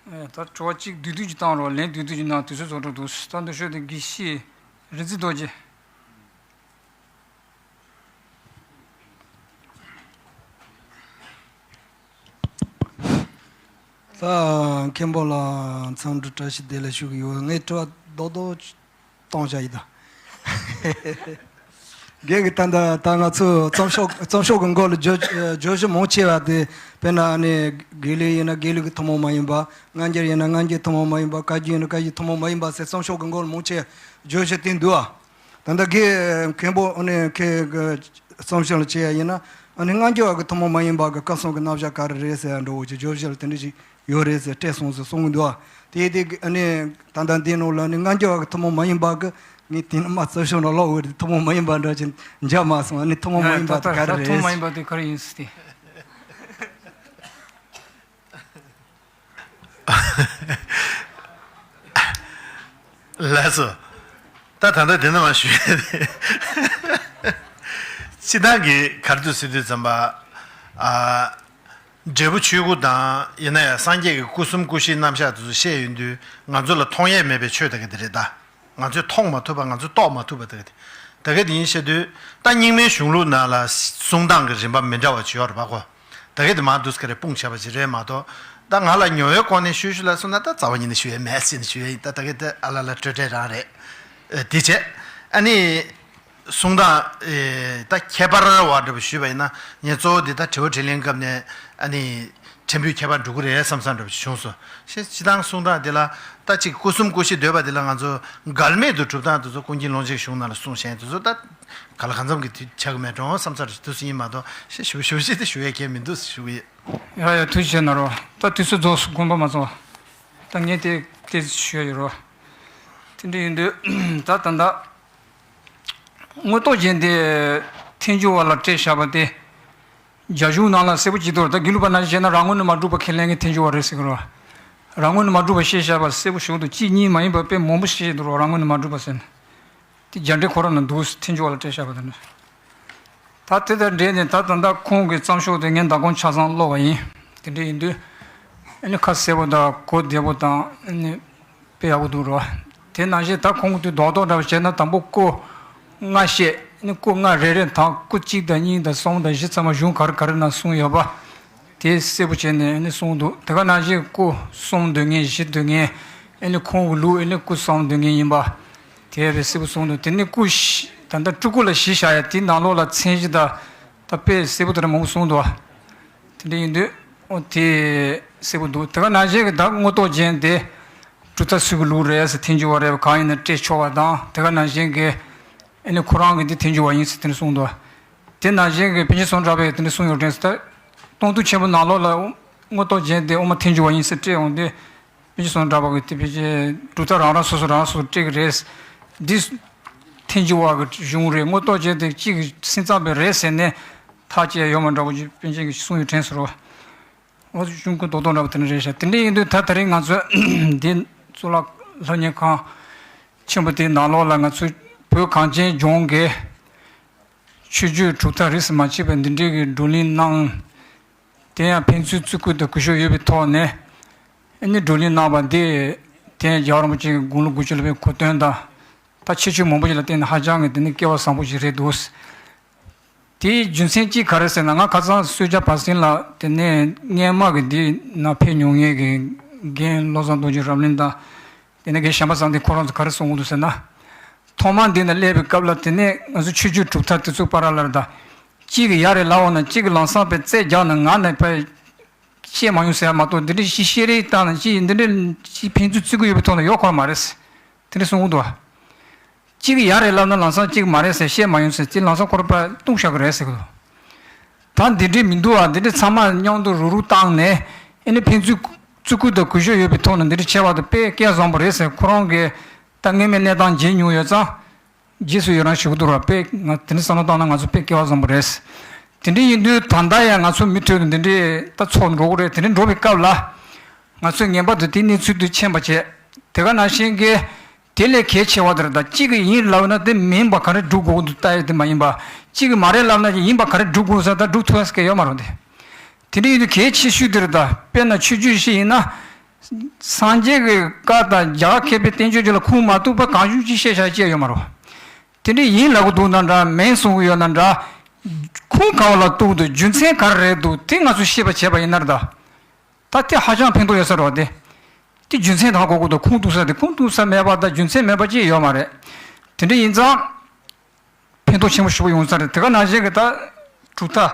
ཨེ། ད་དྲི་བ་གཅིག་བསྡུས་བསྡུས་ཀྱིས་བཏང་རོགས། ལན་བསྡུས་བསྡུས་ཀྱིས་གནང་། དུས་ཚོད་རྫོགས་འགྲོ་འདུག་ད་འདི་ཤོག་དེ་དགེ་བཤེས་རིག་འཛིན་རྡོ་རྗེ། ད་མཁན་པོ་ལ་འཚམས་འདྲི་བཀྲ་ཤིས་བདེ་ལེགས་ཞུ་གི་ཡོད། ངས་དྲི་བ་རྡོག་རྡོག་གཏོང་བྱ་ཡིན་ད། རྒན་གྱིས་ད་ལྟ་ད་ང་ཚོས་རྩོམ་ཤོག་རྩོམ་ཤོག་གི་མགོ་ལ་བརྗོད་བརྗོད་གཞི་མང་ཆེ་བ་དེ། དཔེར་ན་ཨ་ནི་དགེ་ལུགས་ཡིན་ན་དགེ་ལུགས་ཀྱི་ཐུན་མོང་མ་ཡིན་པ། སྔ་འགྱུར་ཡིན་ན་སྔ་འགྱུར་ཐུན་མོང་མ་ཡིན་པ། བཀའ་བརྒྱུད་ཡིན་ན་བཀའ་བརྒྱུད་ཐུན་མོང་མ་ཡིན་པ་ཟེར་རྩོམ་ཤོག་གི་མགོ་ལ་མང་ཆེ་བརྗོད་གཞི་དེ་འདུག་ཨ། ད་ལྟ་རྒན་མཁན་པོ་ཨ་ནི་ཁྱེད་ཀྱི་ རྩོམ་ཞིབ་ལ་བྱེད་ཡ་ཡིན་ན། ཨ་ནི་སྔ་འགྱུར་བ་གི་ཐུན་མོང་མ་ཡིན་པ་གི་སྐབས་སུ་གི་རྣམ་གཞག་ག་རེ་རེད་ཟེར་ཡ་འདྲ་བོ་ཅིག་བརྗོད་གཞི་ལ་དེ་འདྲ་ཅིག་ཡོད་རེད་ཟེར་སྤྲད་སོང་ཟེར་གསུང་གི་འདུག་ཨ། དེ་དེ་གི་ཨ་ནི་ད་ལྟ་འདི་ནང་ལ་ནི་སྔ་འགྱུར་བ་གི་ཐུན་མོང་མ་ཡིན་པ་གི་ངས་དེ་ནི་མ་རྩོམ་ཞིབ་ནང་ཀློག་འོས་རེད། ཐུན་མོང་མ་ཡིན་པ་འདྲ་ཅིག་འཇགས་མ་སོང་། ཨ་ནི་ཐུན་མོང་མ་ཡིན་པ་དེ་ག་རེ་རེད། ཐུན་མོང་མ་ཡིན་པ་དེ་ག་རེ་ཡིན་ཟེར་ཏེ། ལགས་སོ། ད་ད་ལྟ་འདི་ནང་ཞུ་ཡ་དེ། སྤྱིར་བཏང་གི་ག་རེ་འདུག་ཟེར་དུས་ཙམ་པ། ཨ། འབྲས་བུ་ཆོས་སྐུ་དང་ཡིན་ན་ཡང་སངས་རྒྱས་ཀྱི་སྐུ་གསུམ་སྐུ་བཞིའི་རྣམ་གཞག་དེ་ཚོ་བཤད་ཡོང་དུས་ང་ཚོ་ལ་མཐོང་ཡས་མེད་པའི་ཆོས་ད་ག་དེ་རེད་ད། ང་ཚོས་མཐོང་མ་ཐུབ་པ། ང་ཚོས་རྟོགས་མ་ཐུབ་པ་ད་ག་དེ། ད་ག་དེ་ཡིན་བཤད་དུས་ད་རྙིང་མའི་གཞུང་ལུགས་ནང་ལ་གསུང་སྟངས་ཀྱི་རིམ་པ་མི་འདྲ་བ་ཅིག་ཡོད་རེད་པ་གོ། ད་ག་དེ་མར་འདུག་སེ་རེ་སྤུངས་བྱས་པ་ཅིག་རེད་མ་གཏོགས། ད་ང་ལ་ཉོ་བའི་སྐོར་ནས་ཞུ་ཞུ་ལ་སོང་ན་ད་རྩ་བ་ཉིད་ནས་ཞུ་ཡས་མེད་ཟེར་ནས་ཞུ་ཡས་ཡིན། ད་ད་ག་དེ་ཨ་ལ་ལ་སྤྲོས་བྲལ་རང་རེད། ཨ། དེ་བྱས། ཨ་ནི། གསུང་སྟངས། ཨེ། ད་ཁྱད་པར་བ་འདྲ་པོ་ཞུས་པ་ཡིན་ན། ངས་གཙོ་བོ་འདི་ད་དྲི་བ་དྲིས་ལན་སྐབས་ནས་ཨ་ནི་ཕྲན་བུའི་ཁྱད་པར་འགྲོ་གི་རེད་བསམ་བསམ་འདྲ་པོ་ཞིག་བྱུང་སོང་། ཞེས་སྤྱིར་བཏང་གསུང་སྟངས་འདི་ལ་ད་ཅིག་སྐུ་གསུམ་སྐུ་བཞི་འདོད་པ་འདི་ལ་ང་ཚོ་འགལ་མེད་དུ་གྲུབ་སྟངས་དེ་ཚོ་ཀུན་མཁྱེན་ཀློང་ཆེན་གཞུང་ནང་ལ་གསུངས་བཞིན་དེ་ཚོ་ད་ག་ལ་གང་འཚམ་གྱི་དུས་ཆགས་ཀྱི་མེད་འགྲོ་བསམ་ས་རེ་འདུག་སེ་ཡིན་མ་གཏོགས། ཞེས་ཞུ་ཞུ་ཞེས་དེ་ཞུ་ཡས་ཁྱད་མི་འདུག་ཞུ་གི་ཡོད། ཡ་ཡ། ཐུགས་རྗེ་ཆེ་གནང་རོགས། ད་དུས་ཚོད་རྫོགས་སོང་། དགོངས་པ་མ་ཚོམ། ད་ངས་དེ་དེ་ཞུ་ཡ་ཡོད་རོགས། དེ་འདྲ་ཡིན་དུས་ད་ད་ད། མངོན་རྟོགས་རྒྱན་དེ་ཐལ་འགྱུར་བ་ལ་སྤྲད་བཞག་པ་དེ། རྒྱ་གཞུང་ནང་ལ་གསལ་པོ་ཅིག་འདུག་ད་དགེ་ལུགས་པ་ནང་བཞིན་བྱས་ན་རང་ངོས་ནས་མ་གྲུབ་པ་ཁས་ལེན་མཁན་ཐལ་འགྱུར་བ་རེད་ཟེར་གི་རེད། རང་ངོས་ནས་མ་གྲུབ་པ་བཤད་བཞག་པ་གསལ་པོ་ཞིག་འདུག་གཅིག་གཉིས་མ་ཡིན་པར་དཔེ་མང་པོ་བཤད་འདུག་རང་ངོས་ནས་མ་གྲུབ་པ་ཟེར་ནས། དེ་རྒྱ་འགྲེལ་ཁོ་རང་ནང་འདུག་ཐལ་འགྱུར་བ་ལ་སྤྲད་བཞག་པ་དེ་ནི། ད་དེ་དང་འབྲེལ་ནས་ད་ད་ལྟ་ཁོང་གི་བརྩམས་ཆོས་དེ་ངས་མདང་དགོང་ཆ་ཚང་ཀློག་པ་ཡིན། དེ་འདྲ་ཡིན་དུས་ཨ་ནི་ཁ་གསལ་པོ་དང་གོ་བདེ་པོ་དང་ཨ་ནི་དཔེ་ཡག་པོ་འདུག་རོ། དེ་ནང་བཞིན་ད་ཁོང་གི་དུས་རྡོག་རྡོག་འདྲ་བ་བྱས་ན་དང་པོ་སྐུ་ལྔ་བཤད། ཨ་ནི་སྐུ་ལྔ་རེ་རེ་དང་སྐུ་གཅིག་དང་གཉིས་དང་གསུམ་དང་བཞི་ཚང་མ་གཞུང་ག་རེ་ག་རེ་ན་གསུངས་ཡོད་པ། དེ་གསལ་པོ་བྱས་ནས་ཨ་ནི་གསུངས་འདུག་དེ་ག་ནང་བཞིན་སྐུ་གསུམ་འདོད་མཁན་བཞི་འདོད་མཁན། ཨ་ནི་ཁོང་གི་ལུགས་ཨ་ནི་སྐུ་གསུམ་འདོད་མཁན་ཡིན་པ། དེ་བས་གསལ་པོ་གསུངས་འདུག་དེ་ནི་སྐུ་བཞི། ད་ལྟ་སྤྲུལ་སྐུ་ལ་བཞི་བཞག་ཡ་དེའི་ནང་ལོགས་ལ་མཚན་གཞི་དང་ད་དཔེ་གསལ་པོ་དེ་འདྲ་མང་པོ་གསུངས་འདུག་དེ་འདྲ་ཡིན་དུས་ཨོ་དེ་གསལ་པོ་འདུག་དེ་ག་ནང་བཞིན་གྱི་ད་མངོན་རྟོགས་རྒྱན་དེ་གྲུབ་མཐའ་ཚུལ་གྱི་ལུགས་རེད་ཟེར། ཐལ་འགྱུར་བ་རེད་པ། གང་ཡིན་ན་སྤྲད་ཆོག་པ་དང་། དེ་ག་ནང་བཞིན་གྱི་ཨ་ནི་ཁོ་རང་གི་འདི་ཐལ་འགྱུར་བ་ཡིན་ཟེར་དེ་འདྲ་གསུངས་འདུག་དེ་ནང་བཞིན་གྱི་པཎ་ཆེན་སུམ་མདོ་གྲགས་པས་དེ་འདྲ་གསུངས་ཡོད་དྲན་ཟེར། ད་སྟོང་ཐུན་ཆེན་པོ་ནང་ལོགས་ལ་མངོན་རྟོགས་རྒྱན་དེ་དབུ་མ་ཐལ་འགྱུར་བ་ཡིན་ཟེར་སྤྲད་འོང་དུས། པཎ་ཆེན་སུམ་མདོ་གྲགས་པ་གི་དེ་ཕལ་ཆེར་གྲུབ་མཐའ་རང་རང་སོ་སོ་རང་སོ་སྤྲད་ཀྱི་རེད། འདི་ཐལ་འགྱུར་བ་གི་གཞུང་རེད། མངོན་རྟོགས་རྒྱན་དེ་གཅིག་གི་སེམས་ཙམ་པའི་རེད་ཟེར་ནས་ཐག་བཅད་ཡོད་མ་འདྲ་བོ་ཅིག་པཎ་ཆེན་གྱིས་གསུངས་ཡོད་དྲན་ཟེར་རོ། འོ་གཞུང་ཀུན་རྡོག་རྡོག་འདྲ་བོ་དེ་འདྲ་རེད་ཤག་དེ་འདྲ་ཡིན་དུས་ད་དེ་རིང་ང་ཚོ་འདི་གཙུག་ལག་སློབ་གཉེར་ཁང་ཆེན་པོ་དེའི་ནང་ལོགས་ལ་ང་ཚོ་བོད་གངས་ཅན་ལྗོངས་ཀྱི་ཆོས་བརྒྱུད་གྲུབ་མཐའ་རིས་སུ་མ་ཆད་པའི་འདི་འདྲའི་གི་བགྲོ་གླེང་གནང་། དེ་ཡང་ཕན་ཚུན་བརྩི་བཀུར་དང་གུས་ཞབས་ཡོད་པའི་ཐོག་ནས་ཨ་ནི་བགྲོ་གླེང་གནང་བ་འདི། དེ་ཡང་རྒྱལ་བ་རིན་པོ་ཆེ་གི་དགུང་ལོ་དགུ་བཅུ་ལ་བའི་གོ་སྟོན་དང་། ད་ཁྱད་ཆོས་མང་པོ་ཞིག་ལ་བརྟེན་ནས་ཧ་ཅང་གི་དེ་ནི་སྐལ་བ་བཟང་པོ་ཞིག་རེད་འདུག་དེའི་རྒྱུ་མཚན་གཅིག་ག་རེ་ཟེར་ན། ང་ཁ་སང་གསོལ་ཇ་བར་གསེང་ལ་དེ་ནས་སྔས་མ་གི་འདི་ན་ཕེབས་མྱོང་མཁན་གྱི་རྒན་བློ་བཟང་རྡོ་རྗེ་རབ་གླིང་དང་། དེ་ནས་རྒན་བྱམས་པ་བཟང་དེ་ཁོ་རང་ཚོ་ག་རེ་གསུང་གི་འདུག་ཟེར་ན། ཐོག་མར་འདི་ན་སླེབས་པའི་སྐབས་ལ་དེ་ནས་ང་ཚོ་ཆོས་བརྒྱུད་གྲུབ་མཐའ་དེ་ཚོ་བར་ལ་ད་གཅིག་གིས་ཡ་རེ་ལབ་འོང་ན་གཅིག་གིས་ལམ་སང་དཔེ་རྩོད་རྒྱག་ན་ང་ནས་དཔེ་བཤད་མ་ཡོང་ཟེར་ཡ་མ་གཏོགས། འདི་འདྲའི་ཅིག་བཤད་རེས་བཏང་ན་ཅིག་འདི་འདྲའི་ཅིག་ཕན་ཚུན་བརྩི་གི་ཡོད་པའི་ཐོག་ནས་ཡོད་ཁོ་རང་མ་རེད། དེ་འདྲ་གསུང་གི་འདུག་གཅིག་གིས་ཡ་རེ་ལབ་ན་ལམ་སང་གཅིག་མ་རེད་ཟེར། བཤད་མ་ཡོང་ཟེར། ཅིག་ལམ་སང་ཁོ་རང་དཔེ་བཏུང་བཞག་གི་རེད་ཟེར་གི་འདུག་ད་འདི་འདྲའི་མི་འདུག་ཨ། འདི་འདྲའི་ཚང་མ་མཉམ་དུ་རུག་རུག་བཏང་ནས་ཨ་ནི་ཕན་ཚུན་བརྩི་བཀུར་དང་གུས་ཞབས་ཡོད་པའི་ཐོག་ནས་འདི་འདྲ་བྱས་པ་དེ་དཔེ་སྐལ་བཟང་པོ་རེད་ཟེར། ཁོ་རང་གིས་ད་སྔོན་མའི་གནས་སྟངས་མཇལ་མྱོང་ཡོད་ཙང་། རྗེས་སུ་ཡི་རང་ཞུ་གི་འདུག་ར། དཔེ་ང་དེ་འདྲ་བསམ་བློ་བཏང་ན་ང་ཚོ་དཔེ་སྐལ་བ་བཟང་པོ་རེད། དེ་འདྲ་ཡིན་དུས་ད་ལྟ་ཡང་ང་ཚོ་མུ་མཐུད་དུ་འདི་འདྲའི་ད་ཚོགས་འགྲོ་གི་རེད། དེ་འདྲ་འགྲོ་བའི་སྐབས་ལ་ང་ཚོས་ངེས་པར་དུ་དེའི་གནས་ཚུལ་དེ་མཁྱེན་པ་བྱས། དེ་ག་ནང་བཞིན་གྱི་དེ་ལས་གལ་ཆེ་བ་དེ་རེད། ད་གཅིག་གིས་ཡིན་ལབ་ན་དེ་མིན་པ་ག་རེ་སྒྲུབ་དགོས་འདུག་ལྟ་ཡ་དེ་མ་ཡིན་པ། གཅིག་གིས་མ་རེད་ལབ་ན་ཡིན་པ་ག་རེ་སྒྲུབ་དགོས་ཟེར། ད་སྒྲུབ་ཐུབ་ཡ་ཟེར་མཁན་ཡོད་མ་རེད་དེ། དེ་འདྲ་ཡིན་དུས་གལ་ཆེ་ཤོས་དེ་རེད། ད་དཔེར་ན་ཆོས་བརྒྱུད་ཞིག་ཡིན་ན། སངས་རྒྱས་ཀྱི་བཀའ་དང་རྒྱ་གར་མཁས་པའི་བསྟན་བཅོས་ཅིག་ལ་ཁུངས་མ་གཏུགས་པ་གང་བྱུང་ཅིག་བཤད་བཞག་ཅེས་ཡོད་མ་རེད། དེ་འདྲ་ཡིན་ལབ་ཀྱི་འདུག་ན་འདྲ། མིན་གསུང་གི་ཡོད་ན་འདྲ། ཁུངས་ག་བ་ལ་གཏུགས་འདུག་རྒྱུ་མཚན་ག་རེ་རེད་འདུག་དེ་ང་ཚོས་ཤེས་པ་བྱས་པ་ཡིན་ན་རེད་ད། ད་དེ་ཧ་ཅང་ཕན་ཐོགས་ཡོད་ས་རེད་དེ། དེ་རྒྱུ་མཚན་དག་གོ་དགོས་འདུག་ཁུངས་གཏུགས་ས་དེ། ཁུངས་གཏུགས་ས་མེད་པ་དང་རྒྱུ་མཚན་མེད་པ་ཅིག་ཡོད་མ་རེད། དེ་འདྲ་ཡིན་ཙང་། ཕན་ཐོགས་ཆེན་པོ་ཞེ་པོ་ཡོང་ས་རེད། དེ་ག་ནང་བཞིན་གྱི་ད་གྲུབ་མཐའ།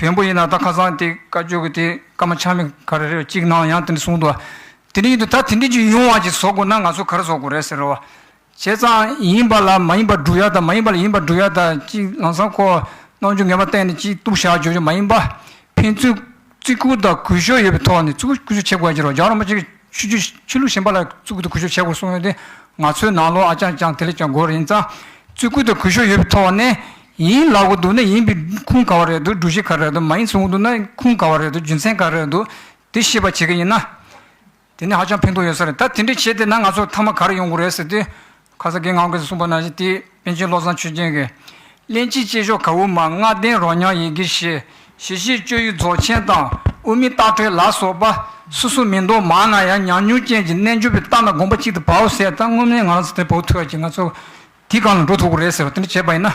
བོན་པོ་ཡིན་ན་ད་ཁ་སང་དེ་བཀའ་བརྒྱུད་ཀྱི་དེ་བཀའ་མ་ཆགས་མེད་ག་རེ་རེད་གཅིག་ནང་ཡང་དེ་འདྲ་གསུངས་འདུག་དེ་འདྲ་ཡིན་དུས་ད་དེ་འདྲ་ཅིག་ཡོང་བ་ཅིག་བཟོ་དགོས་ན་ང་ཚོ་ག་རེ་བཟོ་དགོས་རེད་ཟེར་བ། བྱས་ཙང་ཡིན་པ་ལ་མ་ཡིན་པ་སྒྲུབ་ཡ་དང་། མ་ཡིན་པ་ལ་ཡིན་པ་སྒྲུབ་ཡ་དང་ཅིག་ལམ་སང་ཁོ་ རྣམ་འགྱུར་ངན་པ་བསྟན་ནས་ཅིག་གཏུག་བཞག་རྒྱུ་མ་ཡིན་པ། ཕན་ཚུན་བརྩི་བཀུར་དང་གུས་ཞབས་ཡོད་པའི་ཐོག་ནས་བརྩི་བཀུར་གུས་ཞབས་བྱེད་དགོས་ཀྱི་རེད། རྒྱ་རོང་པ་ཅིག་ཆོས་བརྒྱུད་ཆོས་ལུགས་གཞན་པ་ལ་བརྩི་བཀུར་དང་གུས་ཞབས་བྱེད་དགོས་གསུངས་ཡོད་དེ། ང་ཚོའི་ནང་ལོགས་ཨ་ཅང་ཅང་དེ་ལས་ཀྱང་དགོས་རེད། ཡིན་ཙང་བརྩི་བཀུར་དང་གུས་ཞབས་ཡོད་པའི་ཐོག་ནས་ཡིན་ལབ་དགོས་འདུག་ན་ཡིན་པའི་ཁུངས་ག་བ་རེད་འདུག་སྒྲུབ་གཞི་ག་རེ་རེད་འདུག་མ་ཡིན་གསུང་གི་འདུག་ན་ཁུངས་ག་བ་རེད་འདུག་རྒྱུ་མཚན་ག་རེ་རེད་འདུག་དེ་ཤེས་པ་བྱེད་ཀྱི་ཡིན་ན། དེ་ནི་ཧ་ཅང་ཕན་ཐོགས་ཡོད་ས་རེད། ད་དེ་འདྲ་བྱས་ཏེ་ན་ང་ཚོ་མཐའ་མ་ག་རེ་ཡོང་གི་རེད་ཟེར་དུས། ཁ་སང་རྒན་ངག་དབང་གིས་གསུངས་པ་ནང་བཞིན་དེ་པཎ་ཆེན་བློ་བཟང་ཆོས་རྒྱན་གྱིས། གླེང་གཅིག་གཅེས་ཕྱོགས་ག་འུ་མ། ལྔ་ལྡན་རོ་མཉམ་ཡི་གེ་བཞི། ཞི་བྱེད་སྤྱོད་ཡུལ་རྫོགས་ཆེན་དང་། དབུ་མའི་ལྟ་ཁྲིད་ལ་སོགས་པ། སོ་སོ་མི་འདོད་མང་ན་ཡང་ཉམས་མྱོང་ཅན་གྱི་རྣལ་འབྱོར་པའི་ལྟ་ན་དགོངས་པ་གཅིག་ཏུ་བབས་ཟེར། ད་དངོས་གནས་ང་རང་ཚོ་དེ་བབས་ཐུབ་ཡ་ཅིག་ང་ཚོ་དེའི་སྒང་ལ་འགྲོ་ཐུབ་ཀྱི་རེད་ཟེར་བ་དེ་འདྲ་བྱས་པ་ཡིན་ན།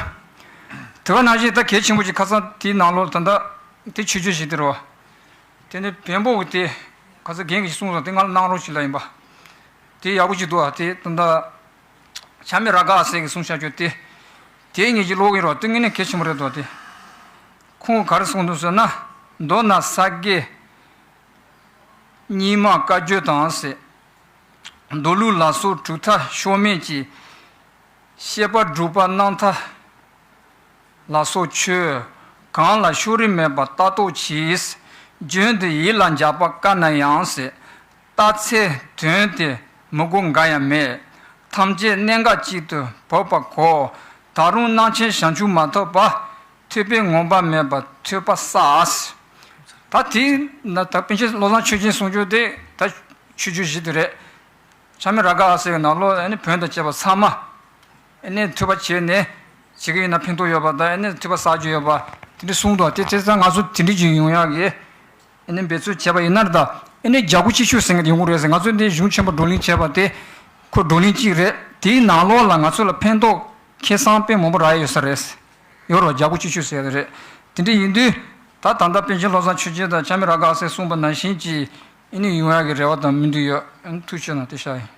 དེ་བ་ནང་བཞིན་ད་གལ་ཆེན་པོ་ཅིག་ཁ་སང་དེའི་ནང་ལོགས་ད་ལྟ་དེ་ཆོས་བརྒྱུད་ཞིག་དེ་རེད་བ། དེ་ནི་བོན་པོ་གི་དེ་ཁ་སང་རྒན་གྱིས་གསུངས་སོང་། དེ་ང་ལ་གནང་རོགས་ཞུ་ལབ་ཡིན་པ། དེ་ཡག་པོ་ཅིག་འདུག་ཨ། དེ་ད་ལྟ་ཆ་མེད་ར་ག་ཨ་སེ་གིས་གསུངས་བཞག་རྒྱུ་དེ། དེ་ངེད་ཀྱིས་ཀློག་གི་རོགས། དེ་དངོས་གནས་གལ་ཆེན་པོ་རེད་འདུག་དེ་ཁོང་གིས་ག་རེ་གསུངས་འདུག་ཟེར་ན། མདོར་ན་ས་དགེ་རྙིང་མ་བཀའ་བརྒྱུད་དང་ཟེར། མདོ་ལུགས་ལ་སོགས་གྲུབ་མཐའ་ཕྱོགས་མེད་ཀྱི། བཤད་པ་སྒྲུབ་པ་རྣམ་ཐར་ལ་སོགས་ཆོས་གང་ལ་ཕྱོགས་རིས་མེད་པར་ལྟ་རྟོག་གྱིས། རྒྱུན་དུ་ཡིད་ལ་འཇགས་པ་དཀའ་ན་ཡང་ཟེར། རྟགས་གསལ་དོན་དེ་མི་གོ་འགའ་ཡང་མེད། ཐམས་ཅད་གནད་འགག་གཅིག་ཏུ་བབ་པ་གོ། ད་རུང་རྣམ་མཁྱེན་བྱང་ཆུབ་མ་ཐོབ་པ། ཐོས་པས་ངོམས་པ་མེད་པར་ཐོས་པ་བསགས། ད་དེ་ན་ད་པཎ་ཆེན་བློ་བཟང་ཆོས་རྒྱན་གསུང་རྒྱུ་དེ་ད་ཆོས་བརྒྱུད་བཞི་དེ་རེད། ཆ་མེད་ར་ག་ཨ་སེ་གི་ནང་ལོགས་ཨ་ནི་བོན་དང་བཅས་པ་ཚང་མ་ཨ་ནི་ཐོས་པ་བྱས་ནས་བྱེད་ཀྱི་ཡིན་ན་ཕན་ཐོགས་ཡོད་པ་དང་། ཨ་ནི་ཐོས་པ་བསགས་རྒྱུ་ཡོད་པ་དེ་འདྲ་གསུངས་འདུག་དེ་བྱས་ཙང་ང་ཚོ་དེ་འདྲ་ཅིག་ཡོང་ཡག་གི་ཨ་ནི་འབད་རྩོལ་བྱས་པ་ཡིན་ན་རེད། ད་ཨ་ནི་རྒྱལ་སྒོ་གཅིག་ཆོད་ཟེར་མཁན་དེ་ཡོང་གི་རེད་ཟེར། ང་ཚོ་འདི་གཞུང་ཆེན་པོ་བགྲོ་གླེང་བྱས་པ་དེ་ཁོ་བགྲོ་གླེང་གཅིག་རེད། དེའི་ནང་ལོགས་ལ་ང་ཚོ་ལ་ཕན་ཐོགས་ཁེ་བཟང་དཔེ་མང་པོ་རག་ཡ་ཡོད་ས་རེད། ཡོད་རེད་བ། རྒྱལ་སྒོ་གཅིག་ཆོད་ཟེར་ཡ་དེ་རེད། དེ་འདྲ་ཡིན་དུས་ད་ད་ལྟ་པཎ་ཆེན་བློ་བཟང་ཆོས་རྒྱན་དང་ཆ་མེད་ར་ག་ཨ་སེ་གསུངས་པ་ནང་བཞིན་གྱི་ཨ་ནི་ཡོང་ཡག་གི་རེ་བ་དང་སྨོན་འདུན་ཡོད། ཨ་ནི་ཐུགས་རྗེ་གནང་། དེ་ཤག་ཡིན།